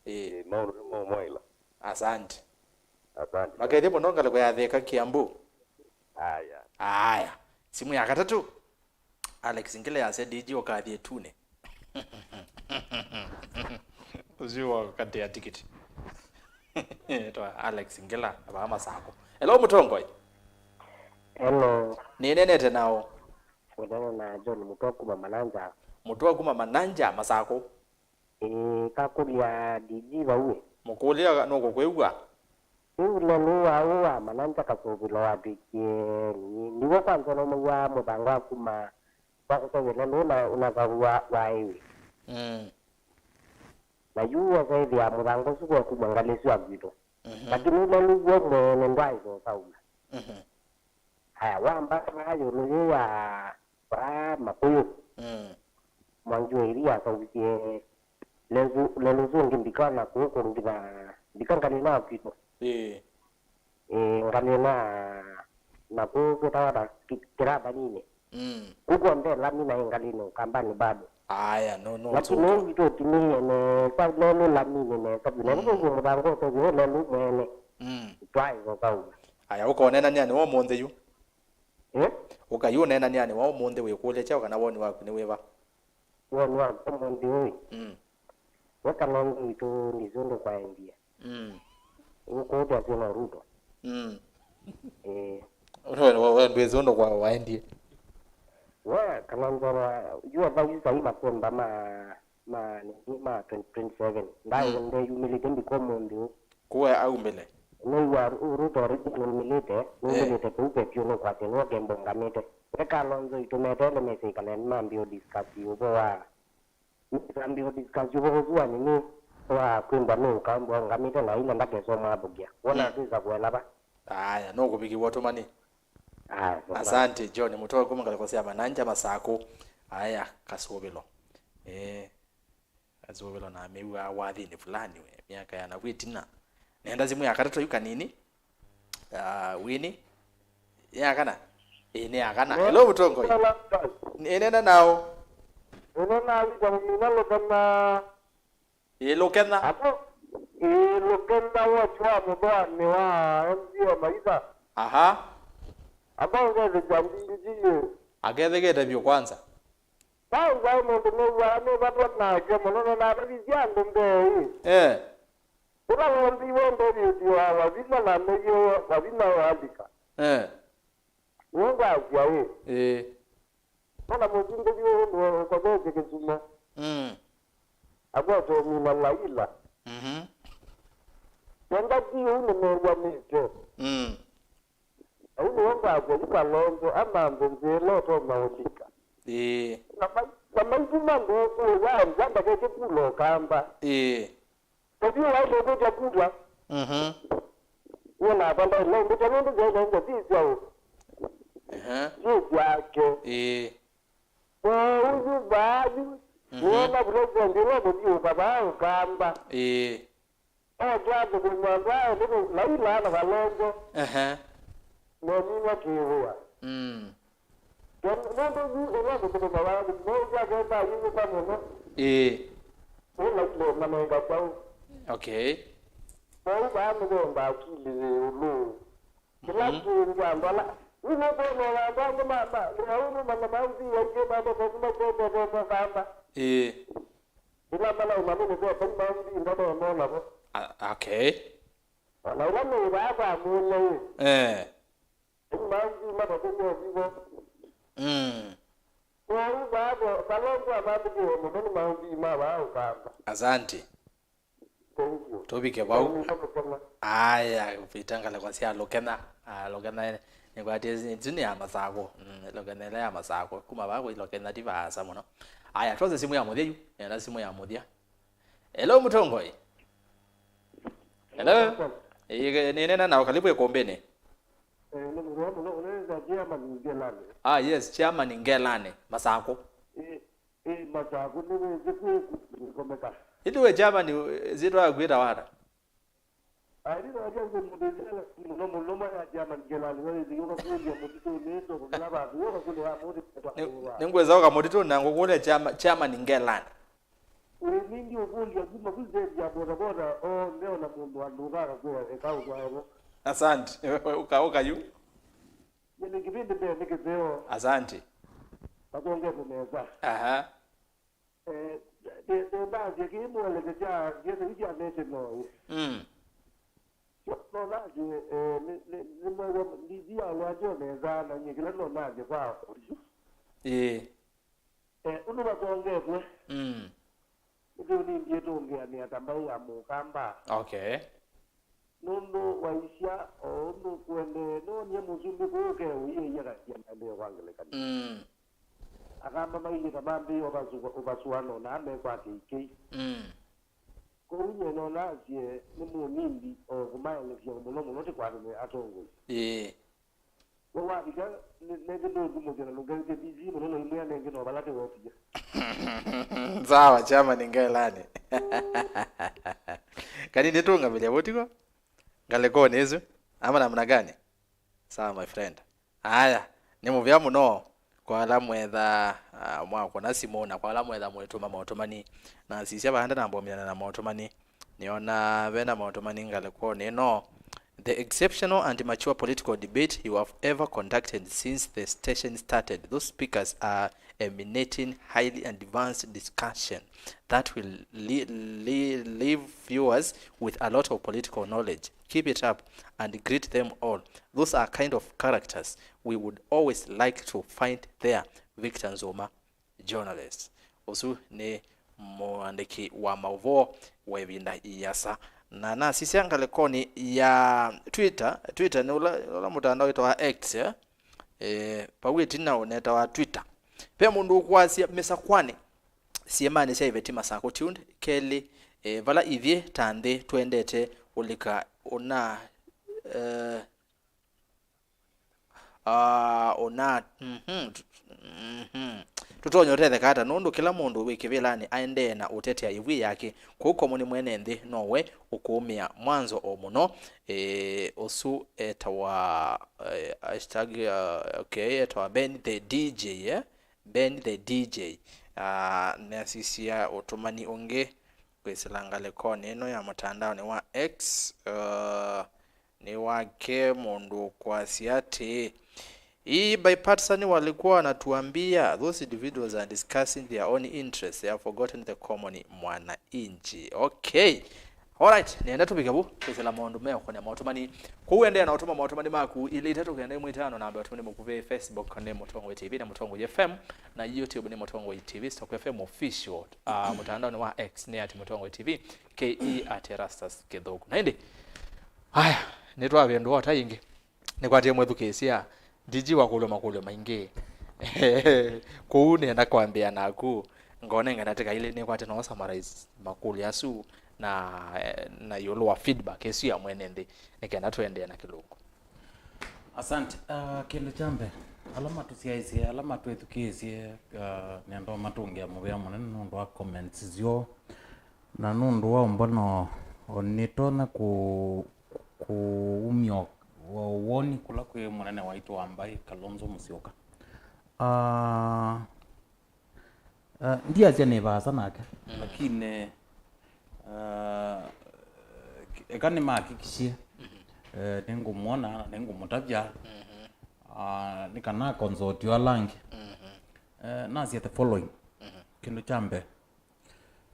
Ĩ. Ĩ, maũndũ nĩmaũmwaĩla. Asante. Asante. Makethie mũno ngalĩko ya Thika Kiambu. Aya. Aya. Simũ ya katatũ. Alex Ngila yasya D J ũkathi ĩtunĩ. Ũsu wa katĩa tikiti. Etwa Alex Ngila, vaa Masakũ. Hello, mũtongoi. Hello. Nĩnenete nao. Ũnene na John Mũtwa kuma Mananja. Mũtwa kuma Mananja, Masakũ. Ĩĩ, kakũlya D J vau ĩ. Mũkũlya nũkũkwĩw'a. Yu lelũ wa ũ wa Mananja kasũvĩlo watw'ĩkie nĩ, nĩw'o kwanza naumaw'a mũthanga wa kuma kwa ũseũvya lelũ na ũnasavu wa, wa ĩwĩ. Mm. Na yu ũseũvya mũthanga ũsu we kuma ngalĩ sya kwitũ. Mhm. Lakini lelũ w'o mwene ndwaĩsa ũsaũvya. Mhm. Aya, wamba vaa ĩũlũ yĩ ya vaa Makũyũ. Mm. Mwangi wa Iria asaũvisye lelũ, lelũ ũsu ũngĩ mbika na kũũ kũngĩ na mbika ngalĩ na kwitũ. Ĩĩ. Ĩĩ, ngalĩ na, na kũũ kwĩtawa ta ki- kĩrathaninĩ. Mm. Kũu kw'onthe lami na ĩ ngalĩnĩ ũkambanĩ bado. Aya, no, no, lakini ũũ witũ ũtimĩie nesa lelũ laminĩ nesa vyũ. Na mm, nĩkũu mũthanga ũtethyo lelũ mwene. Mm. Twaĩ ũsaũvya. Aya, ũkonenanĩa nĩ ũmũnthĩ yu. Eh? Ũkai ũneenanĩanĩ wa ũmũnthĩ wĩkũlya kyaũ kana woni waku nĩ wĩva? Woni wakwa ũmũnthĩ ũyũ, mm, we Kalonzo witũ ndĩsĩ ũndũ kwaendie. Mm. Ũkũũtya syĩna Ruto. Mm. Eh. We, we, we ndwĩsĩ ũndũ kwa waendie. We Kalonzo wa, yu vau sai masemba ma ma, nĩ ma twenty twenty-seven. Ndaĩ, mm, ndeyumĩlĩte mbika ũmũnthĩ ũũ. Kũũ aumĩle? Nĩw'a Ruto already nũmĩlĩte, eh, nũmĩlĩte kũu ve vyũ nũkwasya nĩwe ũkembũngamĩte. We Kalonzo itũmetele mesa ĩkale nĩmambie ũdiscuss ũvoo wa, mambie ũdiscuss ũvoo ũsu wa nini? Wa kwĩmbwa nĩ ũkambwa ũngamĩte na ila ndakesomwa athũkĩa. Wona Mm. twĩsa kũela va? Aya, no kũvikĩwa ũtũmani. Aya, Asante, John Mũtongoi kuma ngalĩko sya Mananja Masakũ. Aya, kasũvĩlo. Eh, kasũvĩlo na mĩw'a wathinĩ fulani we, myaka ya navu ĩtina. Nenda simũ ya katatũ yu kanini. Ah, wini. Ya kana? Ĩĩ, nĩ ya kana. Hello, Mũtongoi. Ĩnena nao. Ĩnena Lukena. Ĩĩ, Lukena. Ĩĩ, Lukena wa chwa mũthoanĩ wa M C A Maitha. Aha. Amba ũngethekya mbingi yu. Akethekete vyũ kwanza. Kwanza mũndũ nĩw'aa nĩ vata nake mũno na natavisye andũ mbee. Eh. Ũla wonziwe ndevĩti wa Wavina na nĩyĩ Wavina walika. Eh. Nĩngwasya ĩ. Ĩĩ. Ona mũsumbĩki ũndũ ũkothetye kĩsumo. Mm. Akwete ũmina Laila. Mhm. Kenda ti ũu nĩmew'anĩte. Mm. Au nĩwe ngwasya yu Kalonzo amanthe nzĩa ĩla ũtonya ũlika. Ĩĩ. Na mai-, na maituma ndũkũya nza ndakeke kula ũkamba. Ĩĩ. Tavyo waile kũtya kula. Mhm. Wona vanda ĩla ũmbĩta nũndũ nzĩa ĩla ũngĩ sisya ũ. Ehe. Sisya ake. Ĩĩ. Kwoou yu vaa yu, Mhm. nĩona vula ũkwendie no kũthiũũka vaa ũkamba. Ĩĩ. Etwa athũkũmi andũ aa elĩ na ila ana Kalonzo. Ehe. Meminwa kĩwĩa. Mm. Nũndũ yu ĩla kũthũkũma wa nũndũ akenda ayĩw'ĩka mũno. Ĩĩ. Ĩla ile manenga kyaũ. Okay. Kwoou vaa nĩvenda akili yĩ ĩũlũ. Kĩla Mhm. kĩngĩ andũ ala, yu nĩkwona andũ angĩ ma, ma, maũndũ mana maũthi aingĩ mamboka kuma kwendete kũkamba. Ĩĩ. Ĩla malauma nĩ nĩveta maũthi ndanonona vo. A-, okay. Ona ĩla nĩ vaa kwa mũne ĩ. Eh. Ĩĩ maũthi matatũmĩa vivo. Mm. Kwoou vaa vo, Kalonzo amambĩkĩwe mũno nĩ maũthi ma vaa ũkamba. Asante. Thank you. Tũvike vau. Thank you, Lukena. Aya, vita ngalĩko sya Lukena. Ah, Lukena, nĩkwatie isu nĩ ya Masakũ. Mm, Lukena ĩla ya Masakũ. Kuma vaa kwĩ Lukena ti vaasa mũno. Aya, twose simũ ya mũthya yu. Nenda simũ ya mũthya. Hello, Mũtongoi. Hello. Ĩĩ, nĩnena nao, karibu ĩkũmbĩnĩ. Eh, nĩ mũthya mũno, ũnenza Chairman Ngelani. Ah, yes, Chairman Ngelani, Masakũ. Ĩĩ. Ĩ, Masakũ nĩwĩsĩ kwĩ kũkomeka. Ĩndĩ we chairman, ĩ, syĩtwa yaku ĩtawa ata? Aĩ, nĩnaja ngũmũthĩnzĩla mũno mũno ma ya chairman Ngelani, wĩsĩ ũkakũlya mũtitũnĩ, toko kĩla vandũ, ũkakũlya ya mũtĩ kwĩtwa Nĩ-, kũũa. Nĩngwĩsa ũka mũtitũnĩ na ngũkũlya chairma-, chairman Ngelani. Ĩ, nĩngĩ ũkũlya kuma ku stage ya bodaboda, o, ndeona mũndũ andũ ũkakakwĩa, eka ũtwae vo. Asante. Ũka, ũka yu. Nĩ kĩvĩndĩ mbee nĩ kĩtheo. Asante. Matongetwe nesa. Aha. Eh, ndasye kĩĩ mwelekesya ngyete yu kya nete noĩ. Mm. No nasye, eh, nĩ, nĩ, nĩ mwew'a ndithi ya lwakyo nesa na nyie kĩla no nasye kwa ũyu. Ĩĩ. Eh, ũndũ vatongetwe. Mm. Nĩkĩo nĩndie tũngeanĩa ta mbaĩ ya mũkamba. Okay. Nũndũ waisya o ũndũ kũendee, nĩwonie mũsumbĩ kũũ ũkeũyĩĩya kasya maendeeo kwa ngelekany'o. Mm. Akamba mailyĩ ta mambĩĩe ũvasũa, ũvasũa nonaa mekwatya ikei. Mm. Kwoou nyie nonasye nĩ mũnindi o kũmaelesya mũno mũno ti kwatene atongoi. Ĩĩ. We wavika, nĩ, nĩngĩ ndũnthumũkĩla ndũngethukĩthĩsye mũno na imwĩa nĩngĩ no vala tĩwetie. Sawa, chairman Ngelani. Kani nĩtũngamĩlya vau tiko? Ngalĩkonĩ ĩsu. Ama namna gani? Sawa, my friend. Aya, nĩ mũvea mũno kwa ala mwetha, ah, mwakũna simũ na kwa ala mwetha mwĩtũma maũtũmani. Na sisya vaanda na mbominana na maũtũmani. Nĩona vena maũtũmani ngalĩkonĩ ĩno. The exceptional and mature political debate you have ever conducted since the station started. Those speakers are emanating highly advanced discussion that will le-, le-, leave viewers with a lot of political knowledge. Keep it up and greet them all. Those are kind of characters we would always like to find there. Victor Nzuma. Journalist. Ũsu nĩ mũandĩki wa maũvoo wa ĩvinda ĩasa. Na nasisya ngalĩkonĩ ya Twitter, Twitter nĩ ũla, ũla mũtandao wĩtawa X, eh? Eh, vau ĩtina ũnetawa Twitter. Ve mũndũ ũkwasya mĩsakwanĩ, syĩmanĩ sya iveti Masakũ tuned, kelĩ, eh, vala ithyĩ ta nthĩ tũendete ũlika ũna, eh, ah, ũna, mhm, tũ-, mhm. Tũtonya ũtetheka ata, nũndũ kĩla mũndũ wĩ kĩvĩlanĩ aendee na ũtetea ĩvw'ĩ yake. Kwoou komoni mwene nthĩ nowe ũkũũmĩa mwanzo o mũno. Eh, ũsu etawa, eh, hashtag, ah, okay, etawa Ben the D J, eh? Ben the D J. Ah, nĩasisya ũtũmani ũngĩ kwĩsĩla ngalĩkonĩ ĩno ya mũtandaonĩ wa X, ah, nĩ wake mũndũ ũkwasya atĩĩ, "Hii by Patson walikuwa wanatuambia, those individuals are discussing their own interests, they have forgotten the common mwananchi." Okay. Alright, nĩenda tũvike vu kwĩsĩla maũndũ meũkonĩa maũtũmani. Kwoou endeea na ũtũma maũtũmani maku, ilĩ itatũ kenda ĩmwe itano, namba ya ũtũmani mũkuvĩ, Facebook nĩ Mũtongoi T V na Mũtongoi F M, na YouTube nĩ Mũtongoi T V, Stock F M Official, ah, mũtandaonĩ wa X nĩ at Mũtongoi T V, K E at Erastus Kĩthũku. Na ĩndĩ, aya, nĩtwavĩndũa ota yĩngĩ. Nĩkwatie mwĩthukĩĩsya, D G wakũlw'a makũlyo maingĩ. Kwoou nĩenda kwambĩa naku, ngonenga ndatĩka ilĩ nĩkwate no summarize makũlyo asu na, na ĩũlũ wa feedback ĩsu ya mwene nthĩ, nĩ kenda tũendee na kĩlungu. Asante. Ah, kĩndũ kya mbee, ala matũsyaĩĩsye, ala matwĩthukĩĩsye, ah, nĩenda matũngĩa mũvea mũnene nũndũ wa comments syoo. Na nũndũ wa ũmbano, o nĩtonya kũ-, kũumya woni kũla kwĩ mũnene waitũ wa mbaĩ, Kalonzo Musyoka. Ah, ah, ndiasya nĩ vaasa nake, mm, lakini, ah, eka nĩmahakikishie, mm-hmm, eh, nĩngũmwona na nĩngũmũtavya, mm-hmm, ah, nĩ kana akonzoti ala angĩ. Mm-hmm. Eh, nasya the following. Mm-hmm. Kĩndũ kya mbee,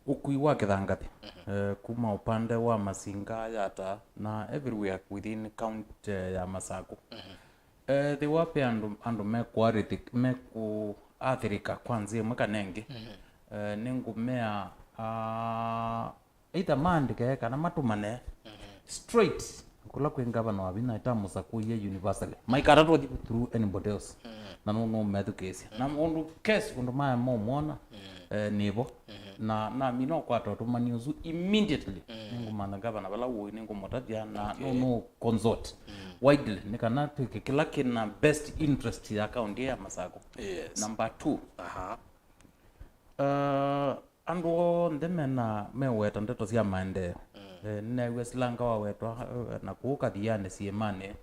ũkui wa kĩthangathĩ, mhm, eh, kuma ũpande wa Masinga, Yata, na everywhere within county, eh, ya Masaku. Mhm. Eh, ethĩwa ve andũ, andũ mekũarĩthĩk-, mekũathĩrĩka kwa nzĩa ĩmwe kana ĩngĩ, mhm, eh, nĩngũmea, ah, either maandĩke kana matũmane, mhm, straight kũla kwĩ ngavana wa vinya ĩtamũsakũie universally. Maikatatwa through anybody else. Mm. Na nũ-, nũmethukĩĩsya. Mm. Na ũndũ case ũndũ maya maũmwona, mm, eh, nĩvo. Mm-hmm. Na namina ũkwata ũtũmani ũsu immediately. Mm. Nĩngũmantha ngavana vala ũĩ, nĩngũmũtavya na, okay, nũ-, nũ consult, mm, widely nĩ kana twĩke kĩla kĩna best interest ya county ya Masakũ. Yes. Number two. Aha. Uh, Andũ onthe mena, meũweta ndeto sya maendeeo. Mm. Eh, nĩneew'a silanga wawetwa, eh, na kũu Kathianĩ syĩmanĩ. Mm.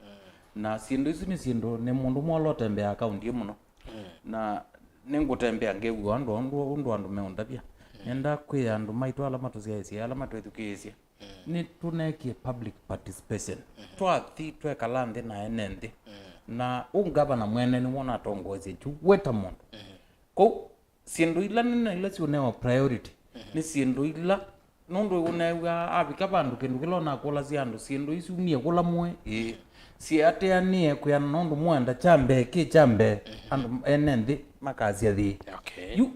Na syĩndũ isu nĩ syĩndũ, nĩ mũndũ ũmwe ũla ũtembeaa kaũndĩ ĩ mũno. Mm. Na nĩngũtembea ngew'a andũ ũndũ, ũndũ andũ meũndavya. Mm. Nĩenda kwĩa andũ maitũ ala matũsyaĩĩsye, ala matwĩthukĩĩsye. Mm. Nĩtũneekie public participation. Mm-hmm. Twathi twekala nthĩ na ene nthĩ. Mm. Na ũngavana mwene nĩwe ũnatongoesye kyu, weta mũndũ. Mm-hmm. Kũu, syĩndũ ila nene ila syũnewa priority, mhm, nĩ syĩndũ ila, nũndũ ũneew'a avika vandũ kĩndũ kĩla ũnakũlasya andũ, syĩndũ isu umie kũla mũĩ, ĩĩ. Syeatĩanĩe kwĩana nũndũ mũenda kya mbee, kĩ kya mbee, mhm, andũ ene nthĩ makasya thĩĩ. Okay. Yu,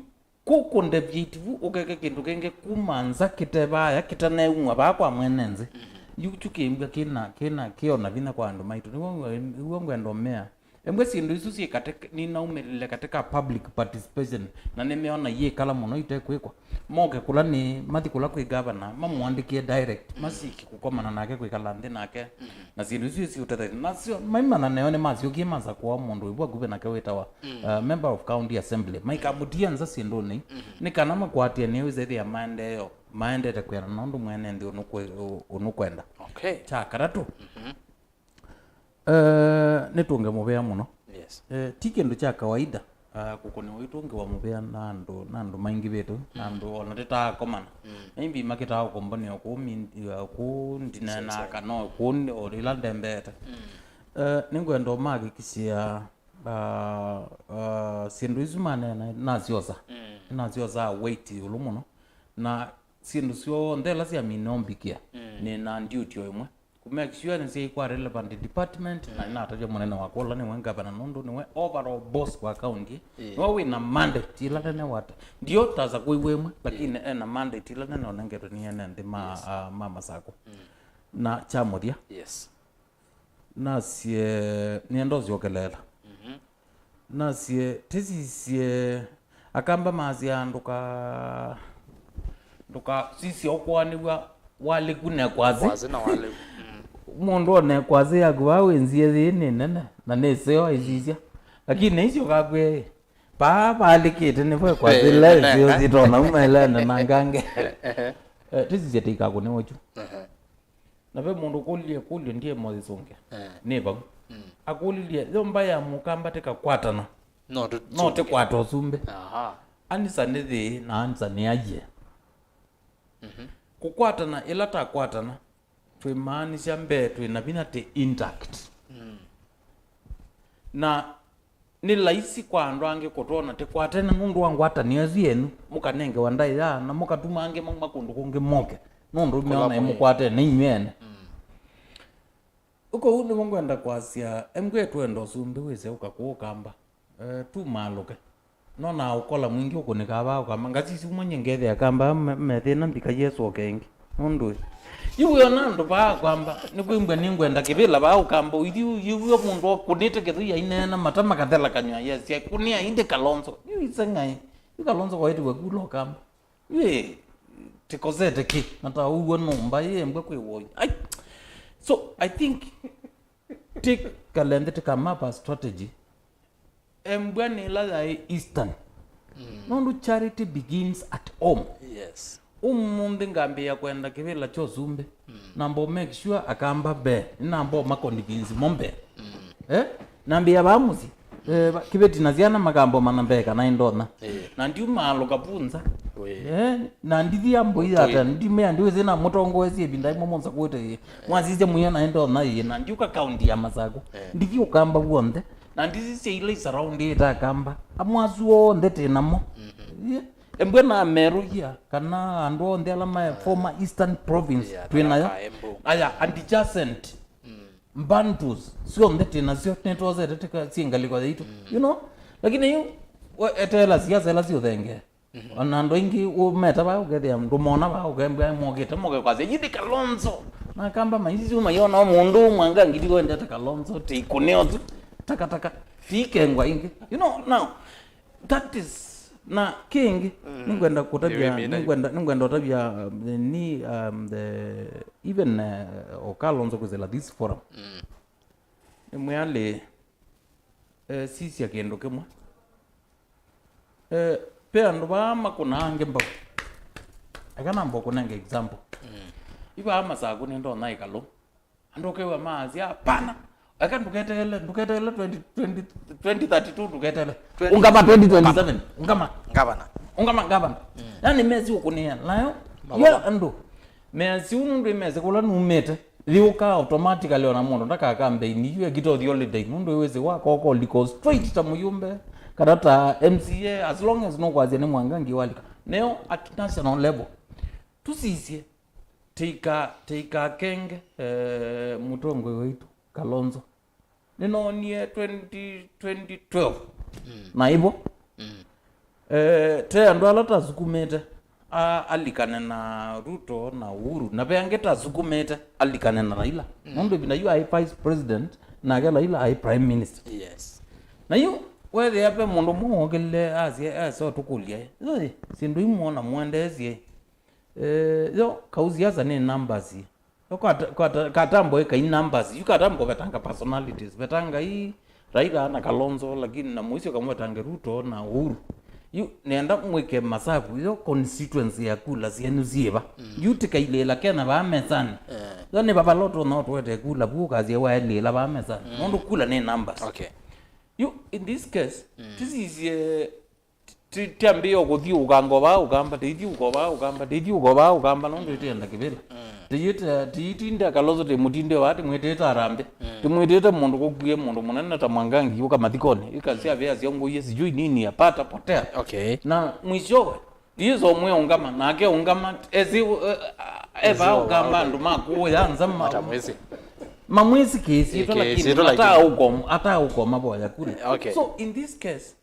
kũkũ ndevya itivu ũkeke kĩndũ kĩngĩ kuma nza kĩte vaya, kĩtaneumwa vaa kwa mwene nthĩ. Mhm. Yu kyu kĩmbwa kĩna, kĩna, kĩona vinya kwa andũ maitũ. Nĩw'o, nĩw'o ngwenda ũmea. Ĩmwe syĩndũ isu syĩ katika, ninaumĩlile katika public participation, na nĩmeona yĩkala mũno itekwĩkwa. Moke kũla nĩ, mathi kũla kwĩ governor, mamũandĩkĩe direct, mm, masike kũkomana nake, kwĩkala nthĩ nake, mm-hmm, na syĩndũ isu syĩũtetheesya. Nasyo, maimana neo nĩmasyokie masakũa mũndũ wĩ vakuvĩ nake wĩtawa, mm, uh, member of county assembly. Maikamũtia nza syĩndũnĩ, mm-hmm, nĩ kana makwatĩanĩe wĩsethĩa maendeeo, maendete kwĩana na ũndũ mwene nthĩ ũnũkwe-, ũ-, ũnũkwenda. Okay. Kya katatũ, mm-hmm. Eh, nĩtũnge mũvea mũno. Yes. Eh, ti kĩndũ kya kawaida, ah, kũkũnĩwa ũitũngĩwa mũvea na andũ, na andũ maingĩvĩte, na, mm, andũ ona tĩtaakomana. Mm. Maybe makĩtaa ũkombanĩo kũu min-, ah, kũu ndineenaa, sure, sure, kana o kũu ndi-, o ĩla ndembeete. Mm. Eh, nĩngwenda ũmahakikishia, ah, ah, syĩndũ isu maneena nasyosa. Mm. Nasyosa weight ĩũlũ mũno. Na syĩndũ syonthe ĩla syamina ũmbikĩa, mm, nĩ na duty o ĩmwe. Kũ make sure nĩsyaikwa relevant department, na, mm, nĩnatavya mũnene wakwa ũla nĩwe ngavana, nũndũ nĩwe overall boss wa county. Yeah. Nĩwe wĩna mandate ĩla nene wata. Ndiotasa kwĩw'a ĩmwe, lakini, yeah, ena mandate ĩla nene ũnengetwe nĩ ene nthĩ ma, yes, ah, ma Masakũ. Mm. Na kya mũthya. Yes. Nasye, nĩenda ũsyokeleela. Mhm. Nasye, tĩsisye, Akamba masya ndũka-, Ndũkasisye ũkũanĩw'a walĩku na ekwasĩ. Kwasĩ na walĩku. Mm. Mũndũ ona ekwasĩ yaku vaa wĩnzie yĩĩ nĩ nene na nĩ seo aisisya. Lakini naisyo kakwĩe paa vaalĩkĩte nĩvo ekwasĩ ila ĩseo sitona uma ĩla ene na ngange. Eh, tĩsisye tĩikakũnĩwa kyu. Ehe. Na ve mũndũ ũkũlilye ĩkũlyo ndiema ũyĩsũngĩa. Eh. Nĩ vau. Mm. Akũlilye, yo mbaĩ ya mũkamba tĩkakwatana? No tũ- no tũkwata ũsumbĩ? Aha. Anisa nĩ thĩ na anisa nĩ aye. Mhm. Kũkwatana ĩla takwatana, twĩmaanisya mbee twĩ na vinya tĩ intact. Mm. Na nĩ laisi kwa andũ angĩ kũtwona tĩkwatene nũndũ wa ngwatanĩo ĩsu yenyu, mũkanengewa ndaĩa na mũkatuma angĩ mauma kũndũ kũngĩ moke nũndũ meona ĩmũkwatene inyw'ĩ ene. Mm. Ũko ũu nĩvo ngwenda kwasya, embwe twenda ũsumbĩ wĩse ũka kũũ kamba. Eh, tumaalũke. Nonaa ũkola mwingĩ ũkũnĩkaa vaa ũkamba. Ngasisya umwe nyie ngethĩa kamba me- methĩna mbika yĩsũke ĩngĩ. Nũndũ ĩ. Yu wĩona andũ vaa kwamba, nĩkwĩmbwa nĩngwenda kĩvĩla vaa ũkamba. Ũithi yĩw'o mũndũ ũkũnĩte kĩthũi aineena mata makathela kanyw'a yesya, kũnĩa ĩndĩ Kalonzo. Yu iseng'aĩ. Yu Kalonzo kwaĩtĩwe kula ũkamba. Ĩ, tĩkosete kĩ? Na ta ũw'o nũmba ĩ embwe kwĩ woi. Ai. So, I think, tĩkale nthĩ tĩkamapa strategy. Embwa nĩ ĩla yaĩ Eastern. Mm. Nũndũ charity begins at home. Yes. Ũmũnthĩ ngambĩĩa kwenda kĩvĩla kya ũsumbĩ. Mm. Namba make sure akamba mbee. Namba ma convince mo mbee. Mm. Eh? Nambĩĩa vaa mũsyĩ. Eh, va- kĩveti na syana makamboma na mbee kana ĩndonya. Eh. Na ndiumaalũka vunza. Ĩĩ. Eh, na ndithia mbũi ata, ndimea ndiwĩsĩ na mũtongoesye ĩvinda ĩmwe mũnza kũte ĩĩ. Mwasisye mũio na ĩndonya ĩĩ, na ndiuka kaunti ya Masakũ. Eh. Ndithi ũkamba w'onthe. Na ndisisye ila isaraundĩte akamba. Amwe asu onthe tĩ namo. Mhm. Ĩĩ. Embwe namerũkia kana andũ onthe ala ma former Eastern Province. Yeah, twĩ nayo. Tharaka, Embu. Aya, adjacent. Mm. Bantus syonthe twĩ nasyo nĩtwosete tĩka syĩ ngalĩko yaitũ. Mm. You know? Lakini yu we- eteela siasa ĩla syũthengee. Mhm. Ona andũ aingĩ ũmeta vaa ũkethĩa ndũmona vaa ũkembwa mokĩte moke kwasya, "Yĩndĩ Kalonzo." Nakamba maisisyu mayona mũndũ mwanga ngiti wendete Kalonzo, tĩikũnĩo tu. Takataka. Tiikengwa ingĩ. You know, now, that is, na kĩngĩ, mm, nĩngwenda kũtavya, nĩngwenda, nĩngwenda ũtavya, um, the, ni, um, the, even, uh, o Kalonzo kwĩsĩla this forum. Mm. Nĩmwĩalĩ, eh, sisya kĩndũ kĩmwe. Eh, pe andũ vaa makũnaa angĩ mbau. Eka namba ũkũnenge example. Mm. Ivaa Masakũ nĩndonya ĩkalũ. Andũ ũkew'a maasya, "Hapana. Eka ndũketeele, ndũketeele twenty, twenty, twenty thirty-two ndũketeele. Ungama twenty twenty-seven. Ungama. Ngavana. Ungama ngavana." Mm. Yani mesi ũkũnĩa. Nayo, ya andũ. Mesi ũũ nũndũ imesi kũla numĩte. Thiũka automatically ona mũndũ ndakakambeini yu ekita ũthi holiday. Nũndũ wĩsĩ wa koko liko straight ta mũyũmbe. Kana ta M C A, as long as nũkwasya nĩ Mwangangi walika. Neo at national level. Tũsisye. Tĩika, tĩikakenge, eh, mũtongoi waitũ, Kalonzo. Nĩnoonie twenty, twenty twelve. Mm. Na ivo. Mm. Eh, te andũ ala tasukumĩte, a-, alikane na Ruto na Uhuru. Na ve angĩ tasukumĩte, alikane na Raila. Mm. Nũndũ ĩvinda yu aĩ vice president, nake Raila aĩ prime minister. Yes. Na yu, wethĩa ve mũndũ mũũ wokĩlile, asye, asye ũtũkũlya, "Ĩ, syĩndũ imwona mwendeesye." Eh, yo, kau siasa nĩ numbers. Yo, kata-, kata-, katambo ĩ kai numbers. Yu katambo vetanga personalities. Vetanga i Raila na Kalonzo, lakini na mũisyo kamwe vetange Ruto na Uhuru. Yu, nenda mwĩke masavu, yo constituency ya kula syenyu syĩva. Mm. Yu tikailĩĩla Kenya vaa mesani. Eh. Yo nĩ vavaloto no tuete kula, vu ũkasya waelĩĩla vaa mesani. Mm. Nũndũ kula nĩ numbers. Okay. Yu, in this case, mm, tisisye Ti-, tiambĩĩa kũthiũũkanga vaa ũkamba, tĩithiũũka vaa ũkamba, tĩithiũũka vaa ũkamba, nũndũ ĩtĩenda kĩvĩla. Mm. Tĩyĩte, tĩitinda Kalonzo tĩmũtinde vaa, tĩmwĩtĩte Harambee. Mm. Tĩmwĩtĩte mũndũ kũkuie mũndũ mũnene ta Mwangangi ũka mathikonĩ, ĩkasya vea sya ngũie sijui nini yapata potea. Okay. Na mwishowe, Yesu ũmwe ũngama, nake ũngama, esi, eh, eva ũkamba andũ ma kũũya nza ma-, mamwĩsĩ kĩsĩtwa, lakini ata ũkoma, ata ũkoma voya kule. Okay. So, in this case,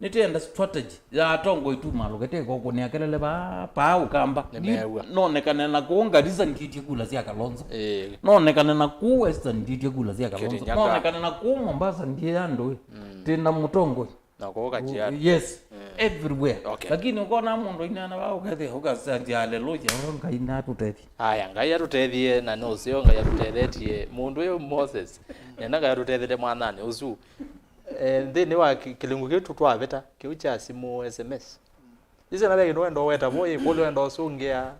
nĩtĩenda strategy ya atongoi tumaalũke tĩkokũnĩa kelele vaa, paa ũkamba. Nĩmeew'a. Nonekane na kũũ Garissa nitĩtye kula sya Kalonzo. Ĩĩ. Nonekane na kũũ Western nitĩtye kula sya Kalonzo. Kirinyaga. Nonekane na kũũ Mombasa ndiĩ ya ndũĩ. Mm. Tĩna mũtongoi. Na kũũ Kajiado. Yes. Mm. Everywhere. Okay. Lakini ũkona mũndũ aineena vaa, ũkethĩa, ũkasanzya, "Haleluya, o Ngai natũtethie." Aya, Ngai atũtethie, na nĩ ũseo Ngai atũtethetye. Mũndũ ũyũ Moses, nenda Ngai atũtethete mwananĩ ũsu. Eh, nthĩnĩ wa kĩ-, kĩlungu kĩu tũ-, twavĩta, kĩu kya simũ, S M S. Ĩsĩ na ve kĩndũ wenda ũweta vo, ĩ, kũlĩ wenda ũsũngĩa,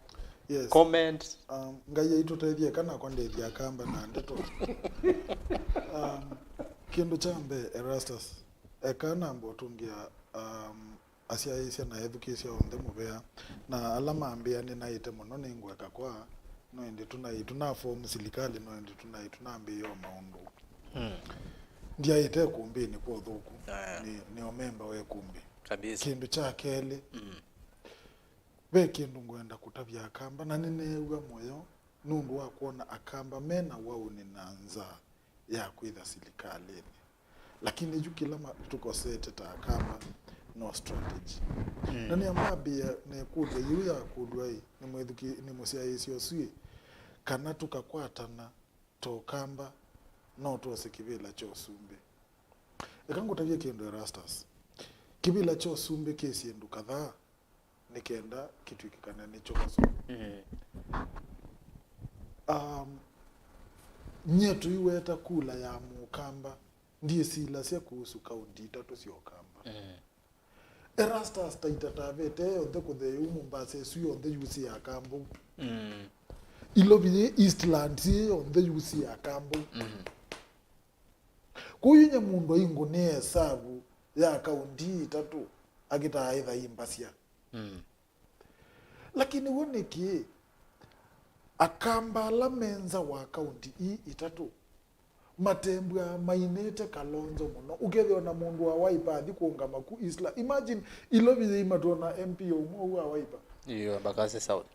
yes, comment. Um, Ngai aitũtethie kana kwa ndethia Akamba na ndeto. Um, kĩndũ kya mbee, Erastus, eka namba ũtũngĩa, um, asyaĩĩsya na ethukĩĩsya onthe mũvea, na ala mambĩa nĩnaĩte mũno nĩngweka kwa, no ĩndĩ tũnaĩ tũna form silikalĩ, no ĩndĩ tũnaĩ tũnambĩĩa o maũndũ. Hmm. Ndyaĩte ĩkũmbĩnĩ kwa ũthũku. Aya. Nĩ, nĩ o memba wa ĩkũmbĩ. Kabisa. Kĩndũ kya kelĩ, mm, ve kĩndũ ngwenda kũtavya Akamba, na nĩneew'a mũyo nũndũ wa kwona Akamba me na waũni na nzaa ya kwĩtha silikalĩnĩ. Lakini yu kĩla ma-, tũkosete ta Akamba no strategy. Mm. Na nĩambambĩĩa nekũlya yĩu yakũlw'a-ĩ, nĩ mwĩthuki-, nĩ mũsyaĩĩsya ũsu-ĩ, kana tũkakwatana ta Ũkamba no twose kĩvĩla kya ũsumbĩ. Eka ngũtavye kĩndũ, Erastus. Kĩvĩla kya ũsumbĩ kĩ syĩndũ kadhaa nĩ kenda kĩtw'ĩkĩkane nĩ kyovoso. Mm. Um, nyie tũiweta kula ya Mũkamba, ndyĩsilasya kuhusu kaunti itatũ sya Ũkamba. Mm. Erastus Taita Taveta yonthe kũthea yu Mombasa ĩsu yonthe yusi ya Kambũ. Mm. Ilovi yĩ Eastlands yĩ yonthe yusi ya Kambũ. Mm. Kwoou yu nyie mũndũ aingũnĩa esavu ya kaunti ii itatũ akĩtaa ĩtha imbasya. Mm. Lakini w'o nĩkĩ Akamba ala me nza wa kaunti ii itatũ matembwaa mainĩte Kalonzo mũno? Ũkethĩa ona mũndũ wa Wiper athi kũũngama ku Eastlands. Imagine, Ilovi yĩimatwa na M P o ũmwe ũu wa Wiper. Iyo, Embakasi South.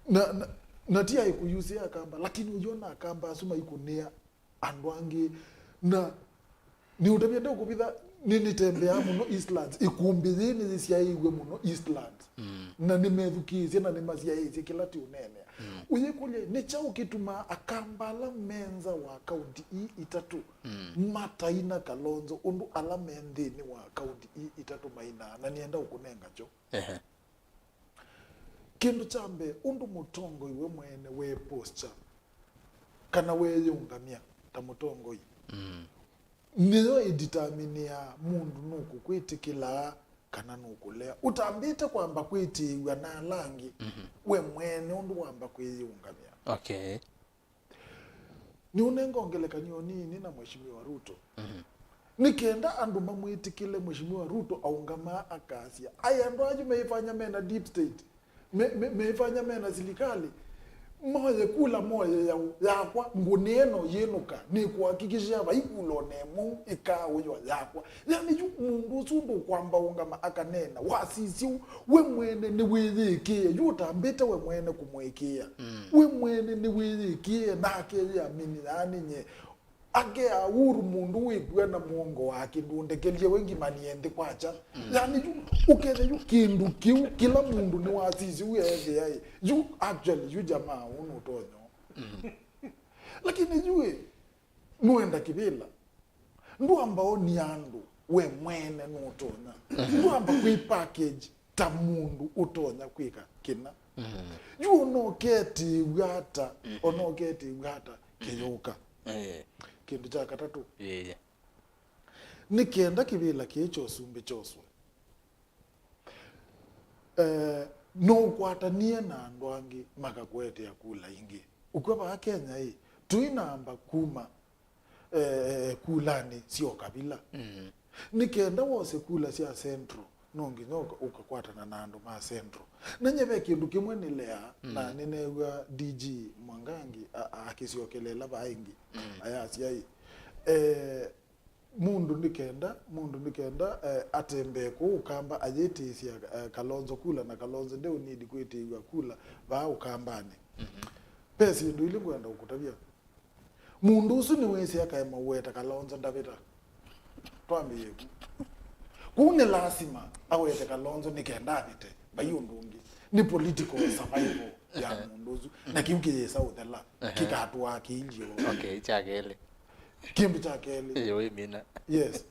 Na, na, na ti aikũyusĩa Akamba, lakini ũyona Akamba asu maikũnĩa andũ angĩ. Na nĩũtavya ndeũkũvitha, nĩ, nĩtembeaa mũno Eastlands. Ĩkũmbĩ yĩĩ nĩyĩsyaĩĩw'e mũno Eastlands. Mm. Na nĩmethukĩĩsye na nĩmasyaĩĩsye kĩla tĩũneenea. Mm. Ũyĩkũlya, nĩ kyaũ kĩtumaa Akamba ala me nza wa kaunti ii itatũ, mm, mataina Kalonzo ũndũ ala me nthĩnĩ wa kaunti ii itatũ mainaa? Na nĩenda ũkũnenga kyo. Ehe. Kĩndũ kya mbee, ũndũ mũtongoi we mwene we posture, kana weyĩũngamya ta mũtongoi, mm, nĩyo ĩditaminia mũndũ nũkũkwĩtĩkĩla kana nũkũlea. Ũtambĩte kwamba kwĩtĩĩw'a na ala angĩ, mhm, we mwene ũndũ wamba kwĩyĩũngamya. Okay. Nĩũnenga ngelekany'o nini na Mheshimiwa Ruto. Mhm. Nĩ kenda andũ mamwĩtĩkĩle Mheshimiwa Ruto aũngamaa akasya, "Ai, andũ ayu meĩfanya mena deep state, me, me, meĩfanya mena silikalĩ, moye kula moye yaũ, yakwa, ngũnĩa ĩno yĩnũka, nĩkũhakikishia vai kula ona ĩmwe ĩkaaũywa yakwa." Yani, yu mũndũ ũsu ndũkwamba ũngama akaneena, wasisya ũu, we mwene nĩwĩyĩĩkĩĩe, yu ũtambĩte we mwene kũmũĩkĩĩa. Mm. We mwene nĩwĩyĩĩkĩĩe, na akeyĩamini, yani, nye, akea Uhuru mũndũ wĩkw'a na mũongo wake, ndũndekelye we ngimanie nthĩ kwakya. Mm. Yani, yu ũkethĩa yu kĩndũ kĩu, kĩla mũndũ nĩwasisya ũu eethĩa ĩ, yu actually, yu jamaa ũũ nũtonya. Mm. Lakini yu ĩ, nũenda kĩvĩla. Ndwamba onia andũ we mwene nũtonya. Ndwamba kwĩ package ta mũndũ ũtonya kwĩka kĩna. Yu ona ũketĩĩw'a ata, ona ũketĩĩw'a ata, kĩyũka. Eh. Kĩndũ kya katatũ, ĩĩ, nĩ kenda kĩvĩla kĩĩ kya ũsumbĩ kyoswe. Eh, no ũkwatanie na andũ angĩ makakũetea kula ingĩ. Ũkw'a vaa Kenya ĩ, tũinamba kuma, eh, kulanĩ sya ũkavila. Mm. Nĩ kenda wose kula sya Central, no nginya ũka-, ũkakwatana na andũ ma Central. Na nye ve kĩndũ kĩmwe nĩleaa, mm, na nĩneew'a D G Mwangangi a-, a-, akĩsyokelela vaa ĩngĩ. Mm. Ayasya ĩ, eh, mũndũ nĩ kenda, mũndũ nĩ kenda, eh, atembee kũu Ũkamba ayĩtĩĩsya, eh, Kalonzo kula, na Kalonzo ndeũnidi kwĩtĩĩw'a kula vaa Ũkambanĩ. Mhm. Ve syĩndũ ilĩ ngwenda kũkũtavya. Mũndũ ũsu nĩwĩsĩ akaema ũweta Kalonzo ndavĩta. Twambĩĩe ku. Kũu nĩ lasima awete Kalonzo nĩ kenda avĩte. Vai ũndũ ũngĩ. Nĩ political survival ya mũndũ ũsu. Na kĩu kĩyĩsa ũthela. Ehe. Kĩkatũaa kĩilyo. Okay, kya kelĩ. Kĩndũ kya kelĩ. Ĩĩ, wĩmina. Yes.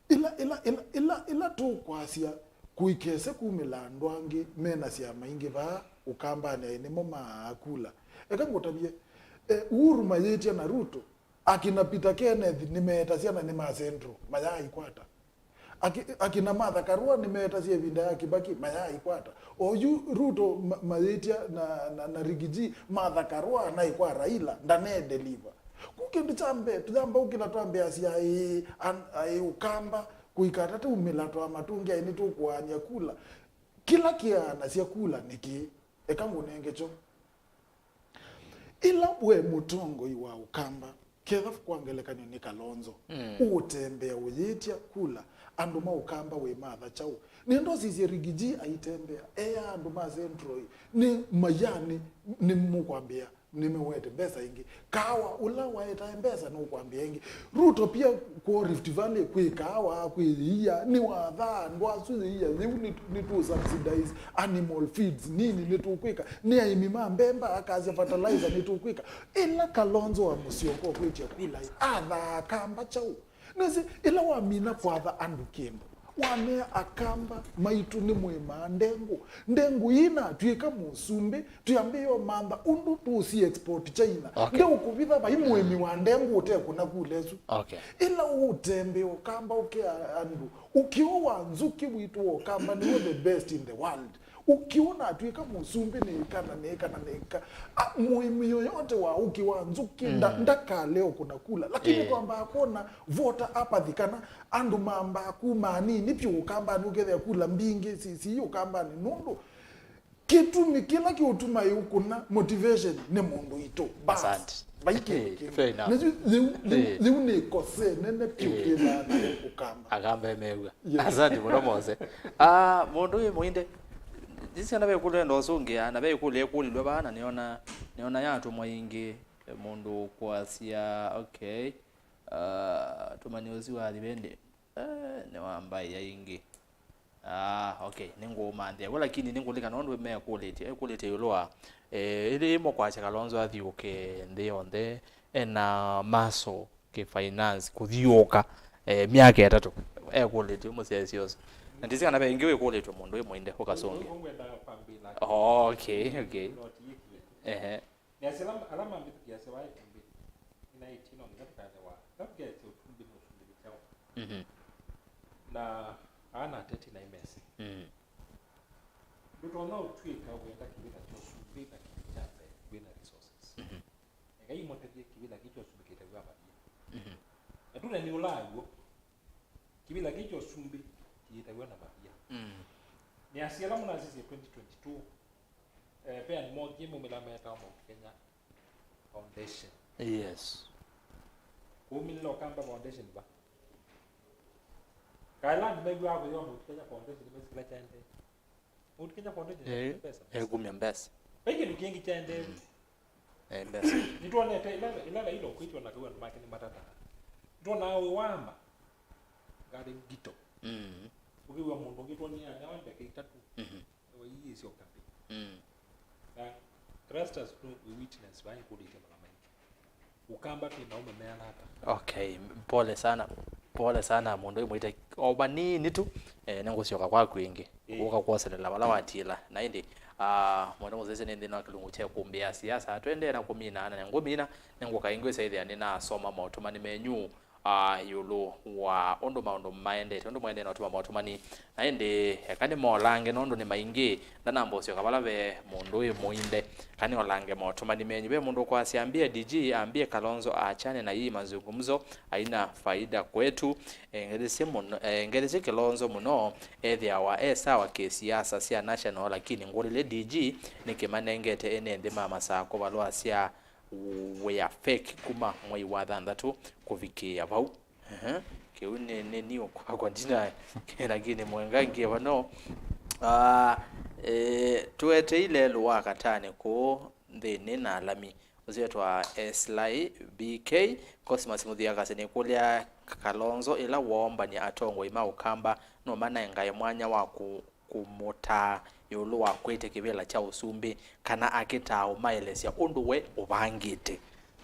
Ĩla, ĩla, ĩla, ĩla, ĩla tũkwasya kũikese kumĩla andũ angĩ mena syama ingĩ vaa Ũkambanĩ aĩ nĩmo maaa kula. Eka ngũtavye, eh, Uhuru mayĩtya na Ruto, akina Peter Kenneth nĩmeetasya na nĩ ma Central, mayaa ikwata. Aki-, akina Martha Karua nĩmeetasya ĩvinda ya Kibaki, mayaa ikwata. Oyu Ruto ma-, mayĩtya na, na, na Riggy G, Martha Karua naĩ kwa Raila, ndanee deliver. Ku kĩndũ kya mbee, tũyamba ũkĩla twambĩasya aĩ, an-, aĩ Ũkamba, kũikata tũumĩla twa matũngi aĩ nĩtũkũaany'a kula. Kĩla kĩaanasya kula nĩ kĩĩ? Eka ngũnenge kyo. Ĩla we mũtongoi wa Ũkamba, ketha kwa ngelekany'o nĩ Kalonzo, mm, ũũtembea ũyĩtya kula, andũ ma Ũkamba wĩmatha kyaũ? Nĩenda ũsisye Riggy G aitembea, eea andũ ma Central, nĩ mayanĩ, nĩmũkwambĩa, nĩmewete mbesa ingĩ. Kaawa ũla waetae mbesa nũkwambĩa ĩngĩ. Ruto pia kwoo Rift Valley kwĩ kaawa, kwĩ yĩia, nĩwathaa andũ asu yĩia yĩu nĩ, nĩtũ subsidize animal feeds, nini nĩtũkwĩka, nĩ aĩmi ma mbemba, akasya fertilizer nĩtũkwĩka. Ĩla Kalonzo wa Musyoka ũkwĩtya kula, athaa Akamba kyaũ? Nĩsĩ, ĩla wamina kwatha andũ kĩndũ, wanea Akamba maitũ nĩmwĩmaa ndengũ, ndengũ ĩĩ natw'ĩka mũsumbĩ, twĩambĩĩa ũmantha ũndũ tũsi export China. Okay. Ndeũkũvitha vai mũĩmi wa ndengũ ũtekũna kula ĩsu. Okay. Ĩla ũũtembea Ũkamba ũkea andũ, ũkĩo wa nzũkĩ witũ wa Ũkamba nĩw'o the best in the world. Ũkĩ ũnatw'ĩka mũsumbĩ nĩka na nĩka na nĩka. A, mũĩmi yoyote wa ũkĩ wa nzũkĩ nda-, mm, ndakale ũkũna kula. Lakini, eh, twambaa kwona voter apathy, kana andũ mambaa kuma anini vyũ Ũkambanĩ, ũkethĩa kula mbingĩ si, si Ũkambanĩ. Nũndũ kĩtumi kĩla kĩũtuma ĩũkũna, motivation nĩ mũndũ itũ. Bas. Asante. Vai kĩndũ kĩngĩ. Fair enough. Na yu, yu, yu, eh, yu nĩ ĩkosa ĩnene vyũ, eh, kwĩthĩwa na Ũkamba. Akamba emew'a. Yes. Asante mũno Mose. Ah, mũndũ wĩ mũinde. Ndisi kana ve ĩkũlyo enda ũsũngĩa, na ve ĩkũlyo ĩkũlilwe vaa, na nĩona, nĩona yatũmwa ĩngĩ, eh, mũndũ kwasya, okay. Ah, tũmani ũsu wa Thivendi. Eh, nĩwambaĩa ĩngĩ. Ah, okay, nĩngũũmanthĩa. We lakini nĩngũlika nũndũ mekũlĩtye, ekũlĩtye ĩũlũ wa, eh, ĩlĩ ĩmo kwasya Kalonzo athiũke nthĩ yonthe, ena muscle kĩ finance, kũthiũũka, eh, myaka ĩtatũ. Ekũlĩtye mũsyaĩĩsya ũsu. Na ndisi kana ve ĩngĩ wĩkũlĩtwe mũndũ wĩ mũinde ũkasũngĩa. Ũngwenda kwambĩla. Oh, okay, okay. Ehe. Nĩasya ala, ala mambĩthũkĩasya vaa ĩkumbĩ, nĩnaĩtye no nginya tũkaelewa, ĩla tũkesĩ ũsumbĩ nũsumbĩkĩte kyaũ. Mhm. Na aa na ateti naĩ mesĩ. Mm. Ndũtonya ũtw'ĩka wĩenda kĩvĩla kya ũsumbĩ na kĩndũ kya mbee wĩ na resources. Mhm. Ekai mũtethye kĩvĩla kĩĩ kya ũsumbĩ kĩtaw'a mavia. Mhm. Na tũneni ũla w'o, kĩvĩla kĩĩ kya ũsumbĩ kĩyĩtaw'a na mavia. Mm. Nĩasya ala mũnasisye twenty twenty-two, eh, ve andũ mokie maumĩla metawa Mount Kenya Foundation. Yes. Kũumĩlĩla Ũkamba Foundation va? Kaĩ ala andũ mew'aa kũyĩwa Mount Kenya Foundation nĩmesĩ kĩla kyaendee? Mount Kenya Foundation, eh, ĩkumya mbesa. Ĩkumya mbesa. Vai kĩndũ kĩngĩ kyaendee. Mm. Eh, mbesa. Nĩtwonete ĩla, ĩla Raila ũkwĩtwe na kau andũ make nĩmatataa. Nĩtwonaa ũĩ wamba ngalĩ ngito. Mm. Ũkĩw'a mũndũ ũngĩ twonie anewa ndeke itatũ. Mhm. Waiisyoka nthĩ. Mm. Na Erastus no wĩ witness vai kũlĩte mala maingĩ. Ũkamba twĩ na ũmemea nata? Okay, pole sana. Pole sana mũndũ wĩ mũite o vanini tu. Eh, nĩngũsyoka kwaku ĩngĩ. Ĩĩ. Ũka kwoselela vala watiĩla. Na ĩndĩ, ah, mũndũ mũsese nĩ nthĩnĩ wa kĩlungu kya kũmbĩa siasa. Twendee na kũmina, na ngũmina, nĩngũka ĩngĩ ĩsaĩthĩa nĩnasoma maũtũmani menyu. Ah, ĩũlũ wa ũndũ maũndũ maendete, ũndũ mwaendee na ũtũma maũtũmani. Na ĩndĩ, eka nĩmolange, nũndũ nĩ maingĩ, ndanamba ũsyoka vala ve mũndũ wĩ mũinde. Eka nĩolange maũtũmani menyu. Ve mũndũ ũkwasya, ambie D G, ambie Kalonzo aachane na hii mazungumzo, haina faida kwetu. Engelesye mũno, engelesye Kalonzo mũno, ethĩawa e sawa kĩsiasa sya national, lakini ngũlĩlye D G nĩkĩmanengete ene nthĩ ma Masakũ valũa sya wĩa fake kuma mwei wa thanthatũ kũvikĩĩa vau. Ehe, kĩu nĩ, nĩ niũ kwakwa ndina, lakini mwenga ngie vano. Ah, eh, tũetei lelũ wa katanĩ kũũ nthĩnĩ na alami. Ũsu wĩtwa Eslai B K. Cosmas Mũthia akasya, nĩkũlya Kalonzo ĩla woombany'a atongoi ma Ũkamba nũmanengae mwanya wa kũ-, kũmũtaa ĩũlũ wa kwĩtya kĩvĩla kya ũsumbĩ, kana akĩtaa ũmaelesya ũndũ we ũvangĩte?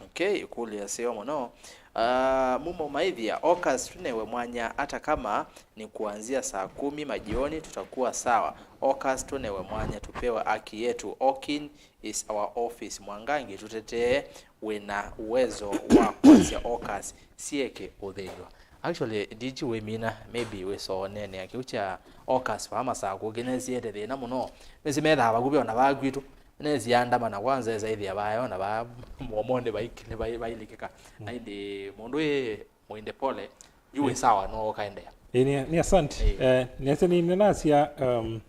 Okay, ĩkũlyo ĩseo mũno. Ah, mumo maithia, Okas tunewe mwanya, hata kama ni kuanzia saa kumi majioni, tutakuwa sawa. Okas tunewe mwanya, tupewe haki yetu. Okin is our office. Mwangangi, tutetee, wĩna uwezo wa kwasya Okas sieke ũthĩnw'a. Actually, D G wĩmina, maybe wĩsoonene kĩu kya Okas vaa Masakũ kĩnesiete thĩna mũno. Nĩsi methaa vakuvĩ ona vaa kwitũ. Nĩsiandamana kwanza esa ĩthĩa vayo na vaa mũomonĩ vaikile vai-, vailikĩka. Na ĩndĩ mũndũ ĩ mwĩnde pole, yu wĩ sawa, no ũkaendeea. Ĩĩ, nĩ, nĩ asante. Ĩĩ. Eh, nĩasya nĩ, nĩnasya, um,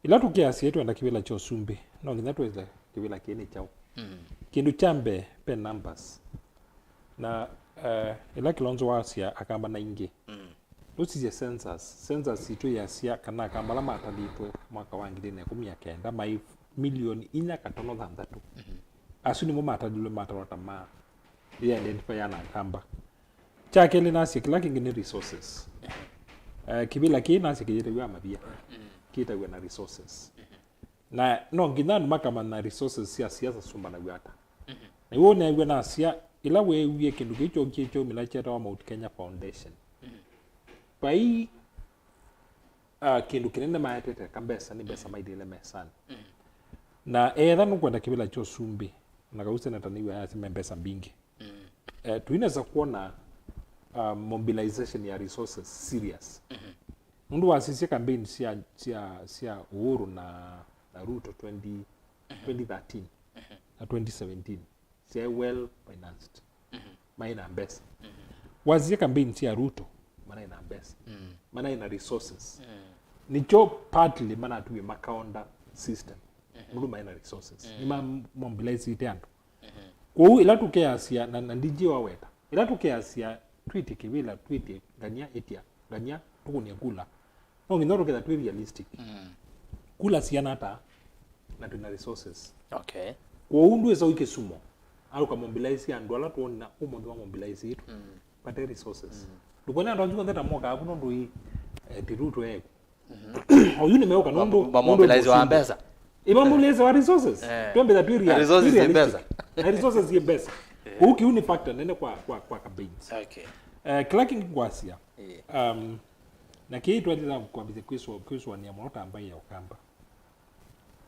ĩla tũkĩasya twenda kĩvĩla kya ũsumbĩ, no nginya twĩse kĩvĩla kĩĩ nĩ kyaũ. Mm. Kĩndũ kya mbee, pe numbers. Na, eh, ĩla Kilonzo wasya akamba na ingĩ. Mm. Nũsisye census. Census itũ yasya kana akamba ala matalĩtwe mwaka wa ngili na ĩkũmi na kenda maĩ milioni inya katono thanthatũ. Mhm. Asu nĩmo matalilwe matalwa ta ma identify na akamba. Kya kelĩ nasye kĩla kĩngĩ nĩ resources. Eh, kĩvĩla kĩĩ nasye kĩyĩtaw'a mavia. Mm. Kĩtaw'a na resources. Mhm. Na no nginya andũ makamanya resources sya siasa syũmbanaw'a ata. Mhm. Na iwe ũneew'a nasya, ĩla weewie kĩndũ kĩu kyokie kyaumĩla kyetawa Mount Kenya Foundation. Mhm. Vai, ah, kĩndũ kĩnene maetete ka mbesa, nĩ mbesa mailĩle mesanĩ. Mhm. Na etha nũkwenda kĩvĩla kya ũsumbĩ, na kau senata nĩw'a yasya me mbesa mbingĩ. Mm. Eh, tũinesa kwona, uh, mobilization ya resources serious. Mhm. Nũndũ wasisye campaign sya, sya, sya Uhuru na, na Ruto twenty, mhm, twenty thirteen, mhm, na twenty seventeen, syaĩ well financed. Mhm. Maĩ na mbesa. Mhm. Wasisye campaign sya Ruto, manaĩ na mbesa. Mm. Manaĩ na resources. Mm. Nĩkyo partly manatuie makaonda system. Mhm. Nũndũ maĩ na resources. Mm. Nĩma mobilizĩte andũ. Mhm. Kwoou ĩla tũkeasya, na, na D G waweta, ĩla tũkeasya twĩtye kĩvĩla, twĩtye ngania, ĩtya ngania, tũkũnĩe kula, no nginya tũketha twĩ realistic. Mm. Kula siana ata na twĩ na resources. Okay. Kwoou ndwĩsa ũi Kisumu, ala ũkamobilize andũ ala twona ũmũnthĩ wa mobilize itũ. Mm. Vate resources. Mm. Ndũkwona andũ asu onthe ta mokaa vu nũndũ ĩ, eh, ti Ruto eku. Mhm. Oyu nĩmeũka nũndũ, ma, ma, nũndũ mobilize wa mbesa. Ĩ, ma mobilize wa resources. Eh. Twembetha twĩ real-, resources twĩ realistic. Mbesa. Na resources yĩ mbesa. Eh. Kũu kĩu nĩ factor nene kwa, kwa, kwa campaigns. Okay. Eh, kĩla kĩngĩ ngwasya, eh, um, na kĩĩ twatĩtha kwambĩthya kwĩsũa-, kwĩsũanĩa mũno ta mbaĩ ya Ũkamba.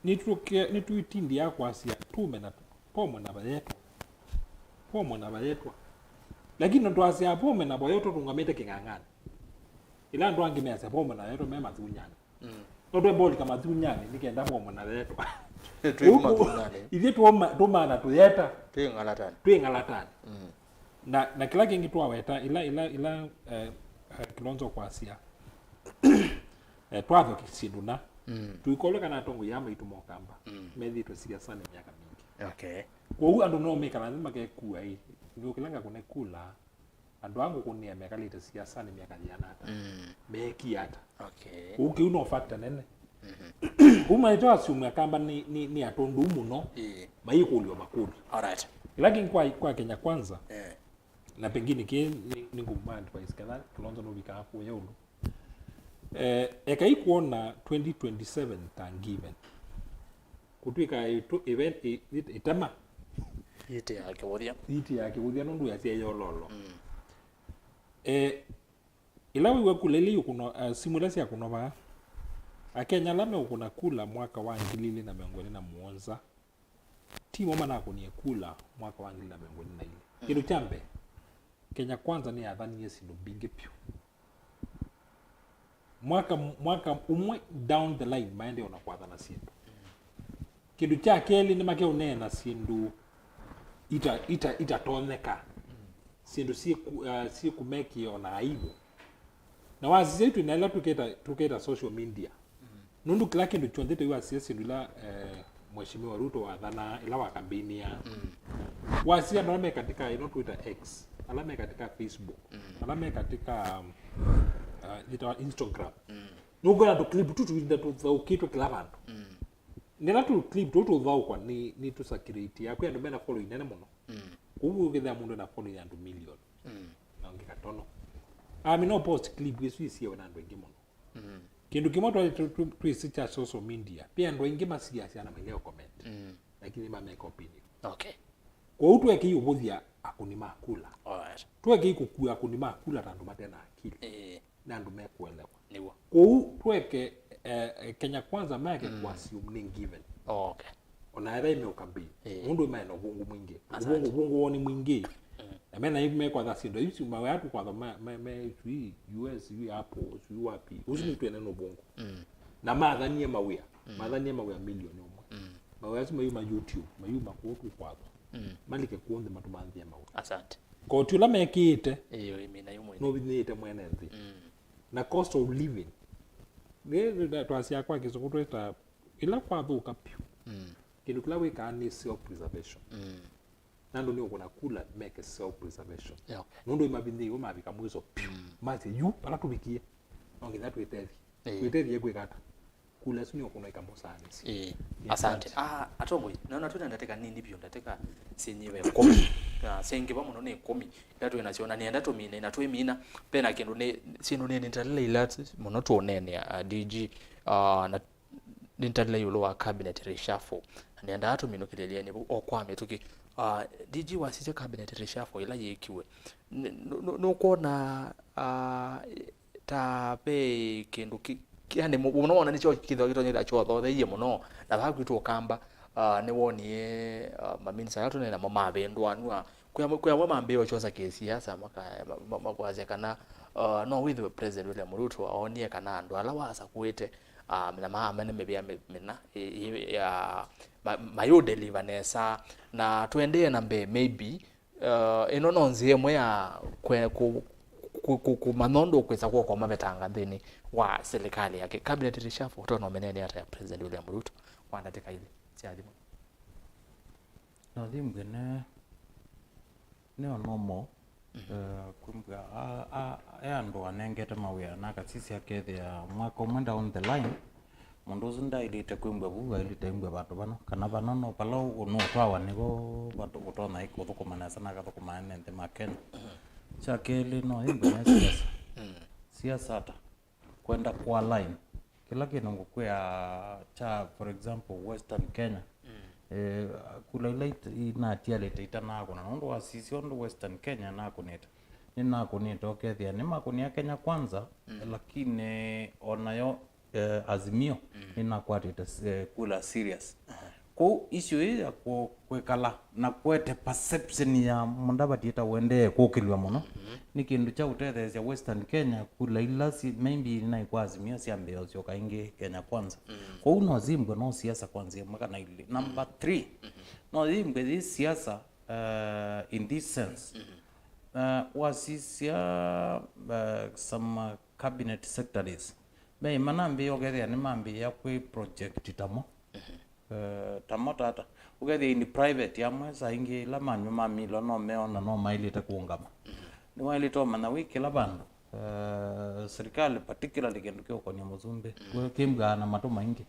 Nĩtũke-, nĩtũitindĩaa kwasya tũme na, pomwe na vayetwa. Pomwe na vayetwa. Lakini nĩtwasyaa pomwe na vayetwa tũngamĩte kĩng'ang'anĩ. Ĩla andũ angĩ measya pomwe na vayetwa me mathunyani. Mm. No twemba ũlika mathunyani nĩ kenda pomwe na vayetwa. Twĩ mathunyani. Ithyĩ tũma-, tũmana tũyeta. Twĩ ng'alatanĩ. Twĩ ng'alatanĩ. Mm. Na, na kĩla kĩngĩ twaweta, ĩla, ĩla, ĩla, eh, eh, Kilonzo kwasya. Eh, twatho syĩndũ na, mm, tũikolwe kana atongoi aa maitũ mokamba, mm, methĩĩtwe siasanĩ myaka mingĩ. Okay. Kwoou andũ no mekala nthĩ makekua ĩ, nĩũkĩla ngakũne kula, andũ aa ngũkũnĩa mekalĩte siasanĩ myaka yĩana ata? Mm. Meekie ata? Okay. Kwoou kĩu no factor nene. Mhm. Kwoou maitũ assume akamba nĩ, nĩ, nĩ atondou mũno, ĩĩ, mayĩkũlyo makũlyo. Alright. Ĩla kĩngĩ kwa, kwa Kenya Kwanza, eh, na pengine kĩĩ nĩ, nĩ ngũmũ advice kana Kilonzo nũvikaa kũya ũndũ. Eh, ekai kwona twenty twenty-seven ta given. Kũtw'ĩka ĩtũ-, ĩve-, ĩ-, ĩ-, ĩtema. Ĩtĩ ya kĩvũthya. Ĩtĩ ya kĩvũthya nũndũ yasya yololo. Mm. Eh, ĩla wĩw'a kula ila iũkũnwa, eh, simũ ila syakũnwa vaa, Akenya ala meũkũna kula mwaka wa ngili ili na mĩongo ĩlĩ na mũonza, timo manakũnie kula mwaka wa ngili na mĩongo ĩlĩ na ilĩ. Mm. Kĩndũ kya mbee, Kenya Kwanza nĩyathanie syĩndũ mbingĩ vyũ. Mwaka, mwaka ũmwe down the line, maendee ona kwathana syĩndũ. Mm. Kĩndũ kya kelĩ, nĩmakeũneena syĩndũ ita-, ita-, itatonyeka. Mm. Syĩndũ syĩkũ-, uh, syĩkũmekie ona aibu. Na wasisya itwĩ na ĩla tũketa, tũketa social media. Mm. Nũndũ kĩla kĩndũ kyonthe tũiwasisya syĩndũ ila, eh, Mheshimiwa Ruto wathanaa, ĩla wakambĩnĩa. Mm. Wasisya andũ ala me katika ĩno Twitter X, ala me katika Facebook, mm, ala me katika, um, uh, yĩtawa Instagram. Mm. Nũkwona tũ clip tu tũinda tũthaũkĩtwe kĩla vandũ. Mm. Nĩla tũ clip tũu tũthaũkwa nĩ, nĩ tũ circulate ya kwĩ andũ mena following nene mũno. Mm. Kũu ũkethĩa mũndũ ena following ya andũ million. Mm. Na ũngĩ katono. Ami no post clip isu isiewe na andũ aingĩ mũno. Mm. Kĩndũ kĩmwe twa-, tũ-, tũ-, twĩsĩ kya social media. Pia andũ aingĩ masiasya na maileo comment. Mm. Lakini mameka opinion. Okay. Kwoou twekei ũvũthya akũni ma kula. Alright. Twekei kũkua akũni ma kula ta andũ mate na akili, Eh, na andũ mekũelewa. Nĩw'o. Kwoou tweke eh, eh, Kenya Kwanza meke mm. kuassume nĩ given. Oh, okay. Ona etha ime ũkambei Eh. mũndũ imaena ũvũngũ mwingĩ. Asante. Ũvũngũ ũvũngũ woo nĩ mwingĩ. Na mena ime kwatha syĩndũ isu mawĩa tũkwatha me me me sui U S, sui Apple, sui wapi, ũsu nĩ twene na ũvũngũ. Na mathanie mawĩa, mathanie mawĩa milioni ũmwe. Mawĩa asu mayuma YouTube, mayuma kũũ tũkwatha. Malike kũũ nthĩ matũmanthie mawĩa. Asante. Koti ũla mekĩĩte Ĩyo ĩmina yu mwene. nũvinyĩĩte mwene nthĩ. Na cost of living, nĩ twasya kwa kĩsũngũ twĩta ĩla kwathũka pyũ. Kĩndũ kĩla wĩkaa nĩ self preservation. Na andũ nĩ ũkũna kula meke self preservation. Yeah, okay. Nũndũ imavinyĩiwe mavika mwiso pyũ. Masye yu ala tũvikie no nginya twĩtethye. Eh. Twĩtethye kwĩka ata? Kula isu nĩ ũkũna ikamosaanĩsya. Eh, asante. Ah, atongoi, naona twĩna ndatĩka nini vyũ, ndatĩka syenyive ĩkũmi. Na syengĩva mũno nĩ ĩkũmi ila twĩ nasyo, na nĩenda tũmine, na twĩmina, pena kĩndũ nĩ syĩndũ nĩ nĩtalile ila mũno tũũneenea, ah, D G, ah, na nĩtalile ĩũlũ wa cabinet reshuffle. Na nĩendaa tũminũkĩlĩlye nĩ o kwa mĩtũkĩ. Ah, D G wasisya cabinet reshuffle ila yĩkiwe. Nĩ- nũ- nũ- Nũkwona, ah, ta ve kĩndũ ki- ki- yani mũ- mũno wona nĩkyo kĩthwa kĩtonyethĩa kyothotheie mũno, na vaa kwitũ Ũkamba, ah, nĩwonie, ah, maminista ala tũnene namo mavĩndũanw'a. Kwĩ amwe, kwĩ amwe mambĩĩe ũkyosa kĩsiasa maka- ma- ma- makwasya kana, ah, no wĩthĩwe President William Ruto aonie kana andũ ala wasakũĩte, ah, na maamene mĩvĩa mĩ- mĩna ĩ- ĩ- ya ma- mayũdeliver nesa, na tũendee na mbee maybe. Uh, ĩno no nzĩa ĩmwe ya kwe- kũ- kũ- kũ- kũmanya ũndũ ũkwĩsa kw'oko mavetanga nthĩnĩ wa silikalĩ yake. Cabinet reshuffle, ũtonya ũmenene ata ya President William Ruto kwa ndatĩka ilĩ sya thimũ? Na thimbwe nĩ nĩ o normal, eh, kwĩmbwa a- a- e andũ anengete mawĩa na akasisya akethĩa mwaka ũmwe down the line, mũndũ ũsu ndaĩlĩte kwĩmbwa vu, aĩlĩte aimbwa vandũ vano, kana vano no vala ũ- nũũtwawa nĩvo vandũ ũtonya kũthũkũma nesa na akathũkũma ene nthĩ ma Kenya. Kya kelĩ no aimbwe ne siasa. Siasa ata? Kwenda kũalign kĩla kĩndũ ngũkwĩa kya, for example, Western Kenya. Eh, kula ila it- inatialĩte itanakũna, nũndũ wasisya ũndũ Western Kenya nakũnĩte, nĩnakũnĩte ũkethĩa nĩmakũnĩa Kenya Kwanza, lakini onayo eh, Azimio nĩnakwatĩte eh, kula serious. Kwoou issue ĩĩ ya kũ- kwĩkala na kwete perception ya Mudavadi ĩta ũendee kũkĩlw'a mũno nĩ kĩndũ kya ũtetheesya Western Kenya, kula ila si- maybe naĩ kwa Azimio syambĩĩa ũsyoka ĩngĩ Kenya Kwanza. Kwoou no zimbwe no siasa kwa nzĩa ĩmwe kana ilĩ. Number three, no yimbwe yĩ siasa uh, in this sense. Uh, wasisya uh, some uh, cabinet secretaries, me manambĩĩa ũkethĩa nĩmambĩĩa kwĩ project tamo. Eh, tamo tata, ũkethĩa in private amwe saa ingĩ ila manywa mamilwa no meona no maĩlĩte kũũngama. Nĩwaĩlĩte ũmanya wĩ kĩla vandũ, eh, serikali particularly kĩndũ kĩũkonia mũsumbĩ, we kĩmbwaa na matũ maingĩ,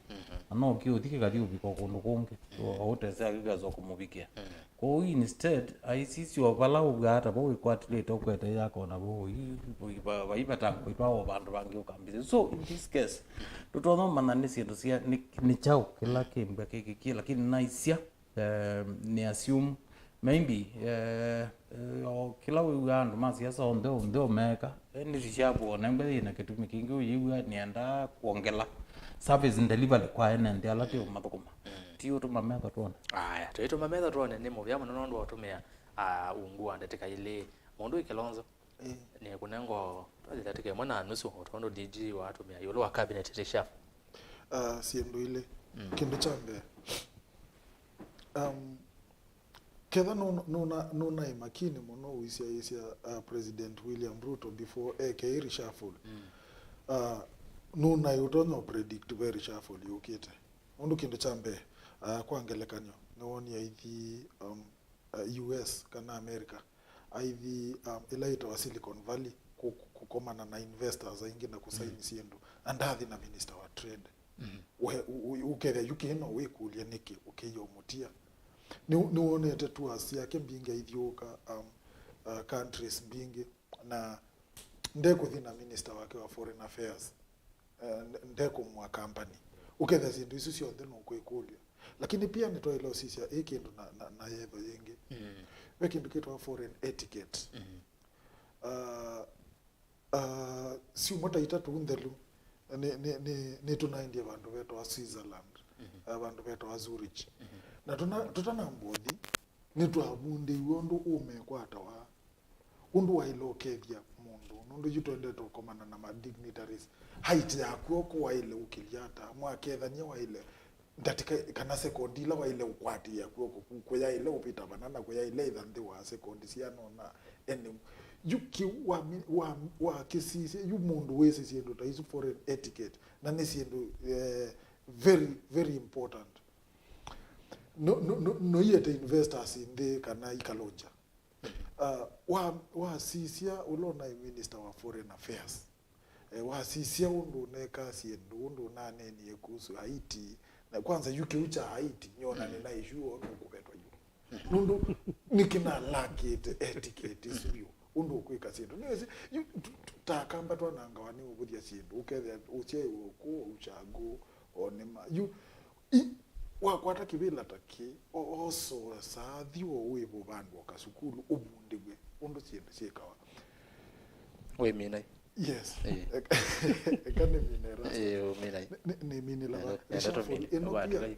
na no kĩũthi kĩkathi ũvika o kũndũ kũngĩ, o ũtesea kĩkesa kũmũvikĩa. Kwoou instead aisisya o vala ũw'aa ta vo wĩkwatĩlĩte ũkwete yako na vo vai vatangũitwa o vandũ vangĩ ũkambĩsya. So in this case tũtonya ũmanya nĩ syĩndũ sya nĩ, nĩ kyaũ kĩla kĩmbwa kĩkĩkie, lakini naisya eh, nĩ assume maybe eh, eh, o kĩla wĩw'aa andũ ma siasa onthe onthe ũmeeka, eh, nĩ reshuffle onengwe yĩna kĩtumi kĩngĩ ũyĩw'a nĩendaa kwongela service delivery kwa ene nthĩ ala twĩ ũmathũkũma. Ti ũtũma metha twone. Aya, tũitũma metha twone nĩ mũvea mũno nũndũ wa ũtũmĩa, ah, ungu wa ndatĩka ilĩ. Mũndũ wĩ Kĩlonzo, nĩkũnengo twathi ndatĩka ĩmwe na nusu, o tondũ D G watũmĩa ĩũlũ wa cabinet reshuffle. Ah, syĩndũ ilĩ. Kĩndũ kya mbee, um, ketha nũna- nũna- nũnaĩ makini mũno ũisyaĩĩsya, uh, President William Ruto before eke reshuffle. Uh, nũnaĩ ũtonya ũpredict ve reshuffle yũkĩte. Ũndũ kĩndũ kya mbee, uh, kwa ngelekany'o, nĩwonie aithi, um, uh, U S kana America, aithi, um, ĩla yĩtawa Silicon Valley, kũ- kũ- kũkomana na investors aingĩ na kũsaini syĩndũ, na ndathi na minister wa trade. We- u- u- ũkethĩa yu kĩĩ no wĩkũlye nĩkĩ ũkĩia ũmũtia. Nĩ- nĩwonete tours syake mbingĩ aithyũũka, um, uh, countries mbingĩ, na ndekũthi na minister wake wa foreign affairs, eh, nde- ndekũmũa company. Ũkethĩa syĩndũ isu syonthe nũkwĩkũlya. Lakini pia nĩtwaĩle ũsisya ĩ kĩndũ na, na, na yetho yĩngĩ. Ve kĩndũ kĩtawa foreign etiquette. Uh, uh, syumwa ta itatũ nthelu nĩ, nĩ, nĩ, nĩtũnaendie vandũ vetawa Switzerland, uh, vandũ vetawa Zurich. Na tũna- tũtanamba ũthi, nĩtwavundĩiwe ũndũ ũmekwatawa, ũndũ waĩle ũkethya mũndũ, nũndũ yu twendete ũkomana na ma dignitaries. Height yaku oko waĩle ũkĩlya ata, mwakethany'a waĩle ndatĩka kana sekondi ila waĩle ũkwatĩĩa kw'oko kũyaĩle ũvĩta vana na kũyaĩle ĩtha nthĩ wa sekondi siana ũna. Ene yu kĩu wa, wa, wa kĩsisya yu mũndũ wĩsĩ syĩndũ ta isu, foreign etiquette, na nĩ syĩndũ eh, very, very important. No, no, no, noiete investors nthĩ kana ikalonja. Uh, wa, wasisya ũla ũnaĩ minister wa foreign affairs, eh, wasisya ũndũ ũnekaa syĩndũ, ũndũ ũnanenie kuhusu Haiti, na kwanza yu kĩu kya Haiti nyona nĩnaĩshuo nũkũvetwa yu. Nũndũ nĩkĩnalakĩte etiquette isu vyũ, ũndũ ũkwĩka syĩndũ. Nĩwĩsĩ, yu, tu- tu- ta Akamba twanangawa nĩ ũvũthya syĩndũ, ũkethĩa ũsyaĩwe ũkũ, ũchangũ, o nĩma. Yu, i- wakwata kĩvĩla ta kĩ, o- osoa saa thi o wĩvo vandũ o kasukulu, ũvundĩw'e ũndũ syĩndũ syĩkawa. Wĩmina. Yes. Eka nĩmine rasta. Ĩĩ, ũmina. Nĩ- nĩ- nĩminĩla va. Reshuffle ĩno pia,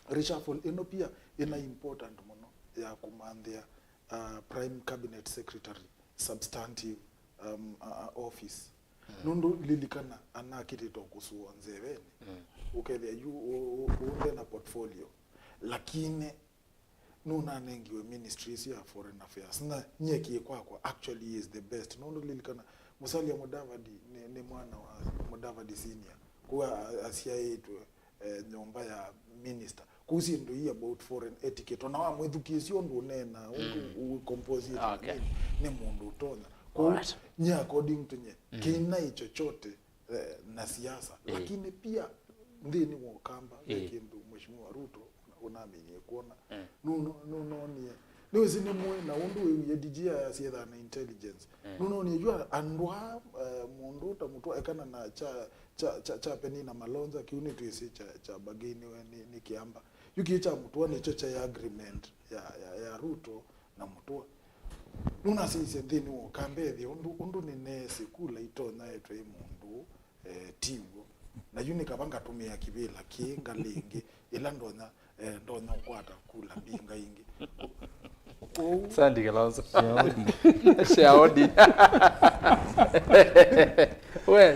reshuffle ĩno pia ĩna important mũno ya kũmanthĩa uh, prime cabinet secretary substantive um, uh, office. Nũndũ lilikana anakĩtĩtwe kũsũa nzevenĩ, ũkethĩa yu ũ- ũ- ũnde na portfolio, lakini nũnanengiwe ministry ĩsu ya foreign affairs, na nyie kĩ kwakwa actually is the best. Nũndũ lilikana Musalia Mudavadi nĩ, nĩ mwana wa Mudavadi senior, kũu a- asyaĩtwe eh, nyũmba ya minister. Kũu syĩndũ ii about foreign etiquette, ona wamwĩthukĩĩsya ũndũ ũneenaa, ũndũ ũcompose Okay. nĩ mũndũ ũtonya. Kũu nye according to nye kĩinaĩ chochote eh, na siasa, lakini pia nthĩnĩ wa Ũkamba ve kĩndũ Mheshimiwa Ruto ũnaminie kwona. Nũno- nũnonie nĩwĩsĩ nĩ mũĩ na ũndũ wĩwie D G ayasya ethaa na intelligence. Nũnonie yu andũ aa eh, mũndũ ta Mũtũa ekana na kya kya, kya, kya Penina Malonza, kĩu nĩtwĩsĩ kya, kya bargainiwe nĩ, nĩ Kĩamba. Yu kĩĩ kya Mũtũa nĩkyo kyaĩ agreement ya, ya, ya Ruto na Mũtũa. Nũnasyaisye nthĩnĩ wa Ũkamba ethĩa ũndũ, ũndũ nĩneesĩ kula itonya etwe ĩ mũndũ eh, tiw'o. Na yu nĩ kava ngatũmĩa kĩvĩla kĩĩ ngalĩ ĩngĩ ĩla ndonya eh, ndonya ũkwata kula mbinga ingĩ. Kwoou Sandy Kalonzo. Shaodi. We,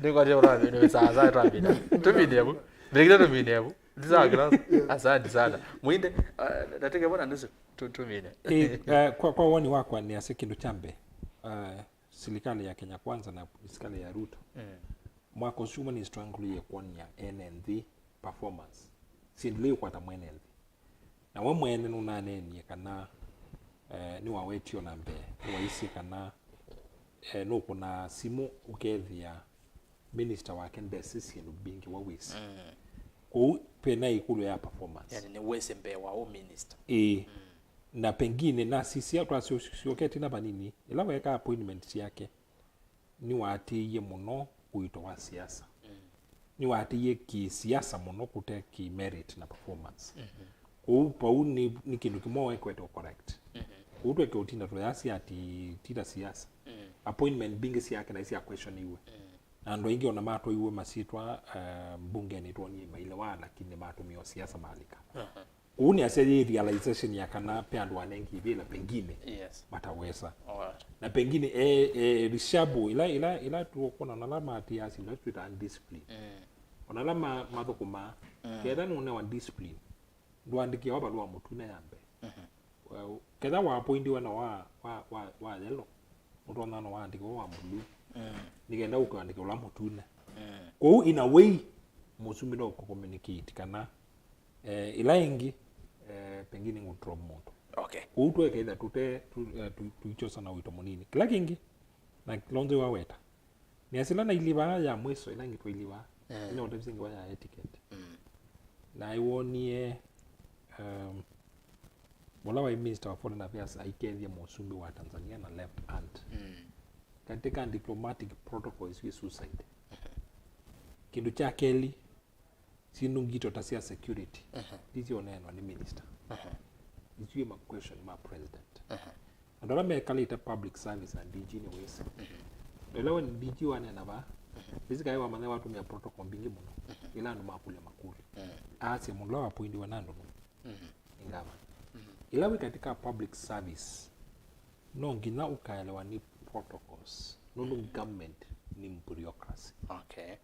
nĩkwatĩa ũramĩnĩwe saa saa twamina. Tumine vu. Ndĩkĩte tumine vu. Ndisawa Kalonzo. Asante sana. Mwinde, uh, nateke bona nusu. Tu- Tumine. Eh, eh, kwa, kwa woni wakwa nĩ ase kĩndũ kya mbee. Uh, silikalĩ ya Kenya Kwanza na silikalĩ ya Ruto, mwaka ũsu ũmwe nĩ struggle ya kwony'a ene nthĩ performance, syĩndũ ila iũkwata mwene nthĩ. Na we mwene nũnaneenie kana eh, nĩwawetie o na mbee, nĩwaisye kana eh, nũkũnaa simũ ũkethĩa minister wake ndesĩ syĩndũ mbingĩ wa wĩsĩ. Kwoou pena ĩkũlyo ya performance. Yani nĩ wĩsĩ mbee wa ũ minister. Ĩĩ. Na pengine nasisya twasyoka ĩtina vanini, ĩla weekaa appointment syake, nĩwaatĩĩie mũno ũito wa siasa. Nĩwaatĩĩie kĩ-siasa mũno kũte kĩ-merit na performance. Kwoou vau nĩ, nĩ kĩndũ kĩmwe wekwete ũcorrect. Kwoou tweke ũtinda tũyasya ati ti ta siasa. Appointment mbingĩ syake naĩ sya questioniwe. Na andũ aingĩ ona matwaiwe masyĩtwa eh, mbungenĩ twonie mailewa, lakini nĩmatũmĩe o siasa malika. Kũu nĩasya yĩ realization ya kana ve andũ anengi ivĩla pengine Yes. matawesa. Alright. Na pengine e, e, rishabu ila, ila, ila tukwona ona ala matia syĩndũ ila twĩtaa discipline. Ona ala ma- mathũkũmaa, ketha nũnewa discipline, ndũandĩkĩawa valũa mũtune ya mbee. Well, ketha wapointiwe na wa, wa, wa, wa yellow, ũtonya no waandĩkĩwe wa blue. Nĩkenda ũkandĩke ũla mũtune. Kwoou in a way, mũsumbĩ no kũcommunicate kana eh, ĩla ĩngĩ eh, pengine ngũ drop mũndũ. Okay. Kwoou tweketha tũte tu- eh, tu- tuichosa na ũito mũnini. Kĩla kĩngĩ, na Lonzo waweta, nĩ asila na ilivaa ya mwiso ĩla ĩngĩ twailivaa. Ĩla ũtavise ngewa ya etiquette. Na aiwonie um, ũla waĩ minister wa foreign affairs aikethya mũsumbĩ wa Tanzania na left hand katika diplomatic protocol isu ĩ suicide. Kĩndũ kya kelĩ, syĩndũ ngito ta sya security ndisyoneenwa nĩ minister. Isu i ma question ma president. Andũ ala mekalĩte public service na D G nĩ wĩsĩ. Ĩla we nĩ D G waneena vaa, wĩsĩ kaĩ wamanya watũmĩa protocol mbingĩ mũno. Ĩla andũ makũlya makũlyo. Asya mũndũ ũla wapointiwe na andũ nũ? Nĩ ngavana. Ĩla wĩ katika public service, no nginya ũkaelewa nĩ protocols. Nũndũ government nĩ bureaucracy. Okay.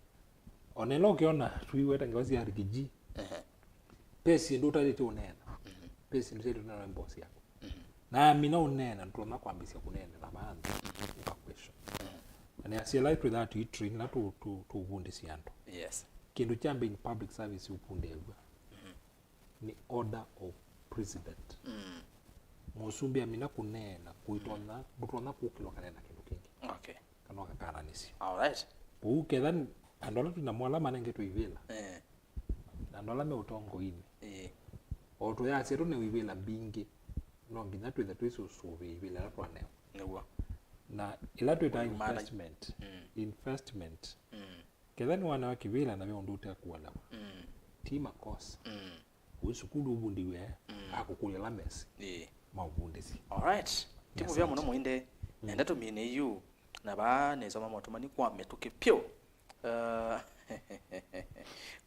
Ona ĩla ũkĩona tũiweta ngewa sya Rigiji, ve syĩndũ ũtaĩlĩte ũneena, ve syĩndũ syaĩlĩte ũneena nĩ boss yaku. Na amina ũneena, ndũtonya kwambĩĩsya kũneenela vaa nthĩ ũka question. Na nĩasya ĩla twĩthaa tũitrain ĩla tũ- tũ- tũvundĩsya andũ. Yes. Kĩndũ kya mbee in public service ũvundĩaw'a nĩ order of precedent. Mũsumbĩ amina kũneena, kũitonya, ndũtonya kũkĩlwa kana na kĩndũ kĩngĩ. Okay. Kana ũkakananĩsya. All right. Kwoou ketha andũ ala twĩ namo ala manengetwe ivĩla, eh, na andũ ala me ũtongoinĩ, eh, o tũyasya tũnewe ivĩla mbingĩ, no nginya twĩthe twĩsũsũvĩa ivĩla ila twanewa. Nĩw'o. Na ila twĩtaa investment, investment, ketha nĩwanewa kĩvĩla na ve ũndũ ũtekũelewa, ti makosa. Wĩ sukulu ũvundiwe, akũkũlya ala mesĩ ma ũvundĩsi. Alright. Ti mũvea mũno mũinde. Nenda tũmine yu. Na vaa nĩsoma motũmani kwa mĩtũkĩ pyũ. Uh,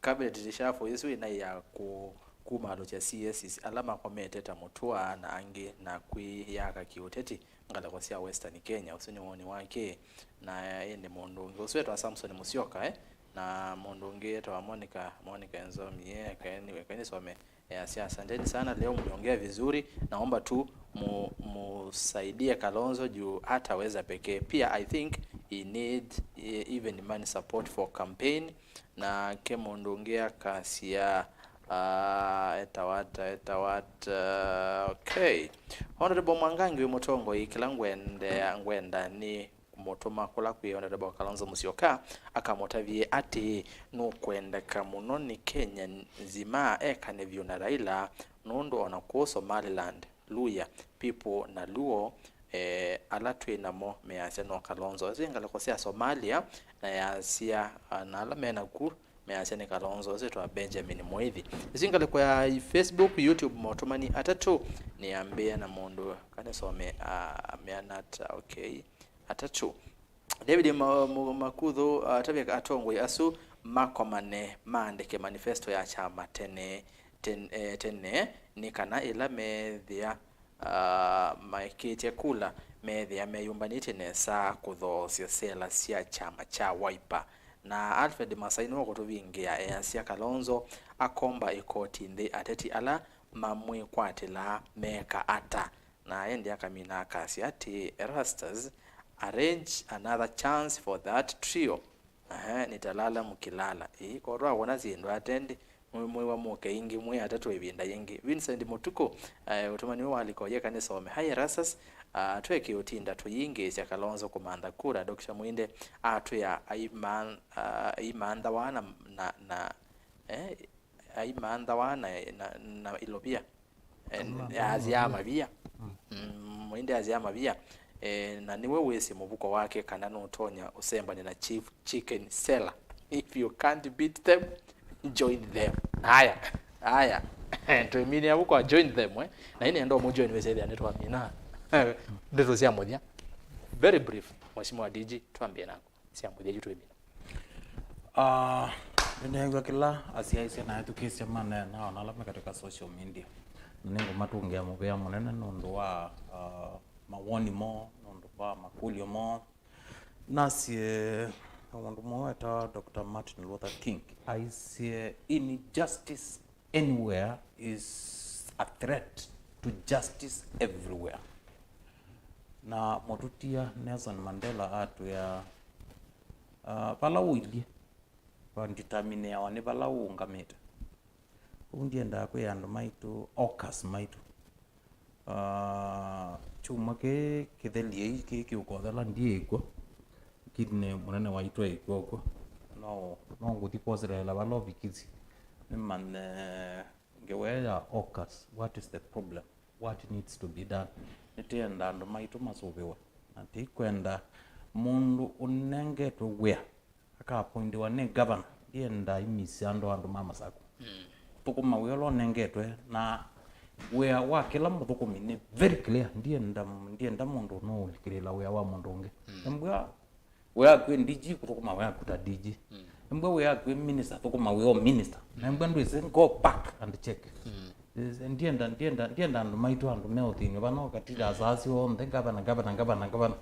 cabinet reshuffle ĩsu ĩnaĩ ya kũ- kumaalũkya C S Cs ala makomete ta Mũtua na angĩ na kwĩyaka kĩũteti ngalĩko sya Western Kenya. Ũsu nĩ woni wake. Na ĩndĩ mũndũ ũngĩ ũsu etawa Samson Musyoka, eh? Na mũndũ ũngĩ etawa Monica, Monica Nzomi, eh, kaeni, kaeni some. Easya, asanteni sana, leo mliongea vizuri, naomba tu mu- musaidie Kalonzo juu hataweza pekee. Pia I think he need, eh, even money support for campaign. Nake mũndũ ũngĩ akasya, ah, etawata, etawata, okay. Honorable Mwangangi wĩ mũtongoi, kĩla ngwendea, ngwenda nĩ kũmũtũma kũla kwĩ Honorable Kalonzo Musyoka, akamũtavye atĩĩ, nũkwendeka mũno nĩ Kenya nzima ekane vyũ na Raila, nũndũ ona kũũ Somaliland, Luhya people na Luo, eh, ala twĩ namo measya no Kalonzo. Ĩsu ngalĩko sya Somalia, na yasya, ah, na ala me naku measya nĩ Kalonzo, ũsu wĩtawa Benjamin Mũithi. Ĩsu ngalĩko ya Facebook, YouTube, motũmani atatũ, nĩambĩĩa na mũndũ, kana some, ah, ameana ata, okay. Atatũ. David Ma- Mu- Makuthu, ah, atavya atongoi asu makomane maandĩke manifesto ya kyama tene, ten- eh, tene, nĩ kana ĩla meethĩa, ah, maĩkĩtye kula, meethĩa meyũmbanĩtye nesa kũthoosya sela sya kyama kya Wiper. Na Alfred Masai nĩwe ũkũtũvingĩa, easya Kalonzo akomba ĩkoti nthĩ ateti ala mamwĩkwatĩlaa meeka ata. Na ĩndĩ akamina akasya atĩĩ, Erastus, arrange another chance for that trio. Ehe, nitalala mkilala. Ĩĩ, korwa wona syĩndũ atendi, mwĩ- mwĩwa mũke ĩngĩ, mwĩ atatũ ĩvinda yĩngĩ. Vincent Mũtukũ, eh, ũtũmani ũũ walika ũyeka nĩsome. Hi Erastus, ah, tweke ũtinda tũyingĩĩsya Kalonzo kũmantha kura, Doctor Mwinde atwĩa aiman- ah, aimanthawa na, na, na, eh, aimanthawa na, na, na ilovia. Eh, azi ya mavia. Mm, Mwinde azi ya mavia. Eh, na nĩwe wĩsĩ mũvuko wake kana nũtonya ũsembane na chief chicken seller. If you can't beat them, join them. Haya, haya. Twĩmine avu kwa join them, eh. Na ĩnĩ enda ũmũjoin wĩsethĩa nĩtwamina ndeto sya mũthya. Very brief, Mheshimiwa D G, twambie naku. Sya mũthya yu twĩmina. Ah, nĩneew'a kĩla asyaĩĩsya na ethukĩĩsya maneena, ona ala me katika social media. Na nĩngũmatũngĩa mũvea mũnene nũndũ wa, ah, mawoni moo, nũndũ wa makũlyo moo. Nasye, mũndũ mũmwe wetawa Doctor Martin Luther King aisye, injustice anywhere is a threat to justice everywhere. Na mũtũtia Nelson Mandela atwĩa, ah, vala ũilyĩ vanditamineawa nĩ vala ũũngamĩte. Ũu ndiendaa kwĩa andũ maitũ, Aucas maitũ. Ah, kyumwa kĩĩ kĩtheliei kĩĩ kĩũkothela ndiĩkw'o. Kidney mũnene waitũ aikw'a ũkw'o. No, no ngũthi kwoseleela vala ovikisi. Nĩmanye ngewa ĩyo ya Aucas, what is the problem? What needs to be done? Nĩtĩenda andũ maitũ masũvĩwe. Na tĩikwenda mũndũ ũnengetwe wĩa akaappointiwa nĩ governor, ndienda aimisye andũ, andũ ma Masaku. Mm. Thũkũma wĩa ũla ũnengetwe, na wĩa wa kĩla mũthũkũmi nĩ very clear. Ndienda, ndienda mũndũ no ũlikĩlĩla wĩa wa mũndũ ũngĩ. Embwa wĩa waku wĩ D G, kũthũkũma wĩa waku ta D G. Embwa wĩa waku wĩ minister, thũkũma wĩa o minister. Na embwa ndwĩsĩ, go back and check. Ndienda, ndienda, ndienda andũ maitũ, andũ me ũthĩnĩ vana ũkatila saa syonthe ngavana, ngavana, ngavana, ngavana.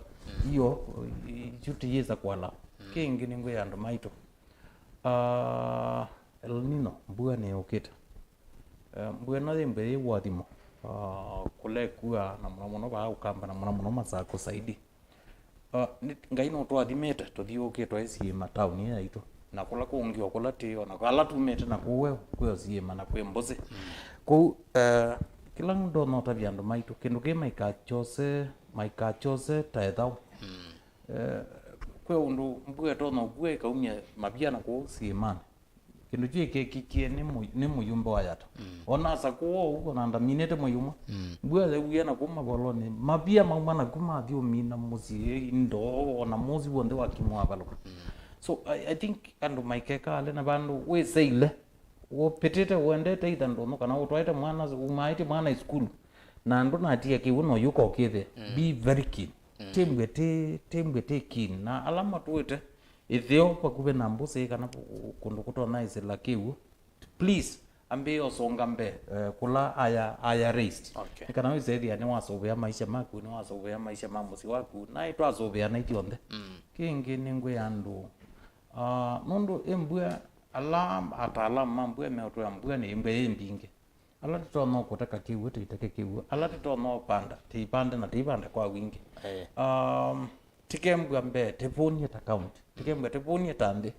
Iyo, isu tiyĩsa kwala. Kĩngĩ nĩ ngwĩa andũ maitũ. Ah, El Nino, mbua nĩyũkĩte. Eh, mbua ĩno yĩmbwe yĩ ũathimo. Ah, kũlekua na mũno mũno vaa Ũkamba na mũno mũno Masakũ saidi. Ah, nĩ, Ngai nũtũathimĩte, tũthiũũkĩtwe ĩ syĩma taũni ĩĩ yaitũ. Na kũla kũngĩ o kũla tĩ, o na ala tumĩte na kũu we, kwĩ o syĩma na kwĩ mbũsĩ. Kũu, eh, kĩla ndonya ũtavya andũ maitũ, kĩndũ kĩĩ maikakyose, maikakyose ta ĩthaũ. Eh, kwĩ ũndũ mbua ĩtonya ũkua ĩkaumya mavia na kũu syĩmanĩ. Kĩndũ kyu kĩkĩkie nĩ mũ-, nĩ mũyumbe wa Yatta. Ona Masakũ ũu, ona ndaminĩte mwei ũmwe. Mbua yauie na kuma volonĩ, mavia mauma na kuma athi ũmina mũsyĩ, indo, ona mũsyĩ w'onthe wa Kimu wavalũka. So, I, I think andũ maikekale na vandũ wĩseile, ũpĩtĩte ũendete ithandũnũ kana ũtwaĩte mwana, umaĩtye mwana isukulu, na ndũnatia kĩw'ũ no yuka ũkĩthĩa. Be very keen. Tĩmbwe tĩ, tĩmbwe tĩ keen. Na ala matũĩte ĩtheo vakuvĩ na mbũsĩ kana kũndũ kũtonya ĩsĩla kĩw'ũ, please, ambĩĩa ũsũnga mbee, eh, kũla aya, aya raised. Okay. Nĩ kana wĩsethĩa nĩwasũvĩa maisha maku, nĩwasũvĩa maisha ma mũsyĩ waku, na ĩtwasũvĩana ithyonthe. Kĩngĩ nĩngwĩa andũ, ah, nũndũ ĩmbua, ala ataalamu ma mbua meũtwĩa mbua nĩ ĩmbua yĩ mbingĩ. Ala tũtonya kũteka kĩw'ũ, tũiteke kĩw'ũ. Ala tũtonya ũpanda, tũipande na tũipande kwa wingĩ. Eh. Um, tikembwa mbee, tĩvũnie ta county. Tikembwa tĩvũnie ta nthĩ.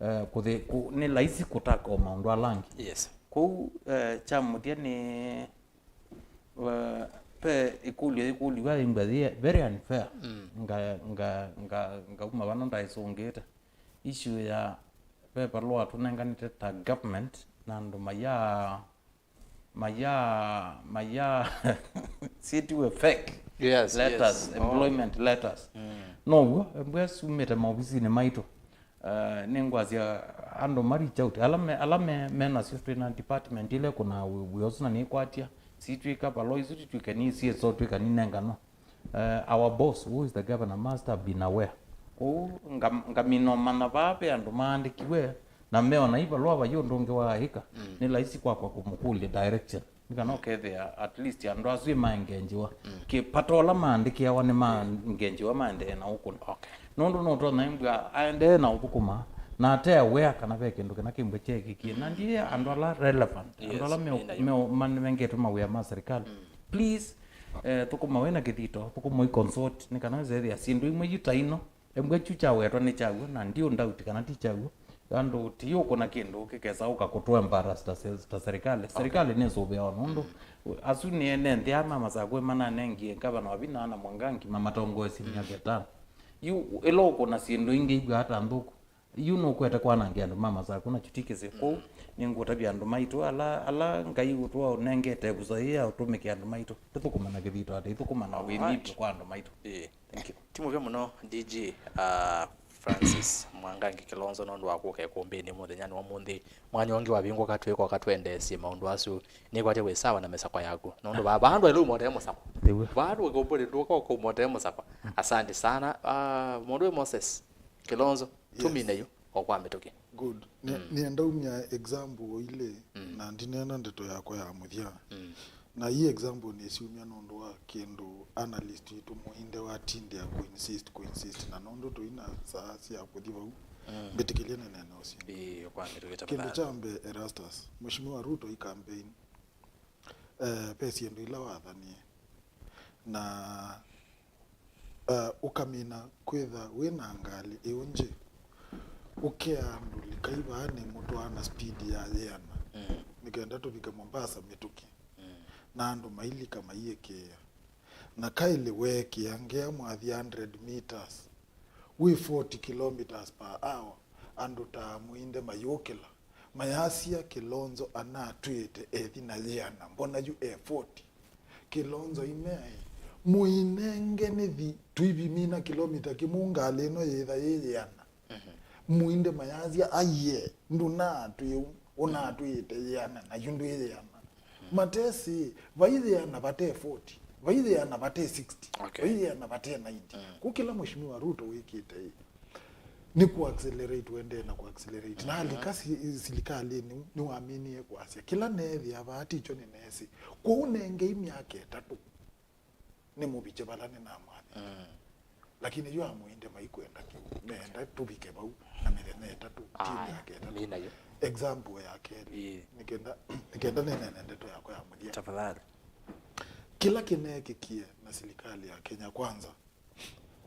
Eh, kũthi-, kũ-, nĩ laisi kũtaka o maũndũ ala angĩ. Yes. Kwoou, eh, kya mũthya nĩ, eh, ve ĩkũlyo yĩkũlĩwa yĩmbwa yĩ very unfair. Nga, nga, nga, ngauma vano ndaĩsũngĩte. Issue ya ve valũa tũnenganĩte ta government na andũ maya maya, maya, sitiwe fake. Yes, letters, yes. Oh. Employment letters. Now'o, mbwa sumĩte maovisinĩ maitũ. Eh, nĩngwasya andũ ma reach out. Ala me, ala me, me nasyo twĩ na department ile kuna wĩ, wĩ ũsu na nĩkwatya. Sitwĩka valũa isu titwĩke nĩ C S O twĩka ninenganwa. Eh, our boss, who is the governor, must have been aware. Kwoou nga-, ngamina ũmanya vaa ve andũ maandĩkiwe, na meona ivalũa vai ũndũ ũngĩ waaĩka, nĩ laisi kwakwa kũmũkũlya direction. Nĩ kana ũkethĩa at least andũ asu ĩmaengenjiwa. Kĩpata ũla maandĩkĩawa nĩmaengenjiwa maendee na ũkũna. Okay. Nũndũ nũtonya imbwa aendee na ũthũkũma, na ate aware kana ve kĩndũ kĩna kĩmbwe kyeekĩkie. Na ndiye andũ ala relevant, andũ ala me, me, manengetwe mawĩa ma serikali. Please, eh, thũkũma wĩ na kĩthito, thũkũma ĩ consult, nĩ kana wĩsethĩa syĩndũ imwe yu ta ino, embwa kyu kyawetwa nĩ kyaw'o, na ndiũ ndauti kana ti kyaw'o. Andũ ti ũkũna kĩndũ kĩkesa ũka kũtũ embarrass ta se-, ta serikali. Okay. Serikali nĩsũvĩawa nũndũ asu nĩ ene nthĩ aa ma Masakũ mananengie ngavana wa vina na Mwangangi mamatongoesye myaka ĩtano. Yu ĩla ũkũna syĩndũ ingĩ ibwa ata nthũku. Yu nũkwete kwanangia andũ ma Masakũ na kyu ti kĩsĩ. Kwoou nĩngũtavya andũ maitũ ala, ala Ngai ũtũnengete ĩvusa yĩĩ ya ũtũmĩke andũ maitũ, tũthũkũme na kĩthito ata ithũkũma na wĩthito kwa andũ maitũ. Ĩĩ. Thank you. Ti mũvea mũno D G, uh, Francis Mwangangi Kilonzo nũndũ wa kũka ĩkũmbĩnĩ mũthenyanĩ wa ũmũnthĩ. Mwanya ũngĩ wavingũka twĩkoka twendeesye maũndũ asu. Nĩkwatya wĩ sawa na mĩsakwa yaku. Nũndũ va-, vandũ elu ũmotee mũsakwa. Nĩw'o. Vandũ ũkũmbũlĩ ndũka ũkũmotee mũsakwa. Asante sana. Uh, mũndũ wĩ Moses Kilonzo, yes, tũmine yu o kwa mĩtũkĩ. Good. Nĩ-, nĩenda umya example o ilĩ, na ndineena ndeto yakwa ya mũthya. Na ii example nĩsiumya nũndũ wa kĩndũ analyst witũ mũinde watindĩa kũinsist, kũinsist. Na nũndũ tũina saa sya kũthi vau, mbĩtĩkĩlya nĩneena ũsu. Ĩĩ, kwa mĩtũkĩ tafadhali. Kĩndũ kya mbee, Erastus, Mheshimiwa Ruto i campaign, eh, ve syĩndũ ila wathanie. Na, eh, ũkamina kwĩtha wĩ na ngalĩ ĩũngyĩ, ũkea andũ likai vaa nĩmũtwaa na speed ya yĩana, nĩ kenda tũvike Mombasa mĩtũkĩ. Na andũ mailika maiĩkĩĩa. Na kaĩlĩ weekĩa ngea mwathi hundred meters, wĩ forty kilometers per hour, andũ ta mũinde mayũkĩla, mayasya, Kilonzo anatwĩte ethi na yĩana, mbona yu e forty? Kilonzo imea ĩ, mũinenge nĩthi, tũivimina kilomita kĩmwe ngalĩ ĩno yĩtha yĩ yĩana. Mũinde mayasya, aiee, ndũnatwĩe, ũnatwĩte yĩana, na yu ndwĩ yĩana. Matesĩ, vaiyĩana vate forty, vaiyĩana vate sixty, okay, vaiyĩana vate ninety. Mm. Kũ kĩla Mheshimiwa Ruto wĩkĩte ĩ, nĩ ku accelerate, wendee na ku accelerate. Na, mhm, alika si-, silikalĩnĩ, nĩwaminie kwasya, kĩla neethĩa vaa tikyo nĩneesĩ. Kwoou nengei myaka ĩtatũ nĩmũvikye vala nĩnamwathĩte. Mm. Lakini yu amũinde maikwenda kĩu, meenda tũvike vau na mĩthenya ĩtatũ, ti, aya, myaka ĩtatũ. Nĩ nayo. Example ya kelĩ, ĩĩ, nĩkenda, nĩkenda nĩnene ndeto yakwa ya mũthya. Tafadhali. Kĩla kĩneekĩkie na silikalĩ ya Kenya Kwanza,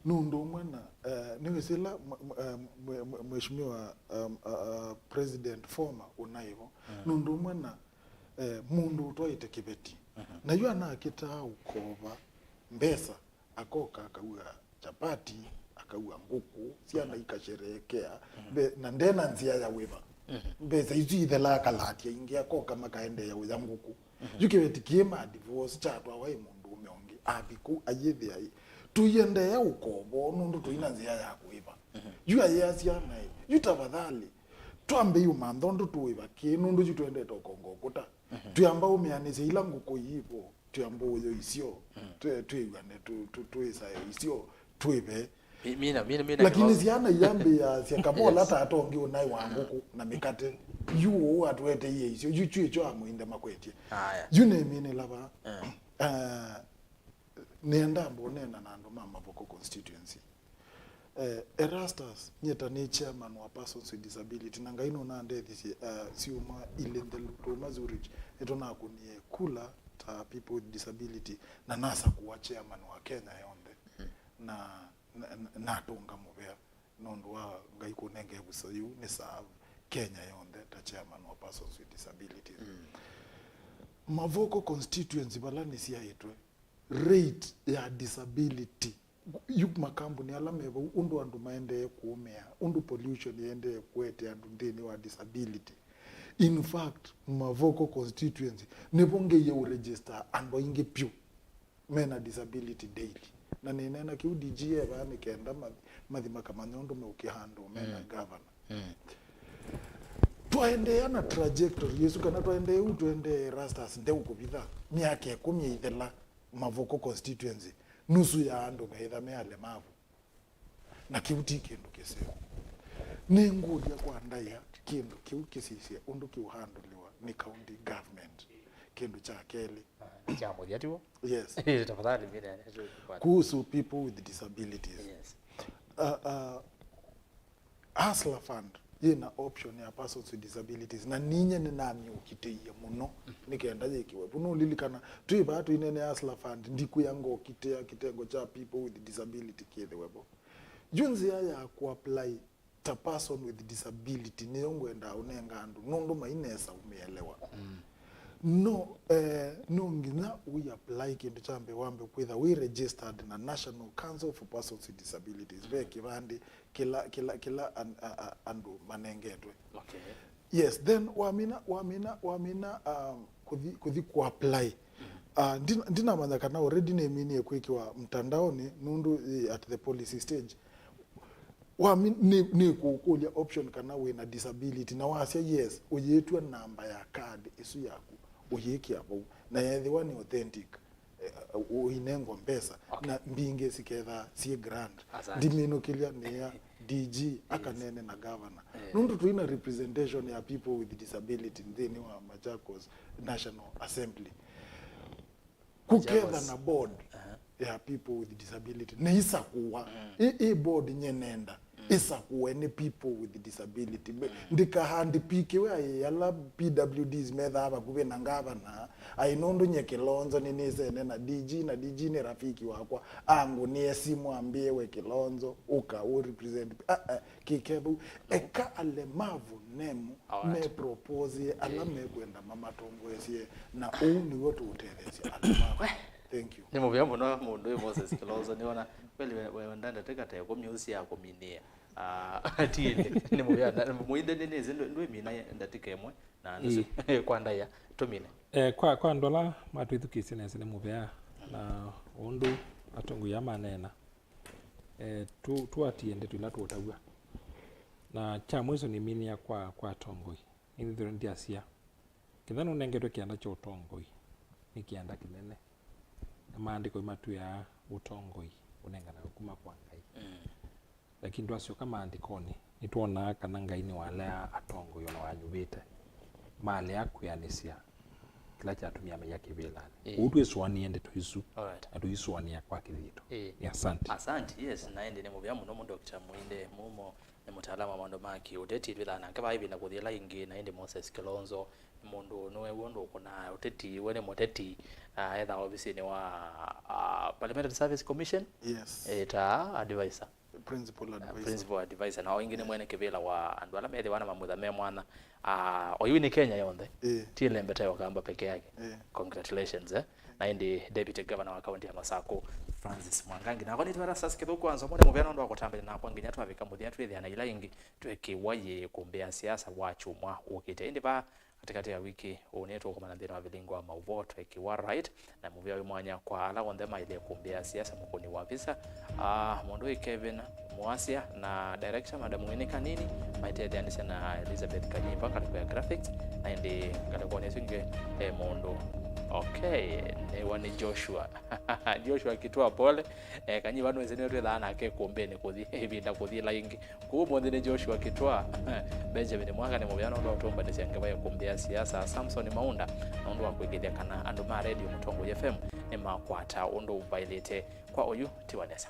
nũndũ ũmwe na, eh, nĩwĩsĩ ĩla mwe-, mwe-, eh, mwe-, mwe-, Mheshimiwa, um, uh, uh, President former ũnaĩ vo, mm, nũndũ ũmwe na, eh, mũndũ ũtwaĩte kĩveti. Mhm. Na yu anakĩtaa ũkova mbesa, akoka akaua chapati, akaua ngũkũ, syana, mhm, ikasherehekea, mhm, mbe-, na ndena nzĩa ya wĩva. Mhm. Mbesa isu ithelaa kalatya ingĩ, akoka makaendeea ũya ngũkũ. Mhm. Yu kĩveti kĩĩ ma divorce kyatwawa ĩ mũndũũme ũngĩ, athi kũu ayĩthĩa ĩ, tũiendeea ũkovo nũndũ tũi na nzĩa ya kũĩva. Mhm. Yu ayĩa syana ĩ, yu tafadhali, twambei ũmantha ũndũ tũĩva kĩĩ nũndũ yu twendete ũkonga ũkũta. Mhm. Twĩamba ũmĩanĩsya ila ngũkũ iivo, twĩamba ũyo isyo, mm, twĩ-, twĩw'ane, tũ-, tũ-, twĩsae isyo, twĩve. Mi-, mina, mina, mina. Lakini kĩlonzo. Syana iyambĩĩasya kavola, yes, tata ũngĩ ũnaĩ wa ngũkũ na mĩkate. Yu ũũ atũeteie isyo, yu kyuĩ kyo amũinde makwetye. Aya. Yu nĩminĩla vaa. Eh. Ah, nĩenda mbũneena na andũ ma Mavoko constituency. Eh, Erastus, nyie ta nĩ chairman wa persons with disability, na Ngai nũnandethisye, eh, syumwa ilĩ nthelu, twauma Zurich, nĩtũnakunie kula ta people with disability, na nasakũwa chairman wa Kenya yonthe. Mm. Na na, na, natũnga mũvea nũndũ wa Ngai kũnenge ĩvuso yĩu nĩ serve Kenya yonthe ta chairman wa persons with disabilities. Mm. Mavoko constituency vala nĩsyaĩtwe, rate ya disability, yu makambuni ala me vau, ũndũ andũ maendee kũũmĩa, ũndũ pollution yĩendee kũete andũ nthĩnĩ wa disability. In fact, Mavoko constituency nĩvo ngeie ũregister andũ aingĩ vyũ mena disability daily. Na nĩneena kĩu D G e vaa nĩ kenda mathi, mathi makamanya ũndũ meũkĩhandle mena, mm, governor. Mm. Twaendeea na trajectory ĩsu, kana twaendee ũu, tũendee Erastus ndeũkũvitha, myaka ĩkũmi ĩithela, Mavoko constituency, nusu ya andũ meĩtha me alemavu. Na kĩu ti kĩndũ kĩseo. Nĩngũlya kwa ndaĩa kĩndũ kĩu kĩsisye ũndũ kĩũhandũlĩwa nĩ county government. Kĩndũ kya kelĩ. Ah, kya mũthya tiw'o? Yes. Tafadhali, mimi na-, kuhusu people with disabilities. Yes. Uh, uh, Hustler Fund yĩna option ya persons with disabilities, na ninyie nĩnamĩũkitĩie mũno nĩ kenda yĩkĩwe vo. Nũlilikana twĩ vaa tũineenea Hustler Fund, ndikwĩa ngokitĩa kĩtengo kya people with disability kĩthĩwe vo. Yu nzĩa ya kũapply ta person with disability nĩyo ngwendaa ũnenga andũ, nũndũ mainesa ũmĩelewa. Mm. No, eh, no nginya ũiapply kĩndũ kya mbee, wambe kwĩtha wĩ registered na National Council for Persons with Disabilities. Ve kĩvandĩ kĩla, kĩla, kĩla an-, a, a, andũ manengetwe. Okay. Yes, then wamina, wamina, wamina, um, kũthi, kũthi kũapply. Uh, ndin-, ndinamanya kana already nĩminie kwĩkĩwa mtandaoni nũndũ, eh, at the policy stage. Wami-, nĩ, nĩ kũkũlya option kana wĩ na disability, na wasya yes, ũyĩtw'a namba ya card ĩsu yaku, ũyĩkĩa vau, na yethĩwa nĩ authentic, eh, ũinengwa mbesa, okay, na mbingĩ sikethaa syĩ grant. Asante. Ndiminũkĩlya nĩa D G, yes, akaneene na governor. Eh. Nũndũ tũi na representation ya people with disability nthĩnĩ wa Machakos National Assembly. Kũketha na board, aha, ya people with disability nĩisakũwa. Mm. Ĩ, ĩ board nye nenda, mm, ĩsakũwe nĩ people with disability. Be-, mm, ndikahandpikiwe aĩ ala P W Ds methaa vakuvĩ na ngavana, aĩ nũndũ nye Kilonzo nĩnĩsene na D G, na D G nĩ rafiki wakwa, angũnĩe simũ ambĩe we Kilonzo, ũka ũ represent. Ah, ah, kĩke vau. Eka alemavu nemu, alright, me propose ala, eh, mekwenda mamatongoesye, na ũu nĩw'o tũũtetheesya alemavu. Thank you. Nĩ mũvea mũno mũndũ ũyũ Moses Kilonzo, nĩwona kweli we, we, wenda ndatĩka ta ĩkũmi ũsu ya kũminĩa. Ah, ti ĩndĩ, nĩ mũvea, na, mũinde nĩ, nĩsĩ ndwĩ-, ndwĩmina ndatĩka ĩmwe, na nũsĩ, ĩĩ, kwa ndaĩa, tũmine. Eh, kwa, kwa andũ ala matwĩthukĩĩsye nesa nĩ mũvea, na ũndũ atongoi aa maneena, eh, tũ-, tũatie ndeto ila tũũtavw'a. Na kya mwiso nĩminĩa kwa, kwa atongoi. Nĩnĩthĩwe ndyasya, Ĩtha nũnengetwe kĩanda kya ũtongoi, nĩ kĩanda kĩnene, na maandĩko matwĩaa ũtongoi ũnenganawe kuma kwa Ngai. Mm. Lakini twasyoka maandĩkonĩ, nĩtwonaa kana Ngai nĩwalea atongoi ona wanyuvĩte malea kwĩanĩsya kĩla kyatumie amaiya kĩvĩlanĩ. Ĩĩ. Ũu twĩsũanĩe ndeto isu, Alright. Na tũisũanĩa kwa kĩthito. Ĩĩ. Nĩ asante. Asante, yes, na ĩndĩ nĩ mũvea mũno mũndũ Doctor Mwinde Mumo, nĩ mũtaalamu wa maũndũ ma kĩũteti, twĩthaa nake vaa ĩvinda kũthi ĩla ĩngĩ, na ĩndĩ Moses Kilonzo nĩ mũndũ nĩwe w'o ũndũ ũkũnaa ũteti, we nĩ mũteti, ah, ethaa ovisinĩ wa, ah, Parliamentary Service Commission, Yes. eh, ta advisor. Principal Ah, advisor. Principal advisor, na o ĩngĩ nĩ mwene kĩvĩla wa andũ ala methĩwa na mamutha me mwana. Ah, oyu nĩ Kenya yonthe. Eh. Ti Lembe ta Ũkamba peke yake. Eh. Congratulations, eh. Na ĩndĩ Deputy Governor wa kaunti ya Masaku, Francis Mwangangi. Nakwa nĩtwĩwa Erastus Kĩthũku wa Nzomo, nĩ mũvea nũndũ wa kũtambĩla nakwa nginya twavika mũthya twĩthĩa na ila ingĩ twĩkĩwa yĩ kũmbĩa siasa wa kyumwa ũkĩte. Ĩndĩ vaa katĩkatĩ ya wiki ũũ nĩtũkũmana nthĩnĩ wa vilingi wa maũvoo twĩkĩwa right, na mũvea wĩ mwanya kwa ala onthe maĩle kũmbĩa siasa, mũkũni wa visa, ah, mũndũ wĩ Kevin Mwasya na director Madam Winnie Kanini maitetheanĩsya na Elizabeth Kanyiva ngalĩko ya graphics, na ĩndĩ ngalĩkonĩ ĩsu ĩngĩ e mũndũ. Okay, nĩwa nĩ Joshua. Joshua Kitwa, pole. Eh, Kanyiva nĩwĩsĩ nĩwe twĩthaa nake kũmbĩnĩ kũthi ĩvinda kũthi ĩla ĩngĩ. Kũu ũmũnthĩ nĩ Joshua Kitwa, Benjamin Mwaka nĩ mũvea nũndũ wa ũtũmbanĩsya ngewa ya kũmbĩa siasa, Samson Maunda nũndũ wa kũĩkĩĩthya kana andũ ma redio Mũtongoi F M nĩmakwata ũndũ vaĩlĩte. Kwa oyu, tiwa nesa.